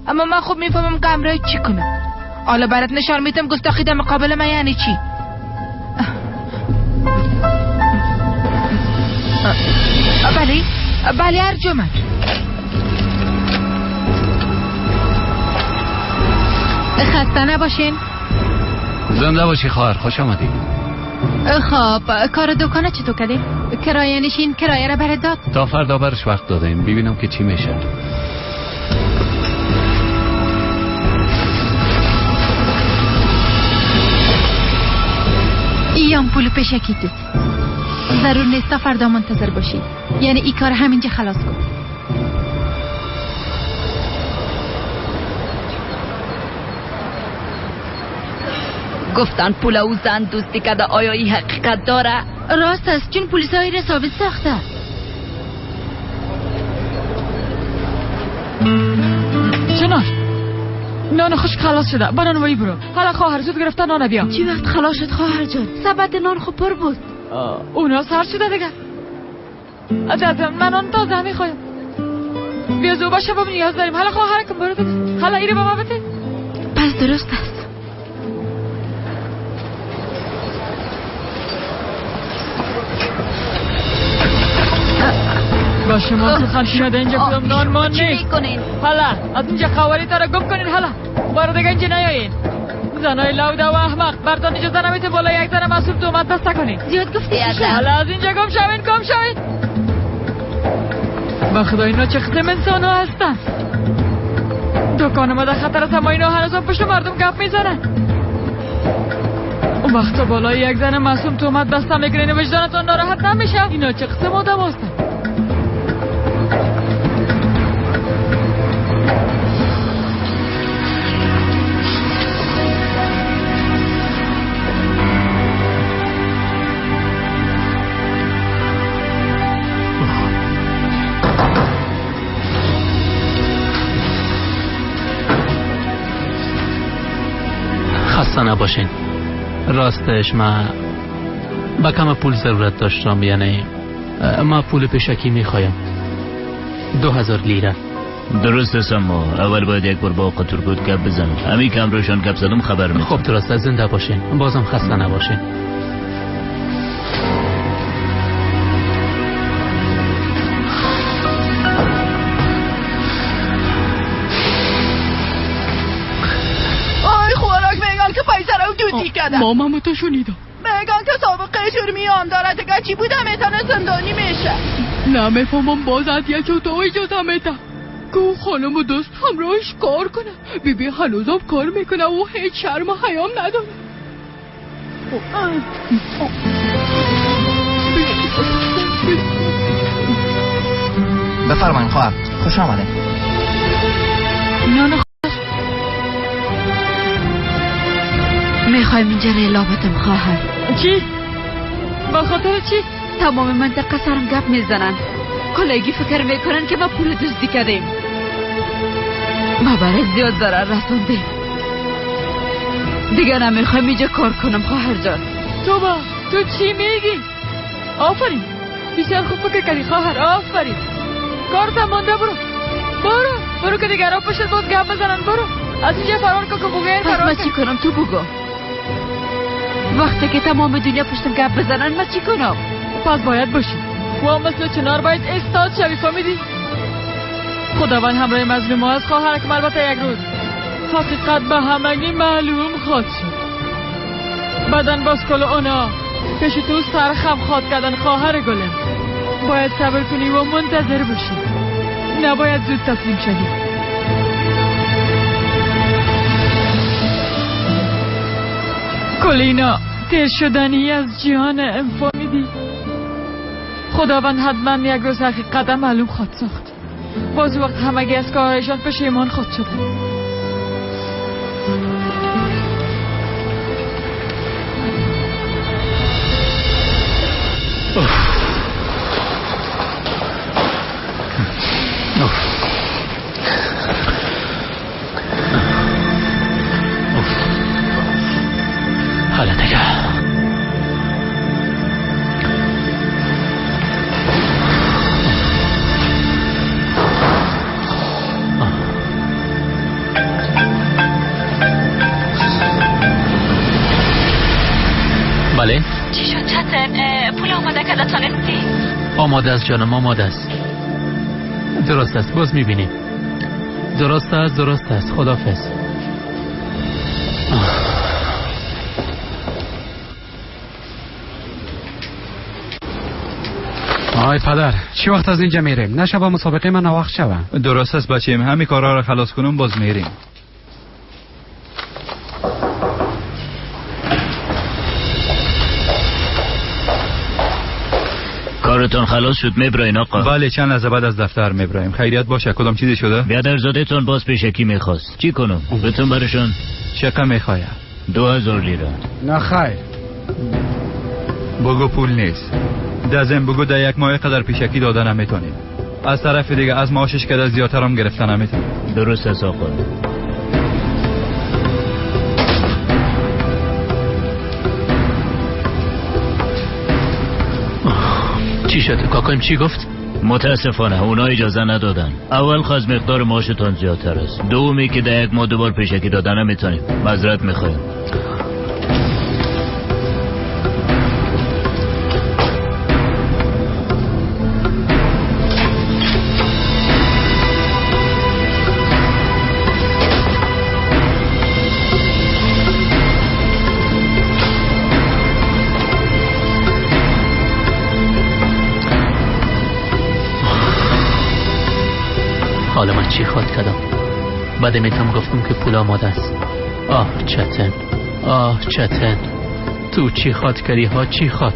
اما من خوب میفهمم که امرای چی کنم. حالا برات نشان میدم گستاخی در مقابل من یعنی چی. بله بله ارجمند. خسته نباشین. زنده باشی خواهر، خوش آمدی. خب کار دکانه چطور کردی؟ کرایه نشین کرایه را برات داد؟ تا فردا برش وقت دادیم، ببینم که چی میشه. ایام پول پیشکی داد. ضرور نیست تا فردا منتظر باشی. یعنی ای کار همینجا خلاص کن. گفتن پول او زن دوستی کرده، آیا این حقیقت داره؟ راست است، چون پلیس های را ثابت ساخته. چنار نان خشک خلاص شده، با نانوایی برو. حالا خواهر زود گرفته نان بیا. چی وقت خلاص شد خواهر جان؟ سبد نان خو پر بود. اونا سر شده دیگه. دادم من نان تازه میخوایم. بیا زود باشه بابا نیاز داریم. حالا خواهرکم برو دیگه. حالا ایره بابا بده. پس درست است. با شما سخن شده اینجا کدام نان مان نیست. حالا از اینجا خواهری تا را گم کنین. حالا بار دیگه اینجا نیایین. زنای لوده و احمق برتان اجازه نمیده بالا یک زن معصوم تهمت بسته کنین. زیاد گفتی. حالا از اینجا گم شوین، گم شوین. با خدا اینا چه قسم انسان ها هستن. دکان ما در خطر است اما اینا هنوز پشت مردم گپ میزنن. اون وقتا بالای یک زن معصوم تهمت بسته میکنین وجدانتان ناراحت نمیشه؟ اینا چه قسم آدم هستن. خسته نباشین. راستش من به کم پول ضرورت داشتم، یعنی ما پول پیشکی میخوایم. 2000 لیره. درست است، اما اول باید یک بار با آقا تورگوت گپ بزنم. همین که همراهشان گپ زدم خبر میدم. خب درست است، زنده باشین. بازم خسته نباشین. آی خوراک میگن که پیسه رو دودی کردم. مامامو تو شنیدم. میگن که سابقه جرمی هم داره، دیگه چی بوده میتونه زندانی میشه. نمیفهمم باز عطیه چطور اجازه میده که او خانم و دوست همراهش کار کنه. بیبی هنوزم کار میکنه و هیچ شرم و حیام نداره. بفرمایین خواهر، خوش آمده. نان خواهر میخوایم اینجا ریلا بدم خواهر. چی؟ با خاطر چی؟ تمام منطقه سرم گپ میزنن. کلگی فکر میکنن که ما پول دزدی کردیم. ما برای زیاد ضرر رسوندیم. دیگه نمیخوایم اینجا کار کنم خواهر جان. تو با تو چی میگی؟ آفرین، بسیار خوب فکر کردی خواهر، آفرین. کار مانده، برو برو برو که دیگران پشت باز گپ بزنن. برو از اینجا فرار کن که بغیر فرار. پس من چی کنم تو بگو؟ وقتی که تمام دنیا پشتم گپ بزنن من چی کنم؟ پس باید باشی و مثل چنار باید استاد شوی، فهمیدی؟ خداوند همراه مظلوم از خواهر که البته یک روز حقیقت به همگی معلوم خواهد شد. بدن باز کل اونا پیش تو سر خم خواد کردن خواهر گلم. باید صبر کنی و منتظر باشی، نباید زود تسلیم شوی. کلینا تیر شدنی از جهان فهمیدی؟ خداوند حتما یک روز حقیقت معلوم خواهد ساخت. باز وقت همگی از کارهایشان پشیمان خواهد شدن. حالا دیگه بله. چی شد چتن؟ پول آماده کرده تانستی؟ آماده است جانم، آماده است. درست است، باز میبینیم. درست است، درست است. خدافظ. آی پدر، چی وقت از اینجا میریم؟ نشه با مسابقه من وقت شوه. درست است بچیم، همین کارها را خلاص کنم باز میریم. کارتون خلاص شد میبراین آقا؟ بله، چند لحظه بعد از دفتر میبرایم. خیریت باشه، کدام چیزی شده؟ بیادرزاده تون باز پیشکی میخواست. چی کنم؟ بتون برشون چقدر میخواه؟ 2000 لیره. نه خیر. بگو پول نیست. دزم بگو در یک ماه قدر پیشکی داده نمیتونیم. از طرف دیگه از معاشش که زیادتر هم گرفته نمیتونیم. درست است آقا. چی شد؟ کاکایم چی گفت؟ متاسفانه اونا اجازه ندادن. اول خواست مقدار معاشتان زیادتر است. دومی که در یک ماه دوبار پیشکی دادن نمیتونیم. معذرت میخوایم. حالا من چی خواد کردم؟ بعد میتم گفتم که پول آماده است. آه چتن، آه چتن، تو چی خواد کردی ها؟ چی خواد؟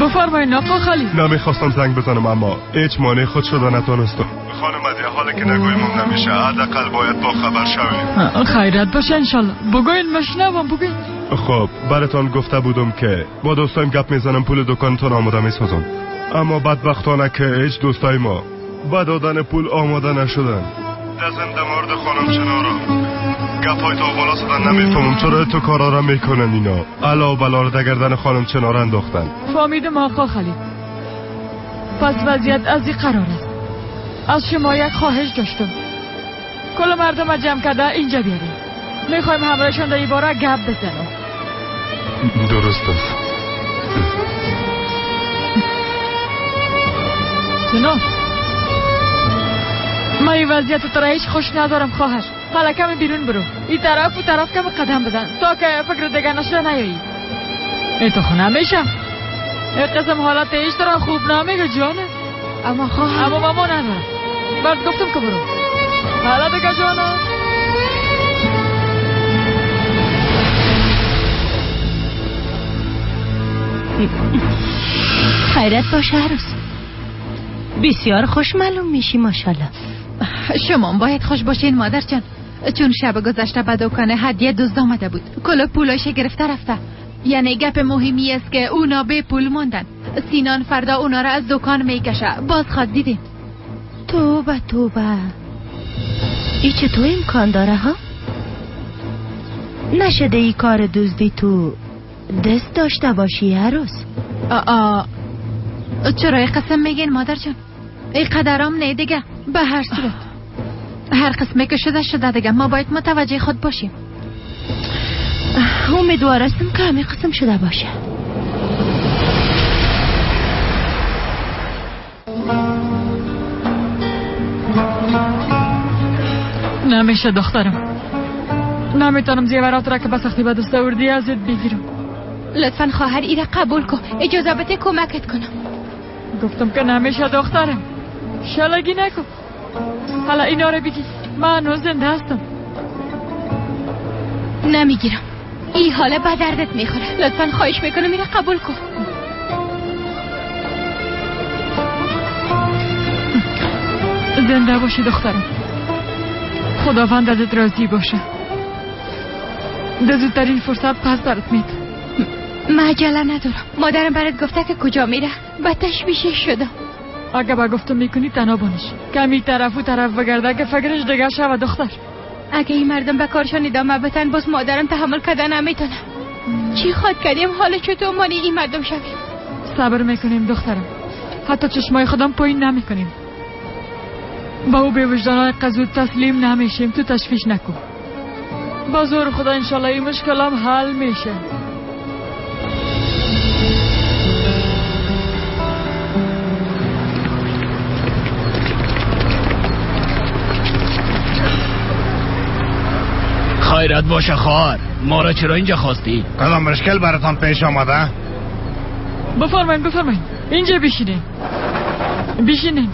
بفرمایید آقا خلیل. نمیخواستم زنگ بزنم اما هیچ مانع خود شده نتونستم. خانم مدیه حالی که نگویمم نمیشه، حداقل باید با خبر شویم. خیرت باشه انشالله. بگوین مشنوم، بگوین. خب براتان گفته بودم که با دوستایم گپ میزنم، پول دکانتان آماده میسازم، اما بدبختانه که هیچ دوستای ما با دادن پول آماده نشدن. دزم در مورد خانم چنارا گپای تا بالا شدن، نمیفهمم چرا تو کارا را میکنن اینا. علا و بلا را در گردن خانم چنار انداختن. فهمیدم آقا خلیل. پس وضعیت از این قرار است. از شما یک خواهش داشتم، کل مردم جمع کرده اینجا بیاریم، میخوایم همراهشان در این باره گپ بزنم. درست است. چنار، من این وضعیت تو را هیچ خوش ندارم خواهر. حالا کمی بیرون برو، این طرف و طرف کمی قدم بزن تا که فکر دیگه نشده نیایی. ای تو خونه میشم این قسم حالت هیچ را خوب نمیگه جانه. اما خواهر، اما ماما ندارم، برات گفتم که برو. حالا دیگه جانه. خیرت باشه عروس، بسیار خوش معلوم میشی ماشاءالله. شما باید خوش باشین مادر جان، چون شب گذشته به دکان هدیه دزد آمده بود، کل پولاش گرفته رفته. یعنی گپ مهمی است که اونا به پول ماندن. سینان فردا اونا را از دکان میکشه، باز خواد دیدیم. توبه توبه، ای چطور امکان داره ها؟ نشده ای کار دزدی تو دست داشته باشی عروس؟ چرا ای قسم میگین مادر جان؟ ای قدرام نه دیگه. به هر صورت هر قسمی که شده شده دیگه، ما باید متوجه خود باشیم. امیدوار هستم که همه قسم شده باشه. نمیشه دخترم، نمیتونم زیورات را که به سختی به دست آوردی ازت بگیرم. لطفا خواهر ایره قبول کن، اجازه بده کمکت کنم. گفتم که نمیشه دخترم، شلگی نکن. حالا اینا رو بگی، من هنوز زنده هستم. نمیگیرم، این حالا به دردت میخوره. لطفا خواهش میکنم ایره قبول کن. زنده باشی دخترم، خداوند ازت راضی باشه. در زودترین فرصت پس برات میدم. من عجله ندارم، مادرم برات گفته که کجا میره، به تشویش شدم. اگه با گفتم میکنی تنها بانش، کمی طرف و طرف بگرده که فکرش دیگه شوه دختر. اگه این مردم به کارشان ادامه بدن باز مادرم تحمل کردن نمیتونه. چی خواد کردیم حالا چطور مانی این مردم شویم؟ صبر میکنیم دخترم، حتی چشمای خودم پایین نمیکنیم. با او به وجدانهای قضود تسلیم نمیشیم، تو تشویش نکن. با زور خدا انشالله این مشکلم حل میشه. خیرت باشه خواهر، ما را چرا اینجا خواستی؟ کدام مشکل براتان پیش آمده؟ بفرمایین بفرمایین، اینجا بشینین بشینین.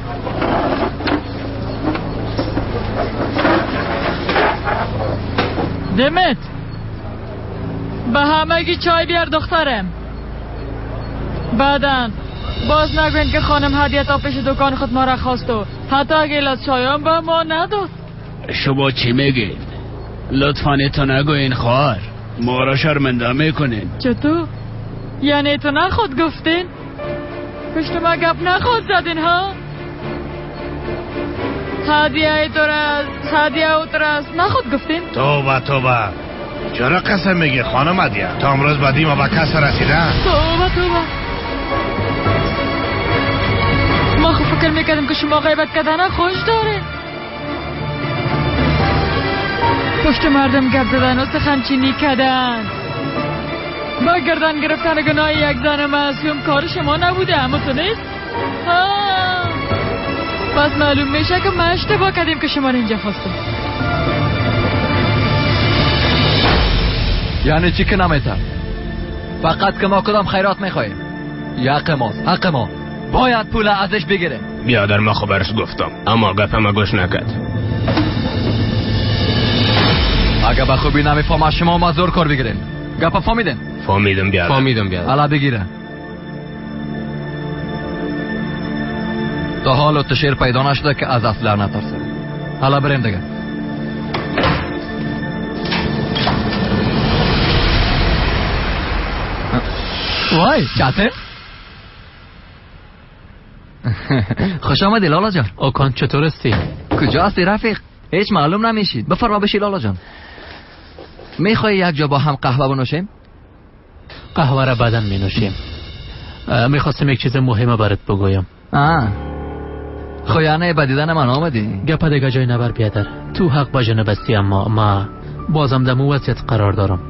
دمت به همگی چای بیار دخترم. بعدن باز نگوین که خانم هدیه تا پیش دکان خود ما را خواست و حتی گیلاس چایم به ما نداد. شما چی میگین؟ لطفاً تو نگوین خواهر، ما را شرمنده میکنین. چطور؟ یعنی تو نخود گفتین؟ پشت ما گپ نخود زدین ها؟ هدیه تو راست، هدیه او تو راست، نخود گفتین؟ توبه توبه، چرا قسم میگی خانم هدیه؟ تا امروز بعدی ما به کس رسیده؟ توبه توبه، ما خب فکر میکردیم که شما غیبت کردن خوش داره. پشت مردم گپ زدن و سخنچینی کردن، با گردن گرفتن گناه یک زن معصوم کار شما نبوده، اما تو نیست؟ پس معلوم میشه که ما اشتباه کردیم که شما اینجا خواستیم. یعنی چی که نمیتر؟ فقط که ما کدام خیرات میخواهیم، حق ماست، حق ما، باید پول ازش بگیریم. بیادر ما خبرش گفتم اما گپم گوش نکرد. اگه به خوبی نمیفهمم شما ما زور کار بگیریم. گپ فهمیدین؟ فهمیدم بیادر. فهمیدم بیادر. حالا بگیره. تا حال تو شیر پیدا نشده که از اصله نترسه. حالا بریم دیگه. وای چاته، خوش آمدی لالا جان. اوکان چطور هستی؟ کجا هستی رفیق؟ هیچ معلوم نمیشید. بفرما بشی لالا جان. میخوای یک جا با هم قهوه بنوشیم؟ قهوه را بعدا می نوشیم. میخواستم یک چیز مهم برات بگویم. خو یعنی به دیدن من آمدی؟ گپ دیگه جای نبر بیادر. تو حق با جنب هستی، اما ما بازم در مو وضعیت قرار دارم.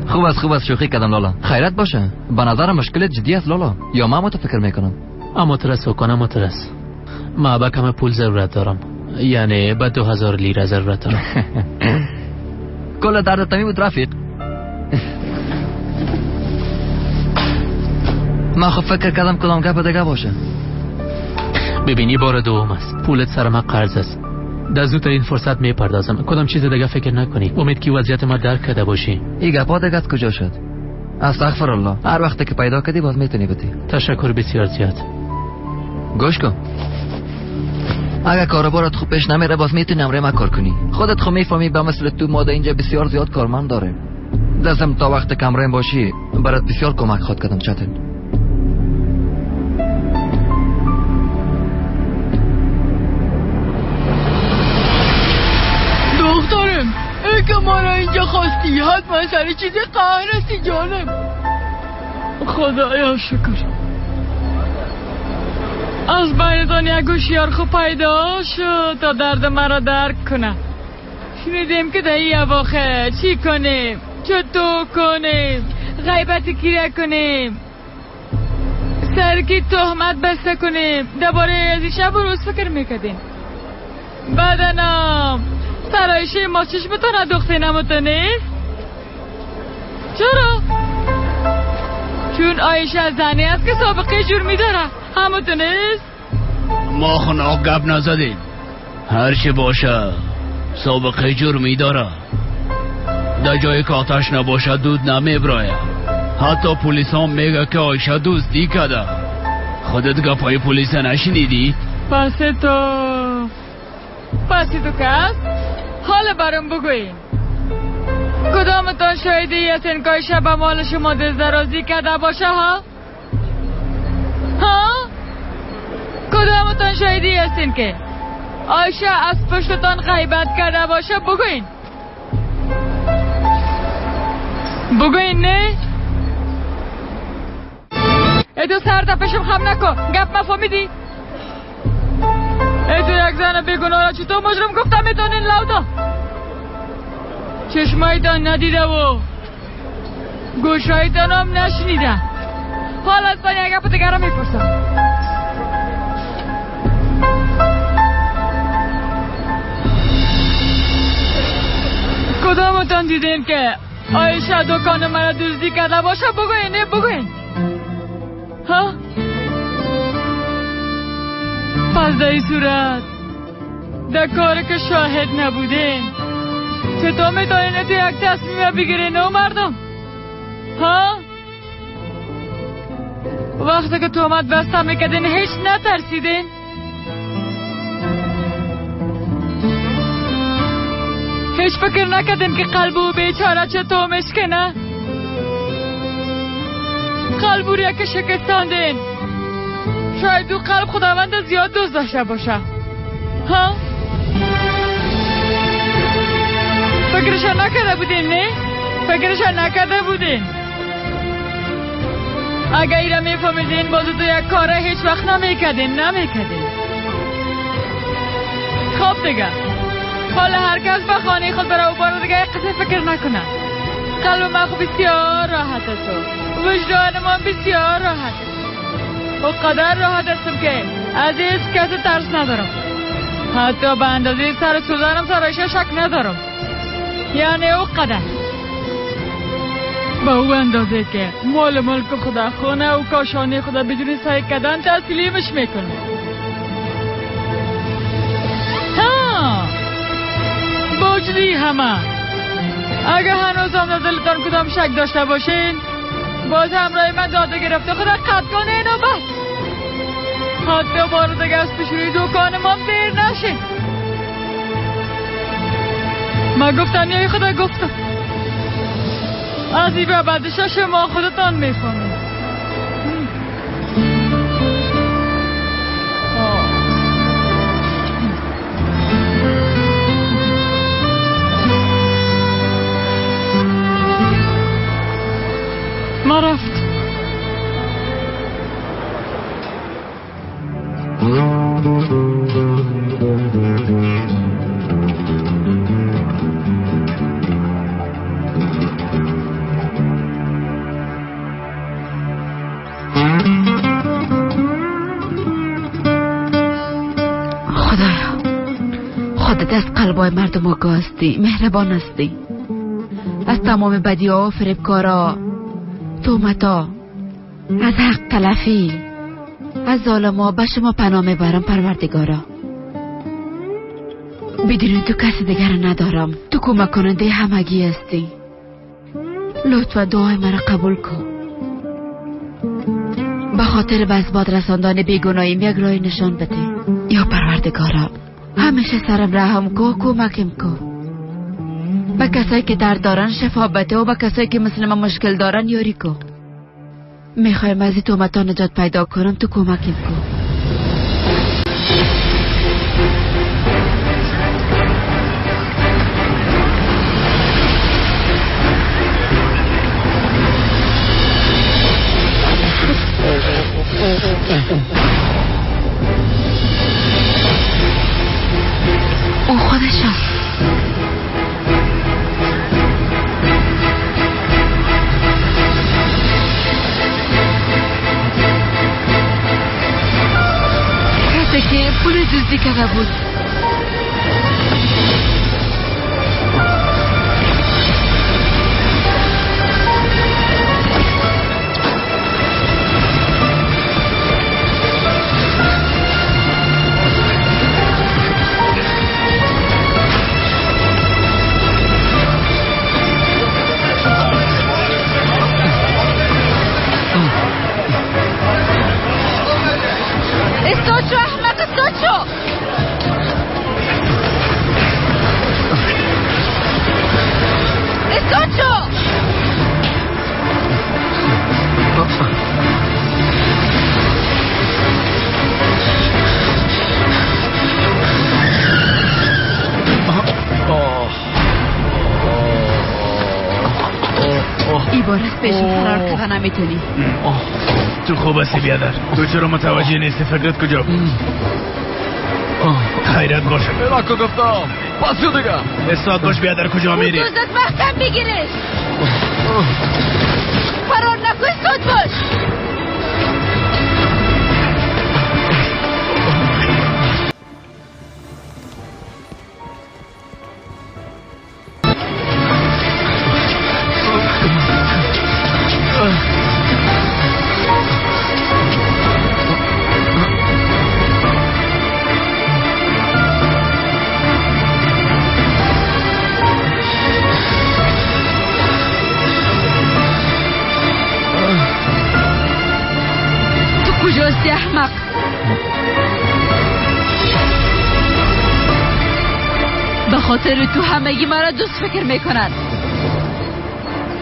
خوب است، خوب است، شوخی کردم لالا. خیرت باشه. به نظر مشکل جدی است لالا، یا من تو فکر میکنم؟ اما ترس وکن، اما ترس. ما به کم پول ضرورت دارم، یعنی به 2000 لیره ضرورت دارم. کل درد تمی بود رفیق. من خب فکر کردم کدام گپ دیگه باشه. ببینی بار دوم است، پولت سر من قرض است. در زودترین فرصت میپردازم. کدام چیز دیگه فکر نکنی. امید که وضعیت ما درک کرده باشی. این گپا دیگه از کجا شد؟ استغفر الله. هر وقت که پیدا کردی باز میتونی بدی. تشکر بسیار زیاد. گوش کن، اگر کاروبارت خوب پیش نمیره باز میتونی امره ما کار کنی. خودت خو میفهمی به مثل تو ما در اینجا بسیار زیاد کارمند داریم. دستم تا وقت کمرین باشی برات بسیار کمک خواد کردم چتن. دخترم، ای که ما را اینجا خواستی حتما سر چیز قهر هستی جانم. خدایا شکر از بینتان یک هوشیار خوب پیدا شد تا درد مرا درک کنه. شنیدیم که در این اواخر چی کنیم، چطور کنیم، غیبت کیره کنیم، سرکی تهمت بسته کنیم. درباره از این شب و روز فکر میکردیم. بعدنم سرایشه ما چشمتان ندوخته نمتونیست؟ چرا؟ چون عایشه زنی است که سابقه جور میداره. همتونیست؟ ما خناق گپ نزدیم. هرچی باشه سابقه جور میداره. در جایی که آتش نباشه دود نمیبرایه. حتی پلیس هم میگه که عایشه دزدی کرده. خودت گپای پلیس نشنیدی؟ پس تو کس حال برام بگوین کدامتان شاهدی از این که عایشه به مال شما دست درازی کرده باشه؟ ها؟ ها؟ کدامتان شاهدی هستین که عایشه از پشتتان غیبت کرده باشه؟ بگوین. بگوین نه؟ ای تو سر تا پیشم خم نکن. گپ مفهمیدی؟ ای تو یک زن بیگناه را چطور مجرم گفتم میتونین لودا؟ چشمایتان ندیده و گوشایتان هم نشنیده. حالا از من یک گپ دیگر را میپرسم. کدامتان دیدین که عایشه دکان مرا دزدی کرده باشه؟ بگوین. نه بگوین. ها؟ پس در این صورت در کار که شاهد نبودین چطور میتونین تو یک تصمیم بگیرین او مردم؟ ها؟ وقتی که تهمت بسته میکردین هیچ نترسیدین؟ هیچ فکر نکردین که قلب او بیچاره چطور میشکنه؟ قلب او را که شکستاندین شاید او قلب خداوند زیاد دوست داشته باشه. ها؟ فکرش نکرده بودین نه؟ فکرش نکرده بودین. اگر ایره میفهمیدین باز تو یک کاره هیچ وقت نمیکردین. خب دیگه حالا هر کس به خانه خود برای او بار دیگه یک قصه فکر نکنه. قلب من خب بسیار راحت است و وجدان من بسیار راحت است. و قدر راحت هستم که از هیچ کسی ترس ندارم. حتی به اندازه سر سوزنم سرایشه شک ندارم. یعنی او قدر به او اندازه که مال ملک خدا، خونه و کاشانه خدا بدون سعی کردن تسلیمش میکنه. ها بوجدی همه اگه هنوز هم در دلتان کدام شک داشته باشین باز همراه من داده گرفته خدا قطع کنه اینو بس. حتی بار دیگه از پیش روی دکان ما دیر نشین. من گفتم یا خدا گفتم. از این به بعدش شما خودتان میفهمید. ما رفت. خدایا، خودت از قلبای مردم آگاه هستی، مهربان هستی. از تمام بدی ها و فریبکارا، تهمتا، از حق تلفی، از ظالما به شما پناه میبرم پروردگارا. بدون تو کسی دیگر ندارم. تو کمک کننده همگی هستی. لطفا دعای مرا قبول کن. به خاطر به اثبات رساندن بیگناهیم یک راه نشان بده. یا پروردگارا، همیشه سرم رحم کو، کمکم کو. به کسایی که درد دارن شفا بده و به کسایی که مثل من مشکل دارن یاری کو. میخوایم از این تهمت‌ها نجات پیدا کنم، تو کمکم کن. او خودش هست. کسی که پول دزدی کرده بود. استاد شو احمق، استاد شو. استاد شو. ای بار از پیشم فرار کردن نمیتونی. تو خوب هستی بیادر؟ تو چرا متوجه نیستی؟ فکرت کجا بود؟ خیرت باشه. راکو گفتم پس شو دیگه. استاد باش بیادر، کجا میری؟ اون دوزت محکم بگیرش. فرار نکن، استاد باش. کجاستی احمق؟ به خاطر تو همگی مرا دوست فکر میکنن.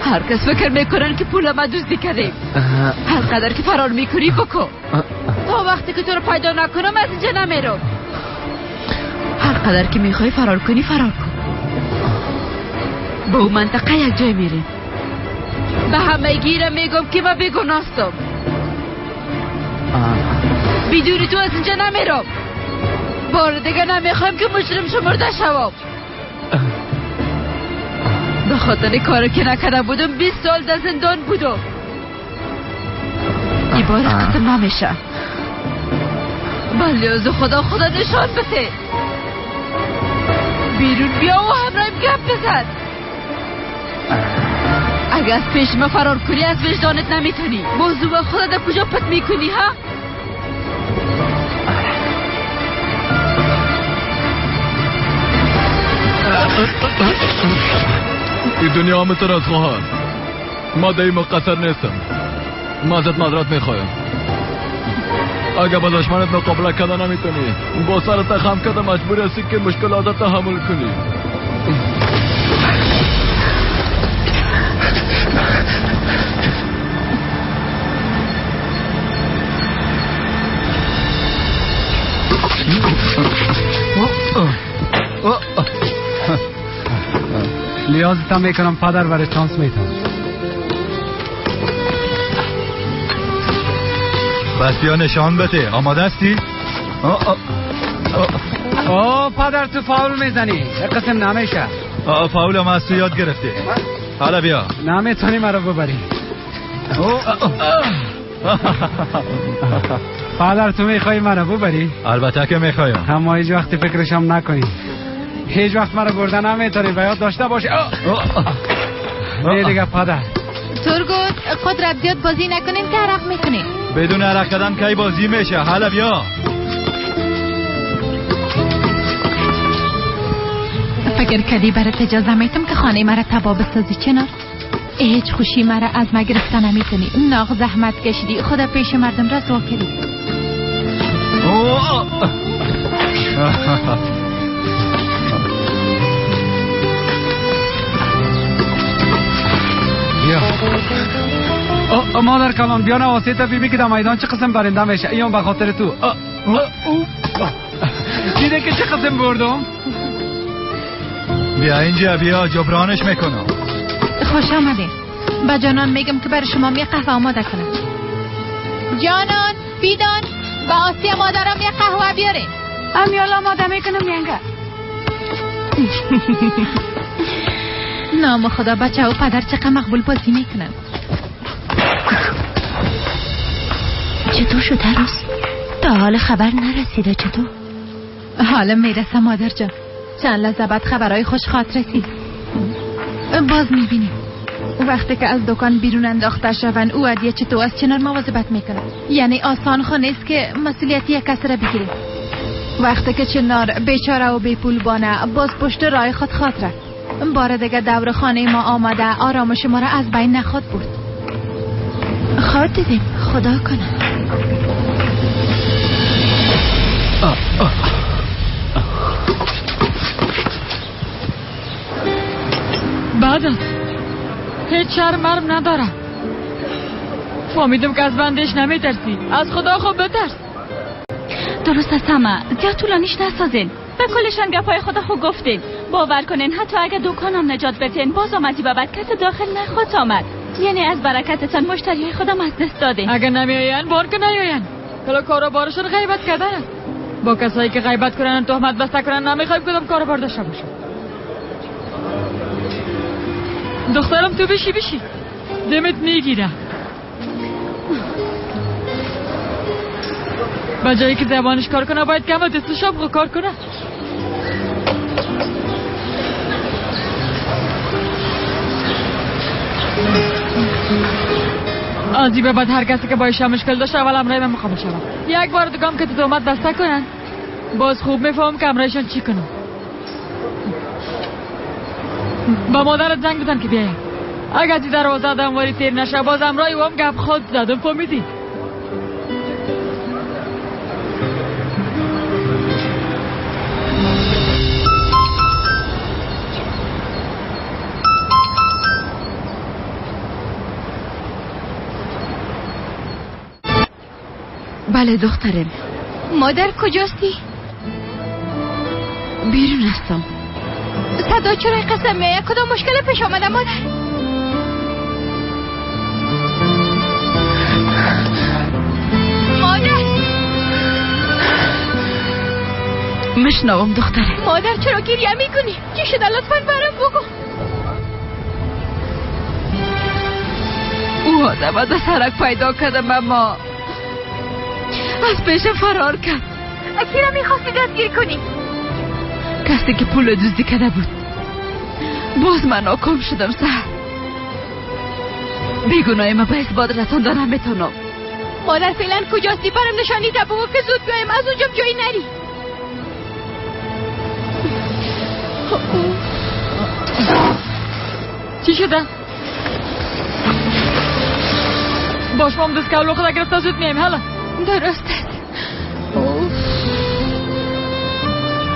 هر کس فکر میکنن که پول ما دزدی کردیم. هر قدر که فرار میکنی بکن. تا وقتی که تو رو پیدا نکنم از اینجا نمیرم. هر قدر که میخوای فرار کنی فرار کن. به اون منطقه یک جای میریم. به همگی را میگم که من بیگناهستم. بدون تو از اینجا نمیرم. بار دیگه نمیخوایم که مجرم شمرده شوم. به خاطر کاری که نکرده بودم 20 سال در زندان بودم. این بار قسم نمیشه. بله از خدا خدا نشان بده. بیرون بیا و همراهیم گپ بزن. اگه از پیش ما فرار کنی از وجدانت نمیتونی. موضوع خدا در کجا پت میکنی ها؟ این دنیا همه تر از خواهر ما در این مقصر نیستم. ما ازت معذرت میخوایم. اگه با دشمنت مقابله کرده نمیتونی، با سرت خم کرده مجبور هستی که مشکلات تحمل کنی. لیازتا میکنم پدر، برای چانس میتم. بس بیا نشان بده. آماده هستی؟ او پدر تو فاول میزنی، قسم نمیشه. فاول ما از تو یاد گرفتی. حالا بیا. نمیتونی مرا ببری. پدر تو میخوای مرا ببری؟ البته که میخوایم. اما هیچ وقتی فکرشم نکنی. هیچ وقت مرا برده نمیتونی، به یاد داشته باشی. نه دیگه پدر. تورگوت قدرت زیاد بازی نکنین که عرق میکنین. بدون عرق کردن کی بازی میشه؟ حالا بیا. فکر کردی برات اجازه میتم که خانه مرا تباه بسازی چنار؟ هیچ خوشی مرا از ما گرفته نمیتونی. ناغ زحمت کشیدی، خدا پیش مردم رسوا کردی. بیا مادر کلان، بیا نواسه تا بیبی که در میدان چه قسم برنده میشه. ایام به خاطر تو. دیده که چه قسم بردم؟ بیا اینجا، بیا جبرانش میکنم. خوش آمده. با جانان میگم که برای شما یه قهوه آماده کنم. جانان بیدان با آسیا مادرم یه قهوه بیاره. امیالا آماده میکنم ینگه. نام خدا بچه و پدر چقدر مقبول بازی میکنن. چطور شد هنوز؟ تا حال خبر نرسیده چطور؟ حالا میرسه مادر جان. چند لحظه بعد خبرهای خوش خاطر رسید. باز میبینیم وقتی که از دکان بیرون انداخته شون او عدیه چطور از چنار مواظبت میکنه. یعنی آسان خو نیست که مسئولیت یک کس را بگیره. وقتی که چنار بیچاره و بی پول بانه باز پشت رای خود خاطره. بار دیگه دور خانه ما آمده آرامش ما را از بین نخواد برد. خواد دیدیم خدا کنه. بعد است هیچ شرم مرم ندارم. فهمیدم که از بندش نمیترسی. از خدا خوب بترس. درست است همه زیاد طولانیش نسازین. به کلشان گپای خدا خوب گفتین. باور کنین حتی اگه دکانم نجات بتین باز آمدی به بعد کس داخل نخواد آمد. یعنی از برکتتان مشتری خودم از دست دادین. اگه نمیآین بار که نیاین. کلا کارو بارشون غیبت کردن. با کسایی که غیبت کنن تهمت بسته کنن نمیخوایم کدام کارو بار داشته باشم. دخترم تو بشی بشی دمت میگیره. با جایی که زبانش کار کنه باید کم دستش هم کار کنه. از این به بعد هر کسی که با ایشان مشکل داشت اول امرای من مقابل شود. یک بار دیگه که تو تهمت بسته کنن باز خوب میفهمم که امرایشان چی کنم. با مادرت زنگ بزن که بیایم. اگه از دروازه آدم واری تیر نشه باز امرای وام گپ خود زدم. فهمیدی؟ بله دخترم. مادر کجاستی؟ بیرون هستم. صدا چرا قسم میه؟ کدام مشکل پیش آمده مادر؟ مادر مشنوم دخترم. مادر چرا گریه میکنی؟ چی شده؟ لطفا برام بگو. او آدم در سرک پیدا کردم اما از پیش فرار کرد. کی را میخواستی دستگیر کنی؟ کسی که پول دزدی کرده بود. باز من ناکام شدم سر. بیگناهی ما به اثبات رساندن نمیتونم. مادر فعلا کجاستی؟ برام نشانی تا بگو که زود بیایم. از اونجا جایی نری. چی شده؟ باش مام دست کولو خدا گرفته زود میایم. حالا درست است.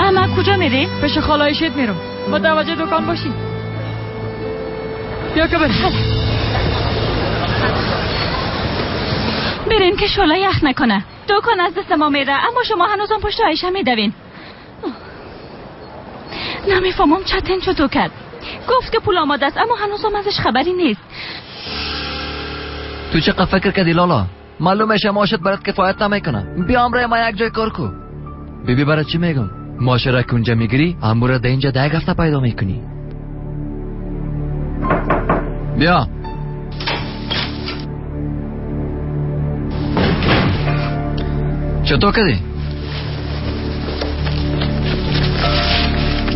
اما کجا میری؟ پیش خالای شید میرم. متوجه دکان باشی. بیا که بریم. برین که شعله یخ نکنه. دکان از دست ما میره، اما شما هنوزم پشت عایشه میدوین. نمیفهمم چتن چطور کرد. گفت که پول آماده است، اما هنوزم ازش خبری نیست. تو چقدر فکر کردی لالا؟ معلومه معاشت برات کفایت نمیکنه. بیا امرای ما یک جای کار کو. بیبی برات چی میگم؟ معاش را که اونجا میگیری، امورا در اینجا ده هفته پیدا میکنی. بیا. چطور کردی؟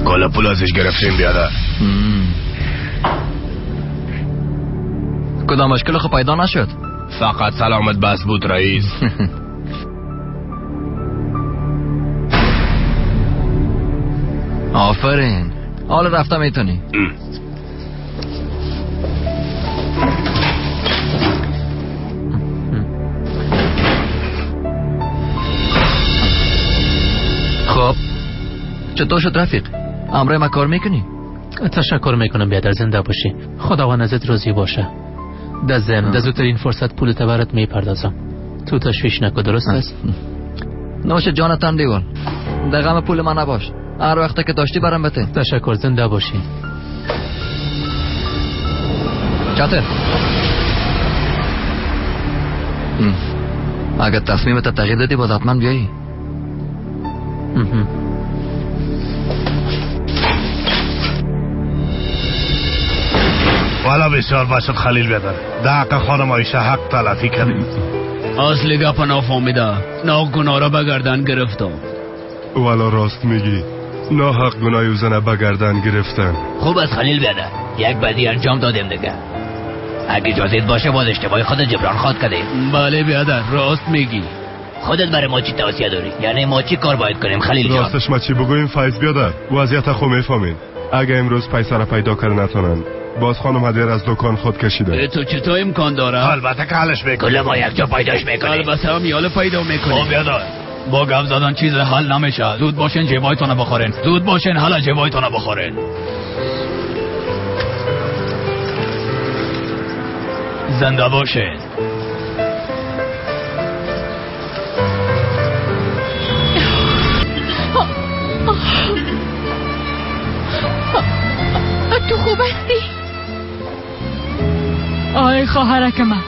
کل پول ازش گرفتیم بیادر. کدام مشکل خو پیدا نشد؟ فقط سلامت بس بود رئیس. آفرین، حالا رفته میتونی. خب چطور شد رفیق؟ امرای ما کار میکنی؟ تشکر میکنم بیادر، زنده باشی. خداوند ازت راضی باشه. در ضمن در زودترین فرصت پول برات میپردازم. تو تشویش نکن، درست است؟ نوش جانتان دیوان، در غم پول من نباش. هر وقت که داشتی برام بده. تشکر، زنده باشی. چطور؟ اگر تصمیمت تغییر دادی باز حتما بیایی. والا بسیار باشد خلیل بیادر. ده حق خانم عایشه حق تلفی کردیم. اصل گپ نافهمیده، ناگناه را به گردن گرفتم. والا راست میگی، ناحق گناه زنه به گردن گرفتن. خوب از خلیل بیادر، یک بدی انجام دادیم دیگه. اگه اجازه باشه باز اشتباه خود جبران خواد کردیم. بله بیادر، راست میگی. خودت برای ما چی توصیه داری؟ یعنی ما چی کار باید کنیم خلیل جان؟ راستش ما چی بگوییم فیض بیادر، وضعیت خو میفهمین. اگه امروز پیسه را پیدا کرده نتونن، باز خانم هدیر از دکان خود کشیده. تو چطور امکان داره؟ البته که حلش میکنی. کل ما یک جا پیداش میکنیم. البته هم یاله پیدا میکنیم. خب بیادر، با گپ زدن چیز حل نمیشه. زود باشین جیبایتون بخورین. زود باشین حالا جیبایتون بخورین. زنده باشین. تو خوب هستی؟ آی خواهرک من،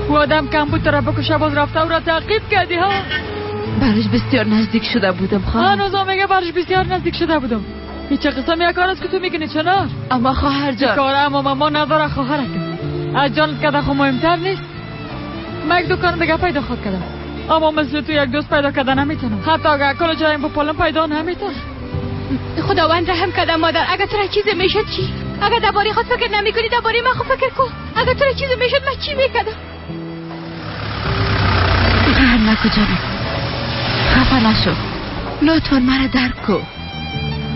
او آدم کم بود تو را بکشه، باز رفته او را تعقیب کردی ها؟ برش بسیار نزدیک شده بودم خواهر. هنوز هم میگه برش بسیار نزدیک شده بودم. هیچ قسم یک کار است که تو میکنی چنار. اما خواهر جان، کار اما ما نداره خواهرک. از جانت کده خو مهمتر نیست. من یک دکان دیگه پیدا خواهد کردم، اما مثل تو یک دوست پیدا کردن نمیتونم. حتی اگر کل جایم با پولم پیدا نمیتونم. خداوند رحم کردم مادر. اگر تو را چیزی میشد چی؟ اگر درباره خود فکر نمیکنی درباره من خود فکر کن. اگر تو را چیزی میشد من چی میکردم؟ قهر نکن جانم، خفه نشو، لطفا مرا درک کن.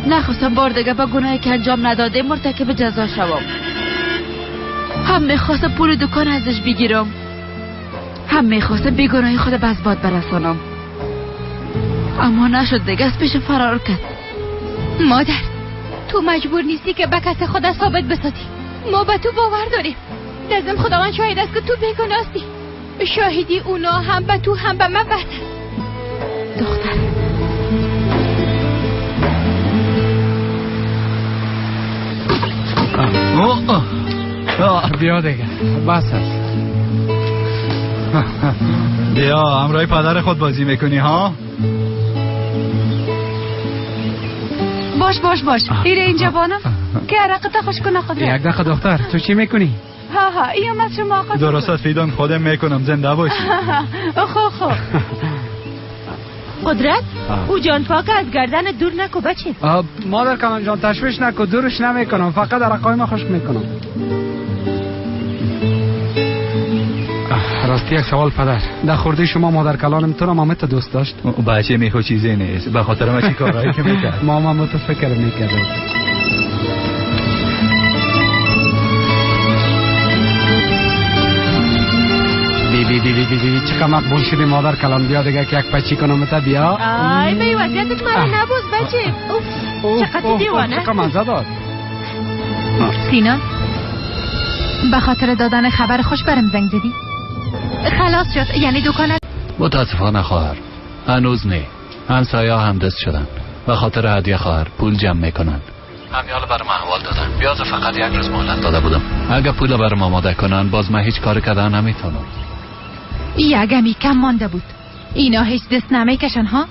نخواستم بار دیگه با گناهی که انجام نداده مرتکب جزا شوم. هم میخواستم پول دکان ازش بگیرم، هم میخواستم بیگناهی خود به از باد برسانم، اما نشد دیگه، از پیش فرار کرد. مادر تو مجبور نیستی که به کس خود ثابت بسازی. ما به تو باور داریم. لازم خداوند شاهد است که تو بیگناهستی. شاهدی اونا هم به تو هم به من بس است. دختر بیا دیگه، بس است. بیا همراه پدر خود بازی میکنی ها؟ باش باش باش، ایره اینجا بانم که عرقت خوش کنه قدرت. یک دقیقه دختر، تو چی میکنی؟ ها ها، این از شما آقا. درست است فیدان، خودم میکنم، زنده باشی. خو خو قدرت، او جان پاک از گردن دور نکو بچه. مادر کلان جان تشویش نکو، دورش نمیکنم، فقط عرقای ما خشک میکنم. راستی یک سوال پدر، در خورده شما مادر کلانم تو را مامت دوست داشت؟ بچه میخو چیزی نیست، به خاطر ما چی کارهایی که میکرد. ماما تو فکر میکرد. بی بی بی بی بی چقدر مقبول شدی مادر کلان. بیا دیگه که یک پچی کنم تا بیا. آی به وضعیتت مرا نبوز بچه. اوف چقدر دیوانه، چقدر مزه داد. سینا به خاطر دادن خبر خوش برم زنگ زدی؟ خلاص شد، یعنی دکان متاسفانه خواهر هنوز نه. همسایه هم دست شدن به خاطر هدیه خواهر پول جمع میکنن. همیال برام احوال دادن. بیاز فقط یک روز مهلت داده بودم. اگه پول برام آماده کنن باز من هیچ کار کردن نمیتونم. یگمی کم مانده بود. اینا هیچ دست نمیکشن ها؟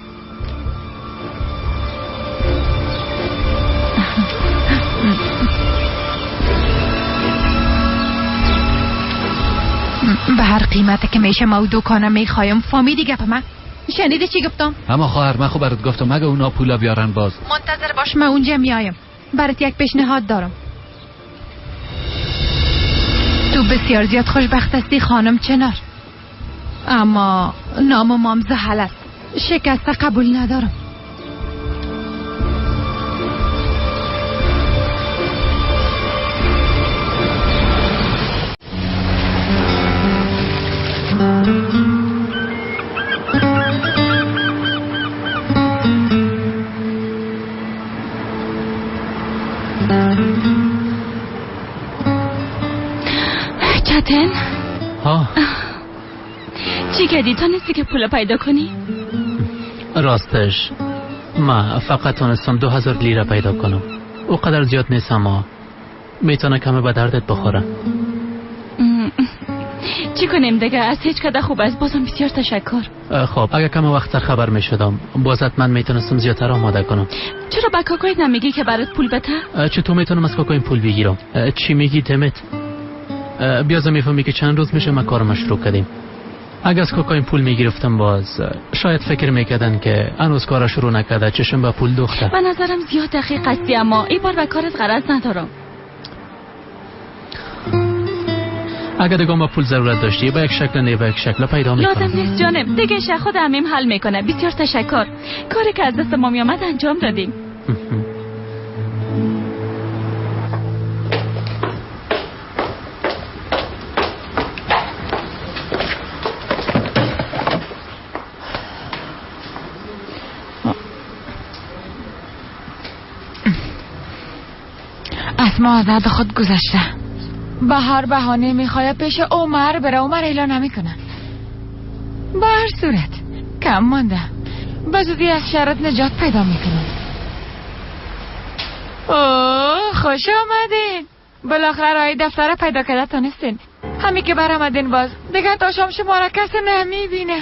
به هر قیمت که میشه ما دکانه میخوایم. فهمیدی گپ من؟ شنیدی چی گفتم؟ اما خواهر من خب برات گفتم اگه اونا پولا بیارن باز. منتظر باش من اونجا میایم. برات یک پیشنهاد دارم. تو بسیار زیاد خوشبخت هستی خانم چنار، اما نام مام زحل است. شکسته قبول ندارم. چتن؟ ها چی کردی؟ تونستی که پول پیدا کنی؟ راستش ما فقط تونستم 2000 لیره پیدا کنم. او قدر زیاد نیست اما میتونه کم به دردت بخوره. چی کنیم دیگه؟ از هیچ کده خوب است. بازم بسیار تشکر. خب اگه کم وقت خبر میشدم باز حتما میتونستم زیادتر آماده کنم. چرا به کاکایت نمیگی که برات پول بده؟ چطور میتونم از کاکایم پول بگیرم؟ چی میگی دمت؟ بیازم میفهمی که چند روز میشه ما کارم شروع کردیم. اگه از کاکایم پول میگرفتم باز شاید فکر میکردن که هنوز کار شروع نکرده، چشم به پول دوخته. به نظرم زیاد دقیق هستی اما این بار به کارت غرض ندارم. اگه دیگه ما پول ضرورت داشتی به یک شکل نه به یک شکل پیدا میکنم. لازم نیست جانم، دیگه شه خود همیم حل میکنه. بسیار تشکر. کاری که از دست ما میامد انجام دادیم. از ما از خود گذشته. به هر بهانه میخواد پیش عمر بره. عمر اعلان نمیکنه. به هر صورت کم مانده. به زودی از شرط نجات پیدا میکنم. اوه خوش آمدین. بالاخره راه دفتر پیدا کرده تونستین. همین که برآمدین باز دیگه تا شام شما را کسی نمیبینه.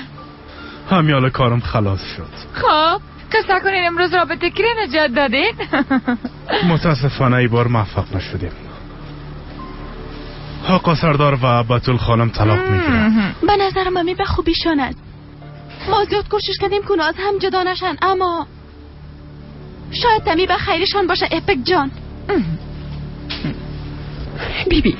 همیال کارم خلاص شد. خب قصه کنین امروز رابطه کی نجات دادین؟ متاسفانه ای بار موفق نشدیم. آقا سردار و بتول خانم طلاق میگیرن. به نظر مامی به خوبیشان است. ما زیاد کوشش کردیم که از هم جدا نشن، اما شاید تمی به خیرشان باشه. اپک جان بیبی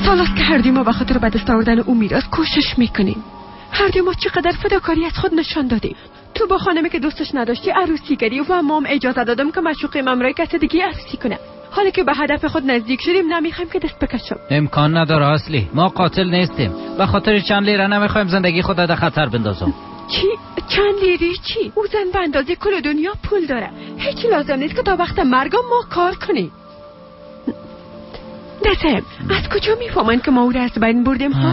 سالاست که هر دوی ما به خاطر به دست آوردن او میراث کوشش میکنیم. هر دوی ما چقدر فداکاری از خود نشان دادیم. تو با خانمی که دوستش نداشتی عروسی کردی و مام اجازه دادم که معشوقه ممرای کس دیگه عروسی کنه. حالا که به هدف خود نزدیک شدیم نمیخوایم که دست بکشم. امکان نداره اصلی، ما قاتل نیستیم. به خاطر چند لیره نمیخوایم زندگی خود در خطر بندازم. چی؟ چند لیره چی؟ او زن به اندازه کل دنیا پول داره. هیچ لازم نیست که تا وقت مرگم ما کار کنیم. دسم از کجا میفهمن که ما او را از بین بردیم ها؟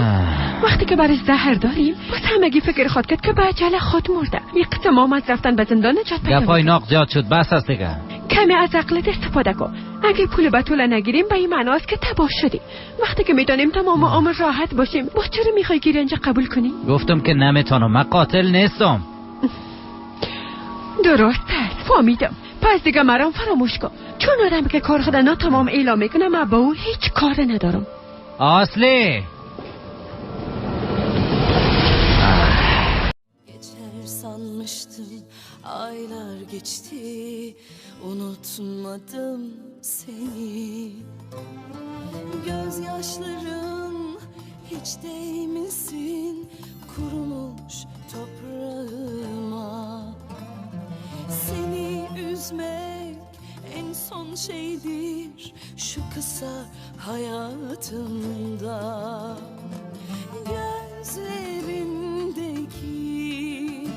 وقتی که برش زهر داریم باز همگی فکر خود کرد که به عجله خود مرده. یک قسم ما از رفتن به زندان نجات پیدا. گپای ناق زیاد شد، بس است دیگه. کمی از عقلت استفاده کن. اگه پول بتول نگیریم به این معناست که تباه شدیم. وقتی که میدانیم تمام عمر راحت باشیم باز چرا میخوای گیر اینجا قبول کنی؟ گفتم که نمیتونم، من قاتل نیستم. درست است، فهمیدم. پس دیگه مرام فراموش کن. چون آدم که کار خود ناتمام اعلام میکنه من با او هیچ کار ندارم. اصلی Aylar geçti, unutmadım seni. Gözyaşların hiç değmesin kurumuş toprağıma. Seni üzmek en son şeydir şu kısa hayatımda. Gözlerindeki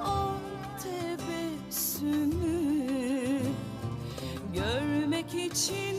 o tebessümü görmek için